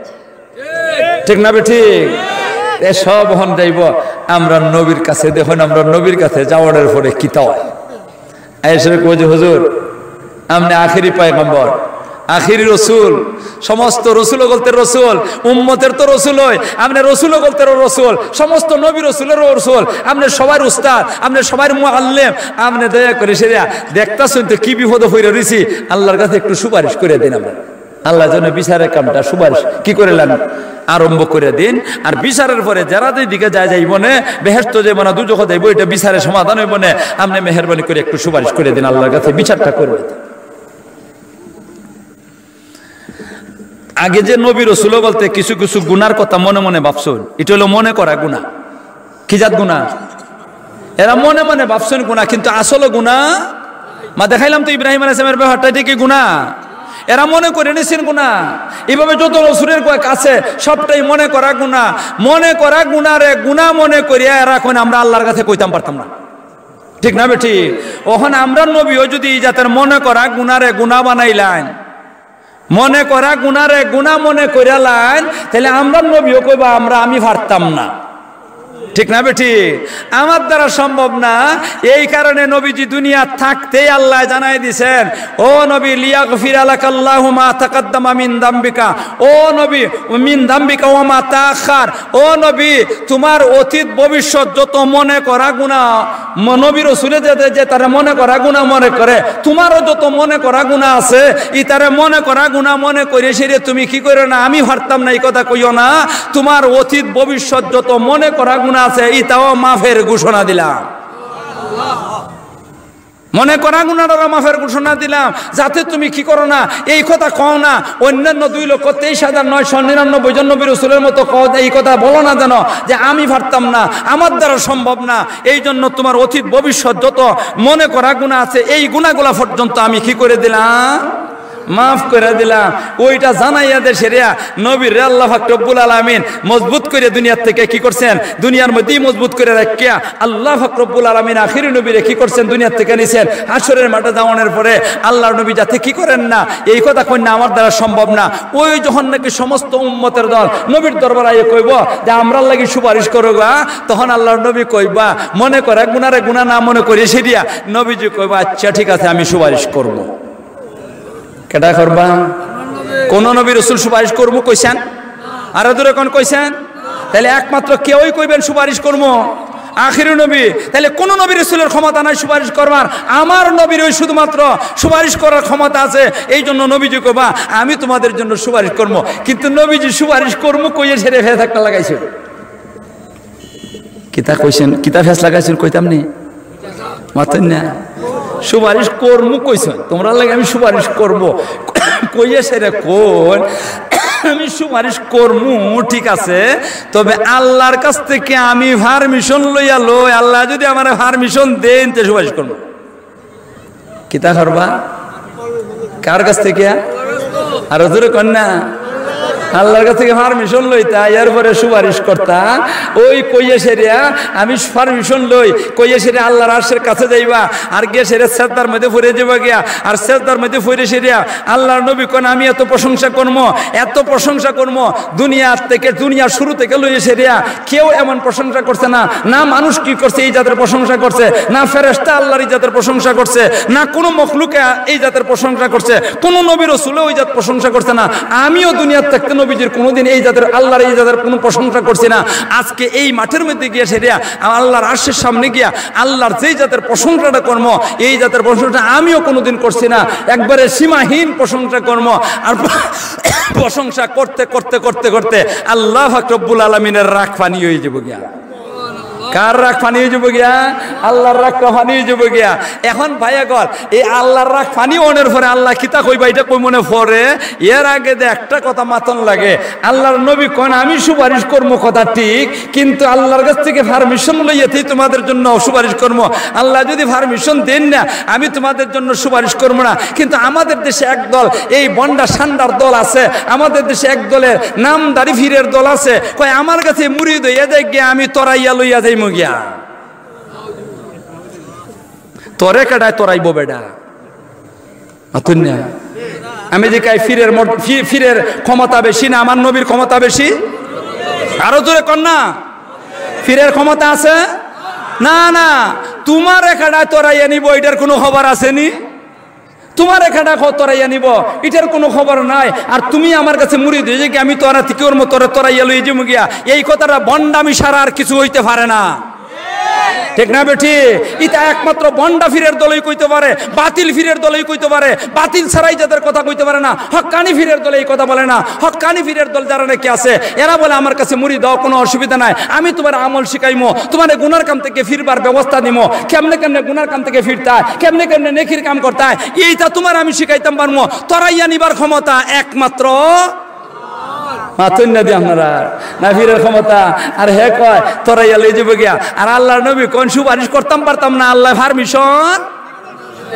ঠিক না বেঠিক? এ সব অখন যাইবো আমরার নবীর কাছে। দেখইন, আমরার নবীর কাছে যাওয়ার পরে কিতা অয়? আইসা কয় যে, "হুজুর, আপনে আখেরি পয়গম্বর, আখেরি রসুল, সমস্ত রসুল অকলতের রসুল, উম্মতের তো রসুল অয়, আপনে রসুল অকলতেরও রসুল, সমস্ত নবী রসুলেরও রসুল, আপনে সবার উস্তাদ, আপনে সবার মুআল্লিম, আপনে দয়া করি সেটা দেখতাছইন তো কি বিপদো পড়ি রইছি, আল্লাহর কাছে একটু সুপারিশ করি দিন আমরা।" আল্লাহ যেন বিচারের কামটা সুপারিশ কি করিলাম, আরম্ভ করি দিন। আর বিচারের পরে যারা যেদিকে যায় যাইবো নে, বেহেশতো যাইবো না, দুজখো যাইবো, এটা বিচারের সমাধান অইবো নে। আপনে মেহেরবানি করি একটু সুপারিশ করি দিন, আল্লাহর কাছে বিচারটা করি দিন। আগে যে নবী রসুল অকলতে কিছু কিছু গুনার কথা মনে মনে ভাবছইন, এটা অইলো মনে করা গুনা। কি জাত গুনা? এরা মনে মনে ভাবছইন গুনা, কিন্তু আসলে গুনা। মা, দেখাইলাম তো ইব্রাহিম আলাইহিস সালামের ব্যাপারটা, এটা কি গুনা? এরা মনে করি নিছইন গুনা। এইভাবে যত রসুলের কয়েক আছে, সবটাই মনে করা গুনা। মনে করা গুনারে গুনা মনে করিয়া এরা কইন, "আমরা আল্লাহর কাছে কইতাম পারতাম না।" ঠিক না বেঠিক? অখন আমরার নবীও যুদি ই জাতের মনে করা গুনারে গুনা বানাইলাইন, মনে করা গুনারে গুনা মনে করিলাইন, তাইলে আমরার নবীও কইবা, "আমরা, আমি পারতাম না।" ঠিক না বেঠিক? আমার দ্বারা সম্ভব না। এই কারণে নবীজি দুনিয়াত থাকতেই আল্লায় জানাই দিছেন, "ও নবী, লিয়াগফিরা লাকাল্লাহু মা তাকাদ্দামা মিন যামবিকা।" ও নবী, "মিন যামবিকা ওয়া মা তাআখার।" ও নবী, তুমার অতীত ভবিষ্যৎ যত মনে করা গুনা, ম-, নবী রসুলে যে, যে, যে তারে মনে করা গুনা মনে করে, তুমারও যত মনে করা গুনা আছে, ইতারে মনে করা গুনা মনে করি সেরে তুমি কি করিও না, "আমি পারতাম না", ই কথা কইও না। তুমার অতীত ভবিষ্যৎ যত মনে করা গুনা আছে, ইতাও মাফের ঘোষণা দিলাম। মনে করা গুনাটারও মাফের ঘোষণা দিলাম, যাতে তুমি কি করো না, এই কথা কও না, "অন্যান্য দুই লক্ষ তেইশ হাজার নয়শো নিরানব্বই জন নবী রসুলের মতো কও", এই কথা বলো না যেন যে, "আমি পারতাম না, আমার দ্বারা সম্ভব না।" এই জন্য তুমার অতীত ভবিষ্যৎ যত মনে করা গুনা আছে, এই গুনাগুলা পর্যন্ত আমি কি করি দিলাম? মাফ করি দিলাম। ওইটা জানাইয়া দেশে রিয়া নবীর রে আল্লাহ পাক রব্বুল আলামিন মজবুত করি দুনিয়ার থেকে কি করছেন? দুনিয়ার মধ্যেই মজবুত করি রাখিয়া আল্লাহ পাক রব্বুল আলামিন আখেরি নবীরে কি করছেন? দুনিয়ার থেকে নিছেন। হাশরের মাঠে যাওয়ানোর পরে আল্লাহর নবী যাতে কি করেন না, এই কথা কইন না, "আমার দ্বারা সম্ভব না।" ওই যখন নাকি সমস্ত উম্মতের দল নবীর দরবার আইয়া কইবো যে, "আমরার লাগি সুপারিশ করো গা", তখন আল্লাহর নবী কইবা, "মনে করা গুনারে গুনা না মনে করি সেরিয়া", নবীজি কইবা, "আচ্ছা, ঠিক আছে, আমি সুপারিশ করবো।" কেটা করবা? কোন নবী রসুল সুপারিশ করবো কইছেন? আরো জোরে কইন কইছেন? তাইলে একমাত্র কেউই কইবেন সুপারিশ করবো। আখেরি নবী, তাইলে কোন নবী রাসূলের ক্ষমতা নাই সুপারিশ করবার? আমার নবীর ওই শুধুমাত্র সুপারিশ করার ক্ষমতা আছে। এই জন্য নবীজি কইবা, "আমি তোমাদের জন্য সুপারিশ করবো।" কিন্তু নবীজি সুপারিশ করমু কইয়া সেরে ফেস একটা লাগাইছে। কিতা কইছেন, কিতা ফেস লাগাইছেন কইতাম নি? মাতইন না। সুপারিশ করমু কইছেন, তোমরার লাগি আমি সুপারিশ করবো। কইয়া সেরে কইন, "আমি সুপারিশ করমু, ঠিক আছে, তবে আল্লাহর কাছ থেকে আমি পারমিশন লইয়া লই, আল্লাহ যদি আমারে পারমিশন দেইন, তে সুপারিশ করমু।" কিতা করবা? কার কাছ থেকে? আরো জোরে কইন না। আল্লাহর কাছ থেকে পারমিশন লইতা, এরপরে সুপারিশ করতা। ওই কইয়া সেরিয়া, "আমি পারমিশন লই," কইয়া সেরিয়া আল্লাহর আরশের কাছে যাইবা, আর গিয়া সেরিয়া সেজদার মধ্যে পড়ে যাবা গিয়া, আর সেজদার মধ্যে পড়ে সেরিয়া আল্লাহর নবী কইন, "আমি এত প্রশংসা করমু, এত প্রশংসা করমু, দুনিয়ার থেকে, দুনিয়ার শুরু থেকে লইয়া সেরিয়া কেউ এমন প্রশংসা করছে না, না মানুষ কি করছে এই জাতের প্রশংসা করছে, না ফেরেশতা আল্লাহর এই জাতের প্রশংসা করছে, না কোনো মখলুকে এই জাতের প্রশংসা করছে, কোনো নবী রসুলও ওই জাত প্রশংসা করছে না। আমিও দুনিয়ার থাকতে নবীজির কোনোদিন এই জাতের, আল্লাহর এই জাতের কোনো প্রশংসা করছি না। আজকে এই মাঠের মধ্যে গিয়া সেরিয়া আল্লাহর আরশের সামনে গিয়া আল্লাহর যেই জাতের প্রশংসাটা করমু, এই জাতের প্রশংসা আমিও কোনোদিন করছি না। একবারে সীমাহীন প্রশংসা করমু।" আর প্রশংসা করতে, করতে, করতে, করতে আল্লাহ পাক রব্বুল আলামিনের রাগ পানি হয়ে যাবো গিয়া। কার রাগ পানি হয়ে যাবো গিয়া? আল্লাহর রাগ পানি হয়ে যাবো গিয়া। এখন ভাইয়া গল, এই আল্লাহর রাগ পানি অনের পরে আল্লাহ কিতা কইবা, এটা কই মনে পড়ে। এর আগে যে একটা কথা মাতন লাগে, আল্লাহর নবী কইন, "আমি সুপারিশ করমু, কথা ঠিক, কিন্তু আল্লাহর কাছ থেকে পারমিশন লইয়াতেই তোমাদের জন্য সুপারিশ করমু। আল্লাহ যদি পারমিশন দেইন না, আমি তোমাদের জন্য সুপারিশ করমু না।" কিন্তু আমাদের দেশে একদল এই বন্ডা সান্ডার দল আছে, আমাদের দেশে এক দলের নামধারী পীরের দল আছে, কয়, "আমার কাছে মুরিদ হইয়া যাইগি গিয়া, আমি তরাইয়া লইয়া যাইমু গিয়া।" তোরে কেডায় তরাইবো বেটা? মাতইন না। আমি জিকাই, পীরের মর-, পী-, পীরের ক্ষমতা বেশি না আমার নবীর ক্ষমতা বেশি? আরো জোরে কইন না। পীরের ক্ষমতা আছে? না, না। তোমারে কেডায় তরাইয়া নিবো, এটার কোনো খবর আছে নি? তোমারে কেডায় তরাইয়া নিবো, এটার কোনো খবর নাই। আর তুমি আমার কাছে মুরিদ হইয়া যাইগি গিয়া, আমি তোরা তিকিওর মতো তোরে তরাইয়া লইয়া যাইমু গিয়া। এই কথাটা বন্ডামি ছাড়া আর কিছু হইতে পারে না। ঠিক না বেঠিক? ইটা একমাত্র বন্ডা পীরের দলেই কইতে পারে, বাতিল পীরের দলেই কইতে পারে। বাতিল ছাড়া এই জাতের কথা কইতে পারে না। হক্কানি পীরের দলে এই কথা বলে না। হক্কানি পীরের দল যারা নাকি আছে, এরা বলে, "আমার কাছে মুরিদ হও, কোনো অসুবিধা নাই, আমি তোমারে আমল শিখাইমু, তোমারে গুনার কাম থেকে ফিরবার ব্যবস্থা দিমু, কেমনে কেমনে গুনার কাম থেকে ফিরতায়, কেমনে কেমনে নেকির কাম করতায়, এইটা তোমারে আমি শিখাইতাম পারমু।" তরাইয়া নিবার ক্ষমতা একমাত্র মাতইন না দি আপনারা, না পীরের ক্ষমতা। আর হে কয়, "তরাইয়া লই যাইবো গিয়া।" আর আল্লাহর নবী কইন, "সুপারিশ করতাম পারতাম না আল্লাহ পারমিশন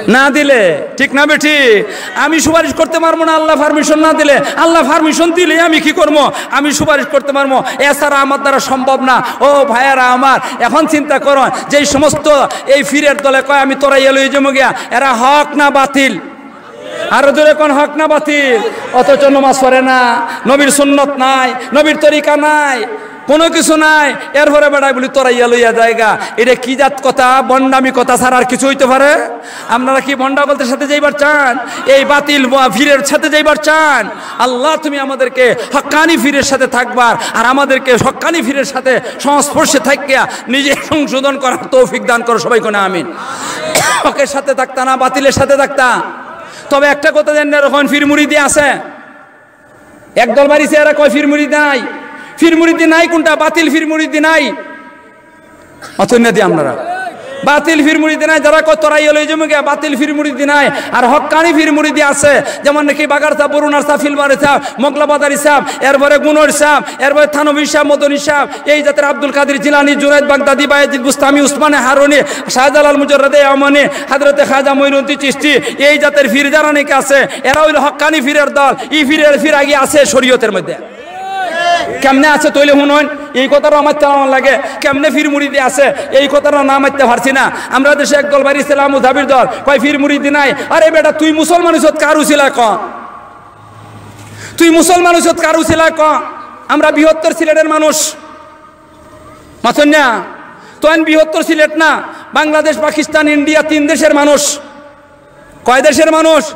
না দিলে।" ঠিক না বেঠিক? আমি সুপারিশ করতে পারমু না আল্লাহ পারমিশন না দিলে। আল্লাহ পারমিশন দিলে আমি কি করমু? আমি সুপারিশ করতে পারমু, এছাড়া আমার দ্বারা সম্ভব না। ও ভাইয়ারা আমার, এখন চিন্তা করো, যেই সমস্ত এই পীরের দলে কয়, "আমি তরাইয়া লই যাইমু গিয়া", এরা হক না বাতিল? আরো জোরে কইন, হক না বাতিল? অথচ নমাজ পড়ে না, নবীর সুন্নত নাই, নবীর তরিকা নাই, কোনো কিছু নাই, এরপরে বেটায় বুলি তরাইয়া লইয়া যায়গা। এটা কি জাত কথা? বন্ডামি কথা ছাড়া আর কিছু হইতে পারে? আপনারা কি বন্ডা বলতে সাথে যাইবার চান? এই বাতিল বা পীরের সাথে যাইবার চান? আল্লাহ, তুমি আমাদেরকে হক্কানি পীরের সাথে থাকবার আর আমাদেরকে হক্কানি পীরের সাথে সংস্পর্শে থাকিয়া নিজে সংশোধন করার তৌফিক দান করো। সবাই কইন আমিন। হকের সাথে থাকতা না বাতিলের সাথে থাকতা? তবে একটা কথা জানি না, এরকম পীর মুরিদি আছে। একদল বাড়িছে এরা কয় পীর মুরিদি নাই। পীর মুরিদি নাই কোনটা? বাতিল পীর মুরিদি নাই। মাতইন না দি আপনারা। বাতিল পীর মুরিদি নাই, যারা কয় তরাইয়া লই যাইমু গিয়া, বাতিল পীর মুরিদি নাই। আর হক্কানি পীর মুরিদি আছে, যেমন নাকি বাগার সাহেব, বরুণার সাহেব, ফিলমারি সাহেব, মগলাবাজারি সাহেব, এরপরে গুনর সাহেব, এরপরে থানবী সাহেব, মদনী সাহেব, এই জাতের আব্দুল কাদির জিলানী, জুনাইদ বাগদাদি, বায়েজিদ বুস্তামি, উসমানে হারুনি, শাহজালাল মুজাররদে ইয়ামানি, হযরতে খাজা মঈনুদ্দিন চিশতি, এই জাতের পীর যারা নাকি আছে, এরা হইল হক্কানি পীরের দল। ই পীরের পীর আগে আছে শরীয়তের মধ্যে। কেমনে আছে তইলে হুনইন, এই কথাটা আমার তেমন লাগে। কেমনে পীর মুরিদি আছে, এই কথাটা না মাততে পারছি না। আমরা দেশে একদল বাড়ি ইসলাম মুজাবির দল, কয় পীর মুরিদি নাই। আরে বেটা, তুই মুসলমান হইছত কার উছিলায় ক? তুই মুসলমান হইছত কার উছিলায় ক? আমরা বৃহত্তর সিলেটের মানুষ। মাতইন না? তো আমি বৃহত্তর সিলেট না, বাংলাদেশ, পাকিস্তান, ইন্ডিয়া, তিন দেশের মানুষ। কয় দেশের মানুষ?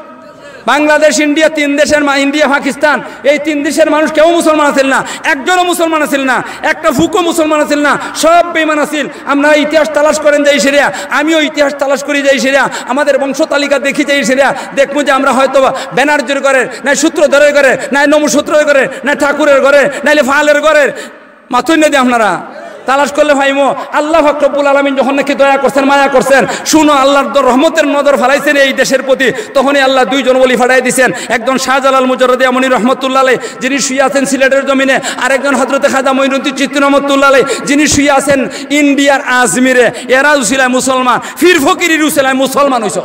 বাংলাদেশ, ইন্ডিয়া, তিন দেশের মা-, ইন্ডিয়া, পাকিস্তান, এই তিন দেশের মানুষ কেউ মুসলমান আছিল না, একজনও মুসলমান আছিল না, একটা ফুকও মুসলমান আছিল না, সব বেইমান আছিল। আপনারা ইতিহাস তালাশ করেন যাই সেরা, আমিও ইতিহাস তালাশ করি যাই সেরা, আমাদের বংশ তালিকা দেখি যাই সেরা, দেখবো যে আমরা হয়তো ব্যানার্জির ঘরের, না সূত্রধরের ঘরের, না নমসূত্রর ঘরের, না ঠাকুরের ঘরের, নাইলে ফালের ঘরের। মাতইন না দি আপনারা, তালাশ করলে পাইমু। আল্লাহ পাক রব্বুল আলামিন যখন নাকি দয়া করছেন, মায়া করছেন, শুনো, আল্লাহর দ-, রহমতের নজর ফালাইছেন এই দেশের প্রতি, তখনই আল্লাহ দুইজন ওলি ফাটাই দিছেন। একজন শাহজালাল মুজাররদে ইয়ামনি রহমতুল্লাহ আলাইহি, যিনি শুয়ে আছেন সিলেটের জমিনে, আর একজন হযরতে খাজা মঈনুদ্দিন চিশতি রহমতুল্লাহ আলাইহি, যিনি শুয়ে আছেন ইন্ডিয়ার আজমিরে। এরা উছিলায় মুসলমান, পীর ফকিরির উছিলায় মুসলমান অইছে।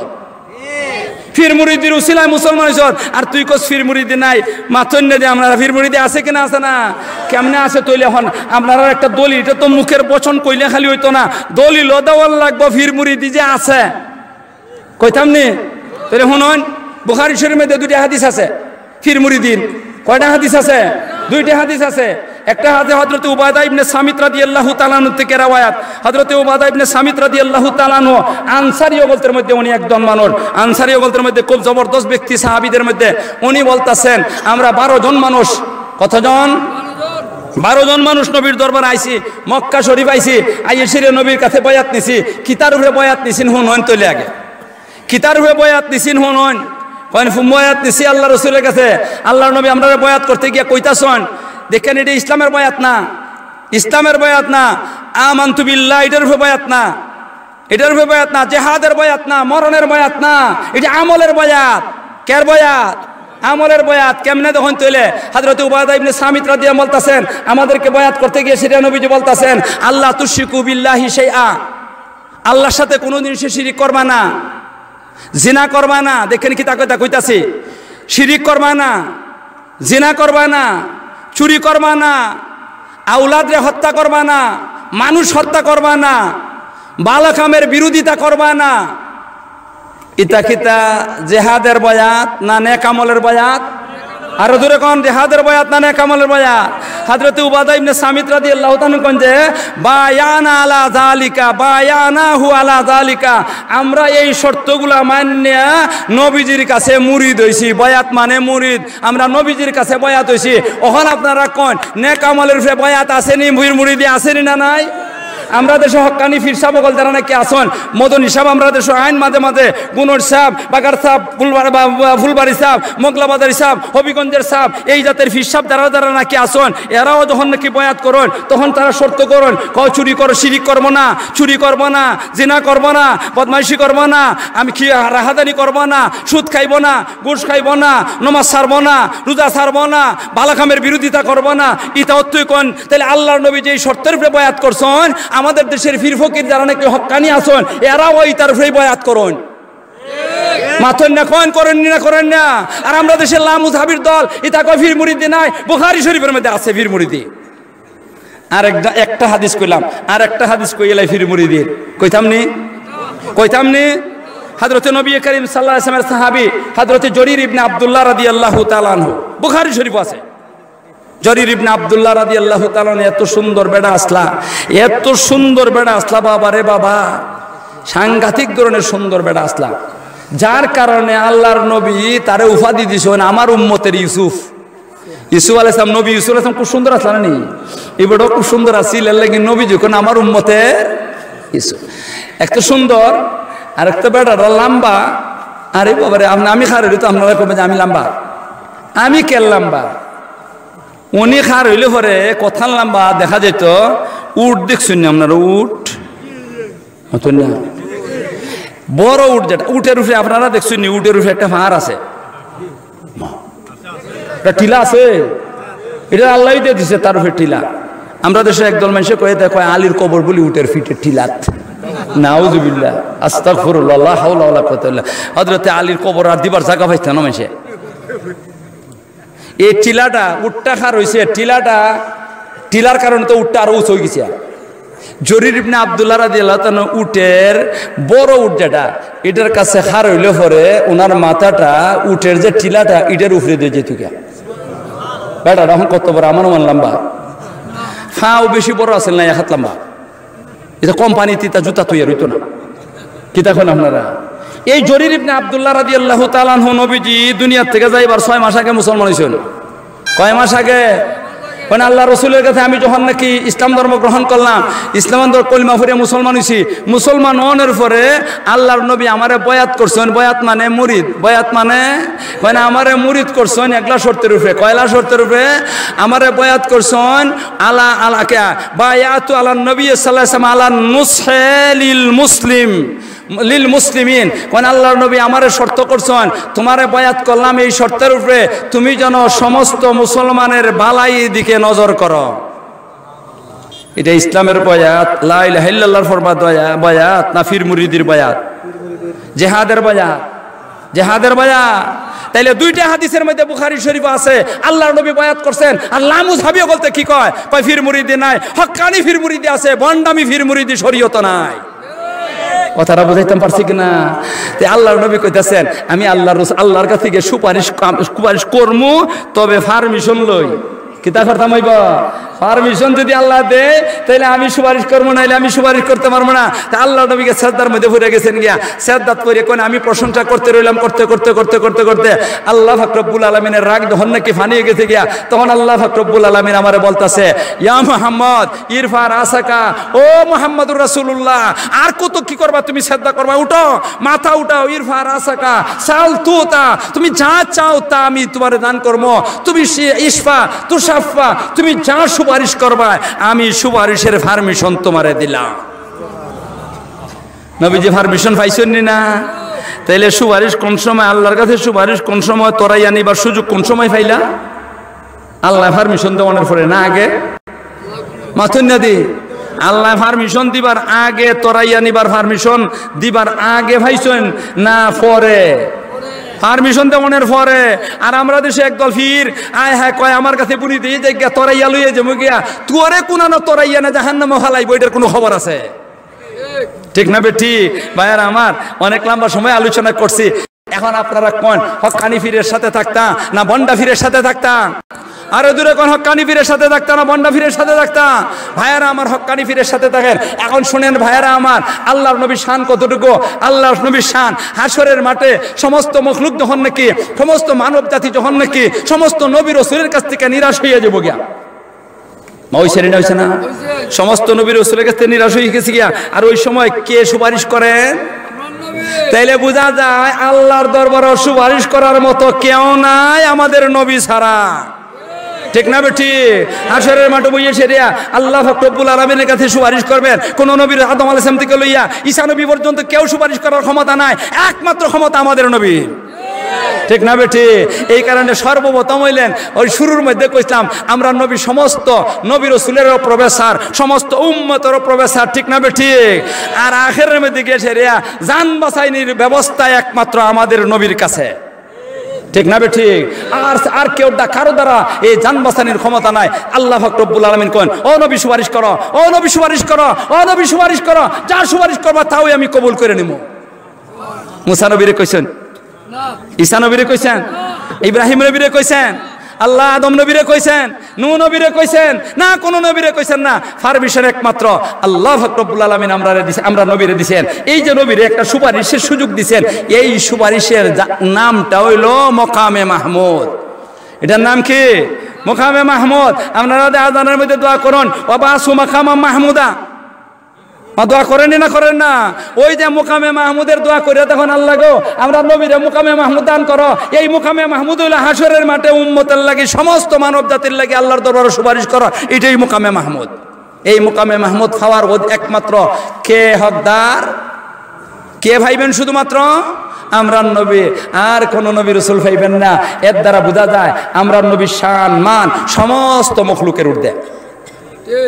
পীর মুরিদির উছিলায় মুসলমান অইছস, আর তুই কস পীর মুরিদি নাই। মাতইন না দি আপনারা, পীর মুরিদি আছে কি না, আছে না? কেমনে আছে? তইলে এখন আপনারার একটা দলিল, ইটা তো মুখের বচন কইলে খালি অইতো না, দলিলও দেওয়ার লাগবো পীর মুরিদি যে আছে। কইতাম নি? তইলে হুনইন, বুখারী শরীফের মধ্যে দুইটা হাদিস আছে। পীর মুরিদির কয়টা হাদিস আছে? দুইটা হাদিস আছে। একটা হাদিস হযরতে উবাদা ইবনে সামিত রাদিয়াল্লাহু তাআলা আনহু থেকে রেওয়ায়াত। হযরতে উবাদা ইবনে সামিত রাদিয়াল্লাহু তাআলা আনহু আনসারী অকলতর মধ্যে উনি একজন মানুষ। আনসারী অকলতর মধ্যে খুব জবরদস্ত ব্যক্তি সাহাবীদের মধ্যে। উনি বলতাছেন, আমরা বারো জন মানুষ। কতজন? বারো জন মানুষ নবীর দরবার আইছি, মক্কা শরীফ আইছি, আইয়া সিরে নবীর কাছে বয়াত নিছি। কিতার উপরে বয়াত নিছিন হুনইন তইলে আগে। কিতার উপরে বয়াত নিছিন হুনইন। কইন, বয়াত নিছি আল্লাহ রসুলের কাছে। আল্লাহর নবী আমরারে বয়াত করতে গিয়া কইতাছইন, দেখেন, এটা ইসলামের বয়াত না, ইসলামের বয়াত না। আমানতু বিল্লাহ, এটার উপরে বয়াত না, এটার উপরে বয়াত না। জেহাদের বয়াত না, মরণের বয়াত না, এটা আমলের বয়াত। কের বয়াত? আমলের বয়াত। কেমনে? তখন তইলে হযরতে উবাদা ইবনে সামিত রাদিয়াল্লাহু বলতাছেন, আমাদেরকে বয়াত করতে গিয়া সিরে নবীজি বলতাছেন, আল্লাহ তুশরিকু বিল্লাহি শাইআ, আল্লাহর সাথে কোনো জিনিসে শিরিক করবা না, জিনা করবা না। দেখেন কিতা কইতা কইতাছি, শিরিক করবা না, জিনা করবা না, চুরি করবা না, আওলাদরে হত্যা করবা না, মানুষ হত্যা করবা না, ভালা কামের বিরোধিতা করবা না। ইতা কিতা জেহাদের বয়াত না নেক আমলের বয়াত? আরো জোরে কইন, জেহাদের বয়াত না নেক আমলের বয়াত? হযরতে উবাদা ইবনে সামিত রাদিয়াল্লাহু তাআলা আনহু কইন যে, বায়ানা আলা যালিকা, বায়ানাহু আলা যালিকা, আমরা এই শর্তগুলা মানিয়া নবীজির কাছে মুরিদ অইছি। বয়াত মানে মুরিদ। আমরা নবীজির কাছে বয়াত অইছি। অখন আপনারা কইন, নেক আমলের উপরে বয়াত আছে নি? পীর মুরিদি আছে নি না নাই? আমরা দেশো হক্কানি পীর সাব অকল যারা নাকি আছইন, মদনী সাব আমরা দেশো আইন মাঝে মাঝে, গুনর সাব, বাগার সাব, ফুলবার-, বা-, বা-, ফুলবাড়ি সাব, মোগলাবাজারি সাব, হবিগঞ্জের সাব, এই জাতের পীর সাব যারা যারা নাকি আছইন, এরাও যখন নাকি বয়াত করইন, তখন তারা শর্ত করইন, কও, চুরি কর-, শিরিক করবো না, চুরি করবো না, জিনা করবো না, বদমাইশি করবো না, আমি কি রাহাজানি করবো না, সুদ খাইবো না, ঘুষ খাইবো না, নমাজ ছাড়বো না, রোজা ছাড়বো না, ভালা কামের বিরোধিতা করবো না। ইতা অত্যই কইন, তাইলে আল্লাহর নবী যেই শর্তের উপরে বয়াত করছইন, আমাদের দেশের পীর ফকির যারা নাকি হক্কানি আছইন, এরাও ইতার উপরেই বয়াত করইন। মাতইন না, কইন, করইন নি না, করইন না? আর আমরা দেশের লামুজহাবির দল, ইতা কয় পীর মুরিদি নাই, বুখারী শরীফের মধ্যে আছে পীর মুরিদি। আর একটা, একটা হাদিস কইলাম, আর একটা হাদিস কইলাই পীর মুরিদির। কইতাম নি? কইতাম নি? হযরতে নবী করিম সাল্লাল্লাহু আলাইহি ওয়াসাল্লামের সাহাবী হযরতে জরির ইবনে আব্দুল্লাহ রাদিয়াল্লাহু তাআলা আনহু, বুখারী শরীফ আছে। জরির ইবনে আব্দুল্লাহ রাদিয়াল্লাহু তাআলা আনহু এত সুন্দর বেটা আছলা, এত সুন্দর বেটা আছলা, বাবা রে বাবা, সাংঘাতিক ধরনের সুন্দর বেটা আছলা, যার কারণে আল্লাহর নবী তারে উপাধি দিছইন আমার উম্মতের ইউসুফ। ইউসুফ আলাইহিস সালাম, নবী ইউসুফ আলাইহিস সালাম খুব সুন্দর আছলা না নি? এই বেটাও খুব সুন্দর আছিল, এর লাগি নবীজি কইন আমার উম্মতের ইউসুফ। এক তো সুন্দর, আর এক তো বেটাটা লম্বা। আরে বাবা রে, আপনি, আমি খাড়া অইলে তো আপনারা কইবা যে আমি লম্বা, আমি কের লম্বা? উনি খাড়া অইলে পরে কথার লম্বা দেখা যাইতো। উট দেখছইন নি আপনারা? উট অতো না। বড় উট যেটা, উটের উপরে আপনারা দেখছইন নি, উটের উপরে একটা ফার আছে, একটা টিলা আছে, এটা আল্লাহই দিয়া দিছে তার উপরে টিলা। আমরা দেশো একদল মানষে কয়, দেখো আলীর কবর বুলি উটের পিঠে টিলাত। নাউজুবিল্লাহ, আস্তাগফিরুল্লাহ, লা হাওলা ওয়ালা কুওয়াতা ইল্লা বিল্লাহ। হযরতে আলীর কবর আর দিবার জাগা পাইতা না মানষে। এই টিলাটা, উটটা খাড়া অইছে, টিলাটা, টিলার কারণে তো উটটা আরো উঁচা অইগেছে। জরির ইবনে আব্দুল্লাহ রাদিয়াল্লাহু তাআলা আনহু উটের, বড় উট যেটা, এটার কাছে খাড়া অইলে পরে ওনার মাথাটা উটের যে টিলাটা, এটার উপরে দিয়া যাইতো গিয়া। বেটাটা অখন কত বড়, আমার সমান লম্বা। ফাও বেশি বড় আছিল না, এক হাত লম্বা। ইতা কোম্পানিত ইতা জুতা তৈয়ার অইতো না। কিতা কইন আপনারা? এই জরির ইবনে আব্দুল্লাহ রাদিয়াল্লাহু তাআলা আনহু নবীজি দুনিয়ার থেকে যাইবার ছয় মাস আগে মুসলমান হইছেন। কয় মাস আগে? মানে আল্লাহ রসুলের কাছে আমি যখন নাকি ইসলাম ধর্ম গ্রহণ করলাম, ইসলাম ধর্ম কলিমা পড়ে মুসলমান হইছি, মুসলমান হওয়ার পরে আল্লাহর নবী আমারে বয়াত করছেন। বয়াত মানে মুরিদ, বয়াত মানে, মানে আমারে মুরিদ করছেন একলা শর্তের উপরে। কয়লা শর্তের উপরে? আমারে বয়াত করছেন আলা আলা কে বায়াতু আলা নবী সাল্লাল্লাহু আলাইহি ওয়াসাল্লাম আলা নুসহে লিল মুসলিম, লিল মুসলিমিন। কোন আল্লাহর নবী আমারে শর্ত করছেন, তোমারে বয়াত করলাম এই শর্তের উপরে, তুমি যেন সমস্ত মুসলমানের ভালাই দিকে নজর করো। এটা ইসলামের বয়াত, লা ইলাহা ইল্লাল্লাহর ফরমান বয়া-, বয়াত, না ফির মুরিদির বয়াত, জেহাদের বয়াত, জেহাদের বয়াত। তাইলে দুইটা হাদিসের মধ্যে বুখারী শরীফ আছে, আল্লাহর নবী বয়াত করছেন। আর লামুজ হাবিও বলতে কি কয়? কয় ফির মুরিদি নাই, হক্কানি ফির মুরিদি আছে, ভণ্ডামি ফির মুরিদি শরীয়ত নাই। কথাটা বুঝাইতাম পারছি কিনা? তে আল্লাহর নবী কইতাছেন, আমি আল্লাহর রস-, আল্লাহর কাছে গিয়ে সুপারিশ কাম-, সুপারিশ করমু, তবে পারমিশন লই। কিতা করতাম হইব? পারমিশন যদি আল্লাহ দেয়, তাহলে আমি সুপারিশ করবো, নাইলে আমি সুপারিশ করতে পারবো না। তা আল্লাহর নবীকে সেজদার মধ্যে পড়ে গেছেন গিয়া, সেজদাত পড়ে কোন আমি প্রশংসা করতে রইলাম, করতে, করতে, করতে, করতে, করতে আল্লাহ পাক রব্বুল আলামিনের রাগ যখন নাকি ফানিয়ে গেছে গিয়া, তখন আল্লাহ পাক রব্বুল আলামিন আমারে বলতাছে, ইয়া মুহাম্মদ, ইরফা রাসাকা, ও মুহাম্মাদুর রাসূলুল্লাহ, আর কত কি করবা তুমি? সেজদা করবা, উঠো, মাথা উঠাও, ইরফা রাসাকা, সাল তুতা, তুমি যা চাও তা আমি তোমারে দান করবো। তুমি সে ইশফা, তুশাফা, তুমি যা সুপারিশ করবা, আমি সুপারিশের পারমিশন তোমারে দিলাম। নবীজি পারমিশন পাইছেন নি না? তাইলে সুপারিশ কোন সময়, আল্লাহর কাছে সুপারিশ কোন সময়, তোরাই আনিবার সুযোগ কোন সময় পাইলা? আল্লাহ পারমিশন দেওয়ানোর পরে না আগে? মাতুন না দি। আল্লাহ পারমিশন দিবার আগে, তোরাইয়া নিবার পারমিশন দিবার আগে পাইছইন না পরে? পারমিশন দেওয়ানোর পরে। আর আমরা দেশে একদল ফির আয় হায় কয়, আমার কাছে বুনি দিয়ে যাই গিয়া, তোরাইয়া লইয়া যাবো গিয়া, তুয়ারে কুনানো তোরাইয়া না জাহান্নামে ফালাইবো, এটার কোনো খবর আছে? ঠিক না বেটি? ভাইয়ারা আমার, অনেক লম্বা সময় আলোচনা করছি। এখন আপনারা কোন হক্কানি ফিরের সাথে থাকতা না বন্ডা ফিরের সাথে থাকতা? আরো দূরে কোন হক্কানি ফিরের সাথে থাকতা না বন্ডা ফিরের সাথে থাকতা? ভাইয়ারা আমার, হক্কানি ফিরের সাথে থাকেন। এখন শুনেন ভাইয়ারা আমার, আল্লাহর নবীর শান কতটুকু? আল্লাহর নবীর শান, হাশরের মাঠে সমস্ত মখলুক যখন নাকি, সমস্ত মানব জাতি যখন নাকি সমস্ত নবী রসুলের কাছ থেকে নিরাশ হইয়া যাবো গিয়া, মা, হইছে রে না হইছে না? সমস্ত নবী রসুলের কাছে নিরাশ হয়ে গেছে গিয়া। আর ওই সময় কে সুপারিশ করেন? তাইলে বোঝা যায় আল্লাহর দরবারে সুপারিশ করার মতো কেউ নাই আমাদের নবী ছাড়া। ঠিক না বেটি? হাশরের মাঠে বইয়া সেরিয়া আল্লাহ পাক রব্বুল আলামিনের কাছে সুপারিশ করবেন। কোন নবীর, আদম আলাইহিস সালাম থেকে লইয়া ঈসা নবী পর্যন্ত কেউ সুপারিশ করার ক্ষমতা নাই, একমাত্র ক্ষমতা আমাদের নবী। ঠিক না বেটি? এই কারণে সর্বপ্রথম হইলেন, ওই শুরুর মধ্যে কইছিলাম, আমরা নবী, সমস্ত নবী রসুলেরও প্রফেসর, সমস্ত উম্মতেরও প্রফেসর। ঠিক না বেটি? আর আখেরের মধ্যে গিয়ে সেরিয়া জান বাঁচাইনির ব্যবস্থা একমাত্র আমাদের নবীর কাছে। ঠিক না বেটি? আর, আর কেউ দা-, কারো দ্বারা এই জান বাঁচানির ক্ষমতা নাই। আল্লাহ পাক রব্বুল আলামিন কইন, "ও নবী সুপারিশ করো, ও নবী সুপারিশ করো, ও নবী সুপারিশ করো, যা সুপারিশ করবা তাও আমি কবুল করে নিব।" মুসা নবীরে কইছেন, ঈসা নবীরে কইছেন, ইব্রাহিম নবীরে কইছেন, আল্লাহ আদম নবীরে কইছেন, নূহ নবীরে কইছেন, না কোনো নবীরে কইছেন না। পারমিশন একমাত্র আল্লাহ পাক রব্বুল আলামিন আমরারে দিছে, আমরা নবীরে দিছেন। এই যে নবীরে একটা সুপারিশের সুযোগ দিছেন, এই সুপারিশের জা-, নামটা হইল মকামে মাহমুদ। এটার নাম কি? মকামে মাহমুদ। আপনারা যে আজানের মধ্যে দোয়া করুন, "ওয়াবাসু মাকামা মাহমুদা।" মা, দোয়া করেন না, করেন না? ওই যে মোকামে মাহমুদের দোয়া করে তখন, "আল্লাহ গো, আমরা নবীরে মোকামে মাহমুদ দান করো।" এই মোকামে মাহমুদ হইল হাশরের মাঠে উম্মতের লাগি, সমস্ত মানব জাতির লাগি আল্লাহর দরবারে সুপারিশ করা, এটাই মোকামে মাহমুদ। এই মোকামে মাহমুদ পাওয়ার অধ-, একমাত্র কে হকদার, কে পাইবেন? শুধুমাত্র আমরার নবী, আর কোন নবী রসুল পাইবেন না। এর দ্বারা বোঝা যায় আমরার নবীর শান মান সমস্ত মখলুকের ঊর্ধ্বে।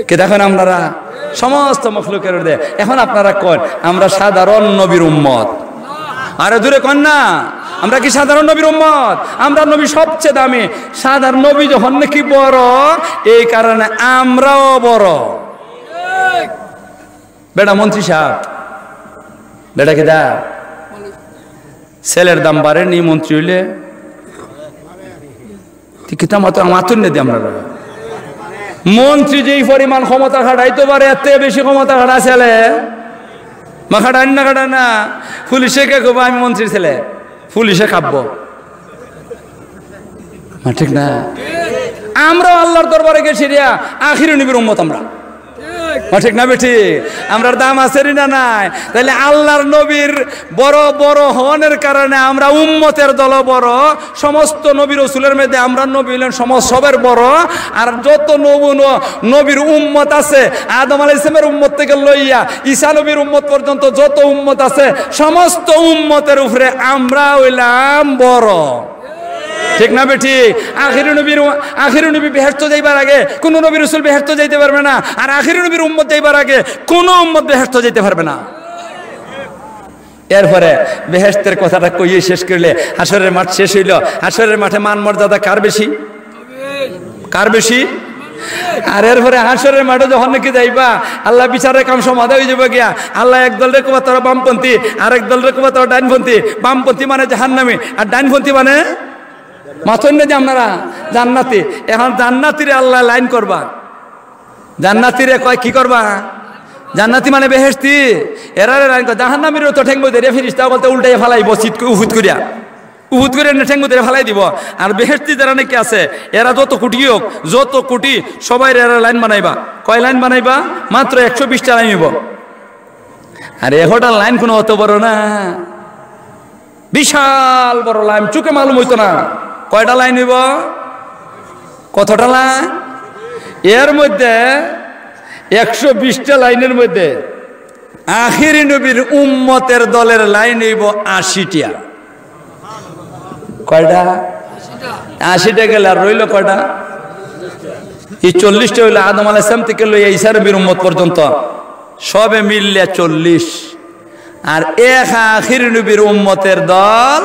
কে দেখেন আপনারা? সমস্ত মখলুকের ঊর্ধ্বে। এখন আপনারা কন, আমরা সাধারণ নবীর উম্মত। আরে দূরে কন না, আমরা কি সাধারণ নবীর উম্মত? আমরা নবী সবচেয়ে দামি। সাধারণ নবী যখন নাকি বড়, এই কারণে আমরাও বড়। বেটা মন্ত্রী সাহেব, বেটা কিতা? ছেলের দাম বাড়েনি মন্ত্রী হইলে? তুই কিতা মতো আমার তুই নেই আমরা। মন্ত্রী যেই পরিমাণ ক্ষমতা খাটাইতে পারে, এর থেকে বেশি ক্ষমতা খাটা ছেলে। মাখা ডাইন না কাটা না? পুলিশে কে কইবো আমি মন্ত্রীর ছেলে? পুলিশে খাবো। না, ঠিক না? আমরাও আল্লাহর দরবারে গেছি রে, আখিরি নবীর উম্মত আমরা। না, ঠিক না বেঠিক? আমরার দাম আছে নি না নাই? তাইলে আল্লাহর নবীর বড় বড় হওয়ানোর কারণে আমরা উম্মতের দল বড়। সমস্ত নবী রসুলের মধ্যে আমরা নবী হইলেন সমস্ত সবের বড়। আর যত নবু-, ন-, নবীর উম্মত আছে, আদম আলাইহিস সালামের উম্মত থেকে লইয়া ঈসা নবীর উম্মত পর্যন্ত যত উম্মত আছে, সমস্ত উম্মতের উপরে আমরা হইলাম বড়। ঠিক না বেঠিক? আখিরি নবীর, আখিরি নবী বেহেশত যাইবার আগে কোনো নবী রসুল বেহেশত যাইতে পারবে না, আর আখিরি নবীর উম্মত যাইবার আগে কোনো উম্মত বেহেশত যাইতে পারবে না। এরপরে বেহেশতের কথাটা কইয়ে শেষ করলে, হাশরের মাঠ শেষ হইল। হাশরের মাঠে মান মর্যাদা কার বেশি? কার বেশি? আর এরপরে হাশরের মাঠে যখন নাকি যাইবা, আল্লাহ বিচারের কাম সমাধা হয়ে যাবে গিয়া। আল্লাহ এক দলরে কইবা তোরা বামপন্থী, আর এক দলরে কইবা তোরা ডাইনপন্থী। বামপন্থী মানে জাহান্নামী, আর ডাইনপন্থী মানে মাতইন না যে আপনারা জান্নাতি। এখন জান্নাতিরে আল্লাহ লাইন করবা। জান্নাতিরে কয় কি করবা? জান্নাতি মানে বেহেশতি। এরারে লাইন কর। জাহান্নামীরও তো ঠেঙ্গো দেরিয়া ফিরিস্তা বলতে উল্টাইয়া ফালাইবো, সিট উফুত করিয়া। উফুত করিয়া এনে ঠেঙ্গো দেরিয়া ফালাই দিব। আর বেহেশতি যারা নাকি আছে, এরা যত কোটি হোক, যত কোটি, সবাই এরা লাইন বানাইবা। কয় লাইন বানাইবা? মাত্র একশো বিশটা লাইন হইব। আর এগারোটা লাইন কোনো অত বড় না, বিশাল বড় লাইন, চোখে মালুম হইতো না। কয়টা লাইন হইব? কতটা লাইন? এর মধ্যে একশো বিশটা লাইনের মধ্যে আখেরি নবীর উম্মতের দলের লাইন হইব আশিটা। কয়টা? আশিটা গেলে আর রইল কয়টা? এই চল্লিশটা হইল আদম আলাইহিস সালাম থেকে লইয়া ঈসা নবীর উম্মত পর্যন্ত, সবে মিললে চল্লিশ। আর এক আখেরি নবীর উম্মতের দল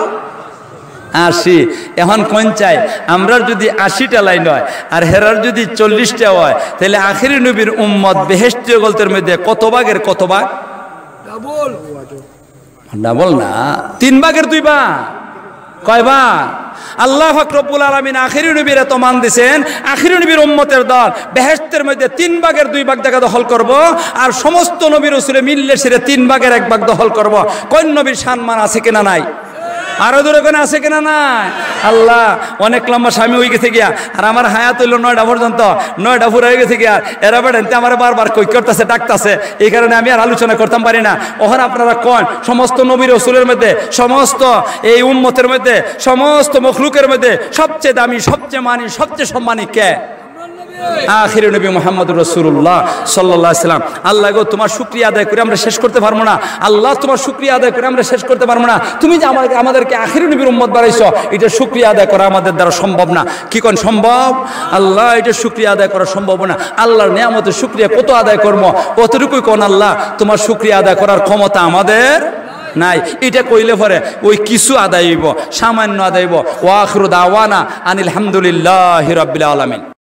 আশি। এখন কোন চাই? আমরার যদি আশিটা লাইন হয় আর হেরার যদি চল্লিশটা হয়, তাহলে আখেরি নবীর উম্মত বেহেশতি গলতের মধ্যে কত ভাগের কত ভাগ? ডাবল। ডাবল না, তিন ভাগের দুই ভাগ। কয় ভাগ? আল্লাহ পাক রব্বুল আলামিন আখেরি নবীর এত মান দিছেন, আখেরি নবীর উম্মতের দল বেহেশতের মধ্যে তিন ভাগের দুই ভাগ জায়গা দখল করব, আর সমস্ত নবী রসুলে মিললে সেরে তিন ভাগের এক ভাগ দখল করব। কোন নবীর সম্মান আছে কিনা নাই? আরো জোরে কোন আছে কিনা নাই? আল্লাহ, অনেক লম্বা সময় হয়ে গেছে গিয়া, আর আমার হায়াত হইল নয়টা পর্যন্ত, নয়টা পুরা হয়ে গেছে গিয়া। এরা বেড়াইতে আমার বারবার কই করতেছে, ডাকতেছে, এই কারণে আমি আর আলোচনা করতাম পারি না। ওখানে আপনারা কোন সমস্ত নবী রসুলের মধ্যে, সমস্ত এই উম্মতের মধ্যে, সমস্ত মখলুকের মধ্যে সবচেয়ে দামি, সবচেয়ে মানি, সবচেয়ে সম্মানী কে? আখেরি নবী মুহাম্মদুর রাসূলুল্লাহ সাল্লাল্লাহু আলাইহি ওয়াসাল্লাম। আল্লাহ গো, তোমার শুকরিয়া আদায় করে আমরা শেষ করতে পারবো না। আল্লাহ, তোমার শুকরিয়া আদায় করে আমরা শেষ করতে পারবো না। তুমি যে আমাদের, আমাদেরকে আখেরি নবীর উম্মত বানাইছো, এটা শুকরিয়া আদায় করা আমাদের দ্বারা সম্ভব না। কি কোন সম্ভব? আল্লাহ, এটা শুকরিয়া আদায় করা সম্ভব না। আল্লাহর নিয়ামতের শুকরিয়া কত আদায় করবো? অতটুকুই কোন আল্লাহ, তোমার শুকরিয়া আদায় করার ক্ষমতা আমাদের নাই। এটা কইলে পরে ওই কিছু আদায় হইব, সামান্য আদায় হইব। ওয়া আখিরু দাওয়ানা আনিল হামদুলিল্লাহি রাব্বিল আলামিন।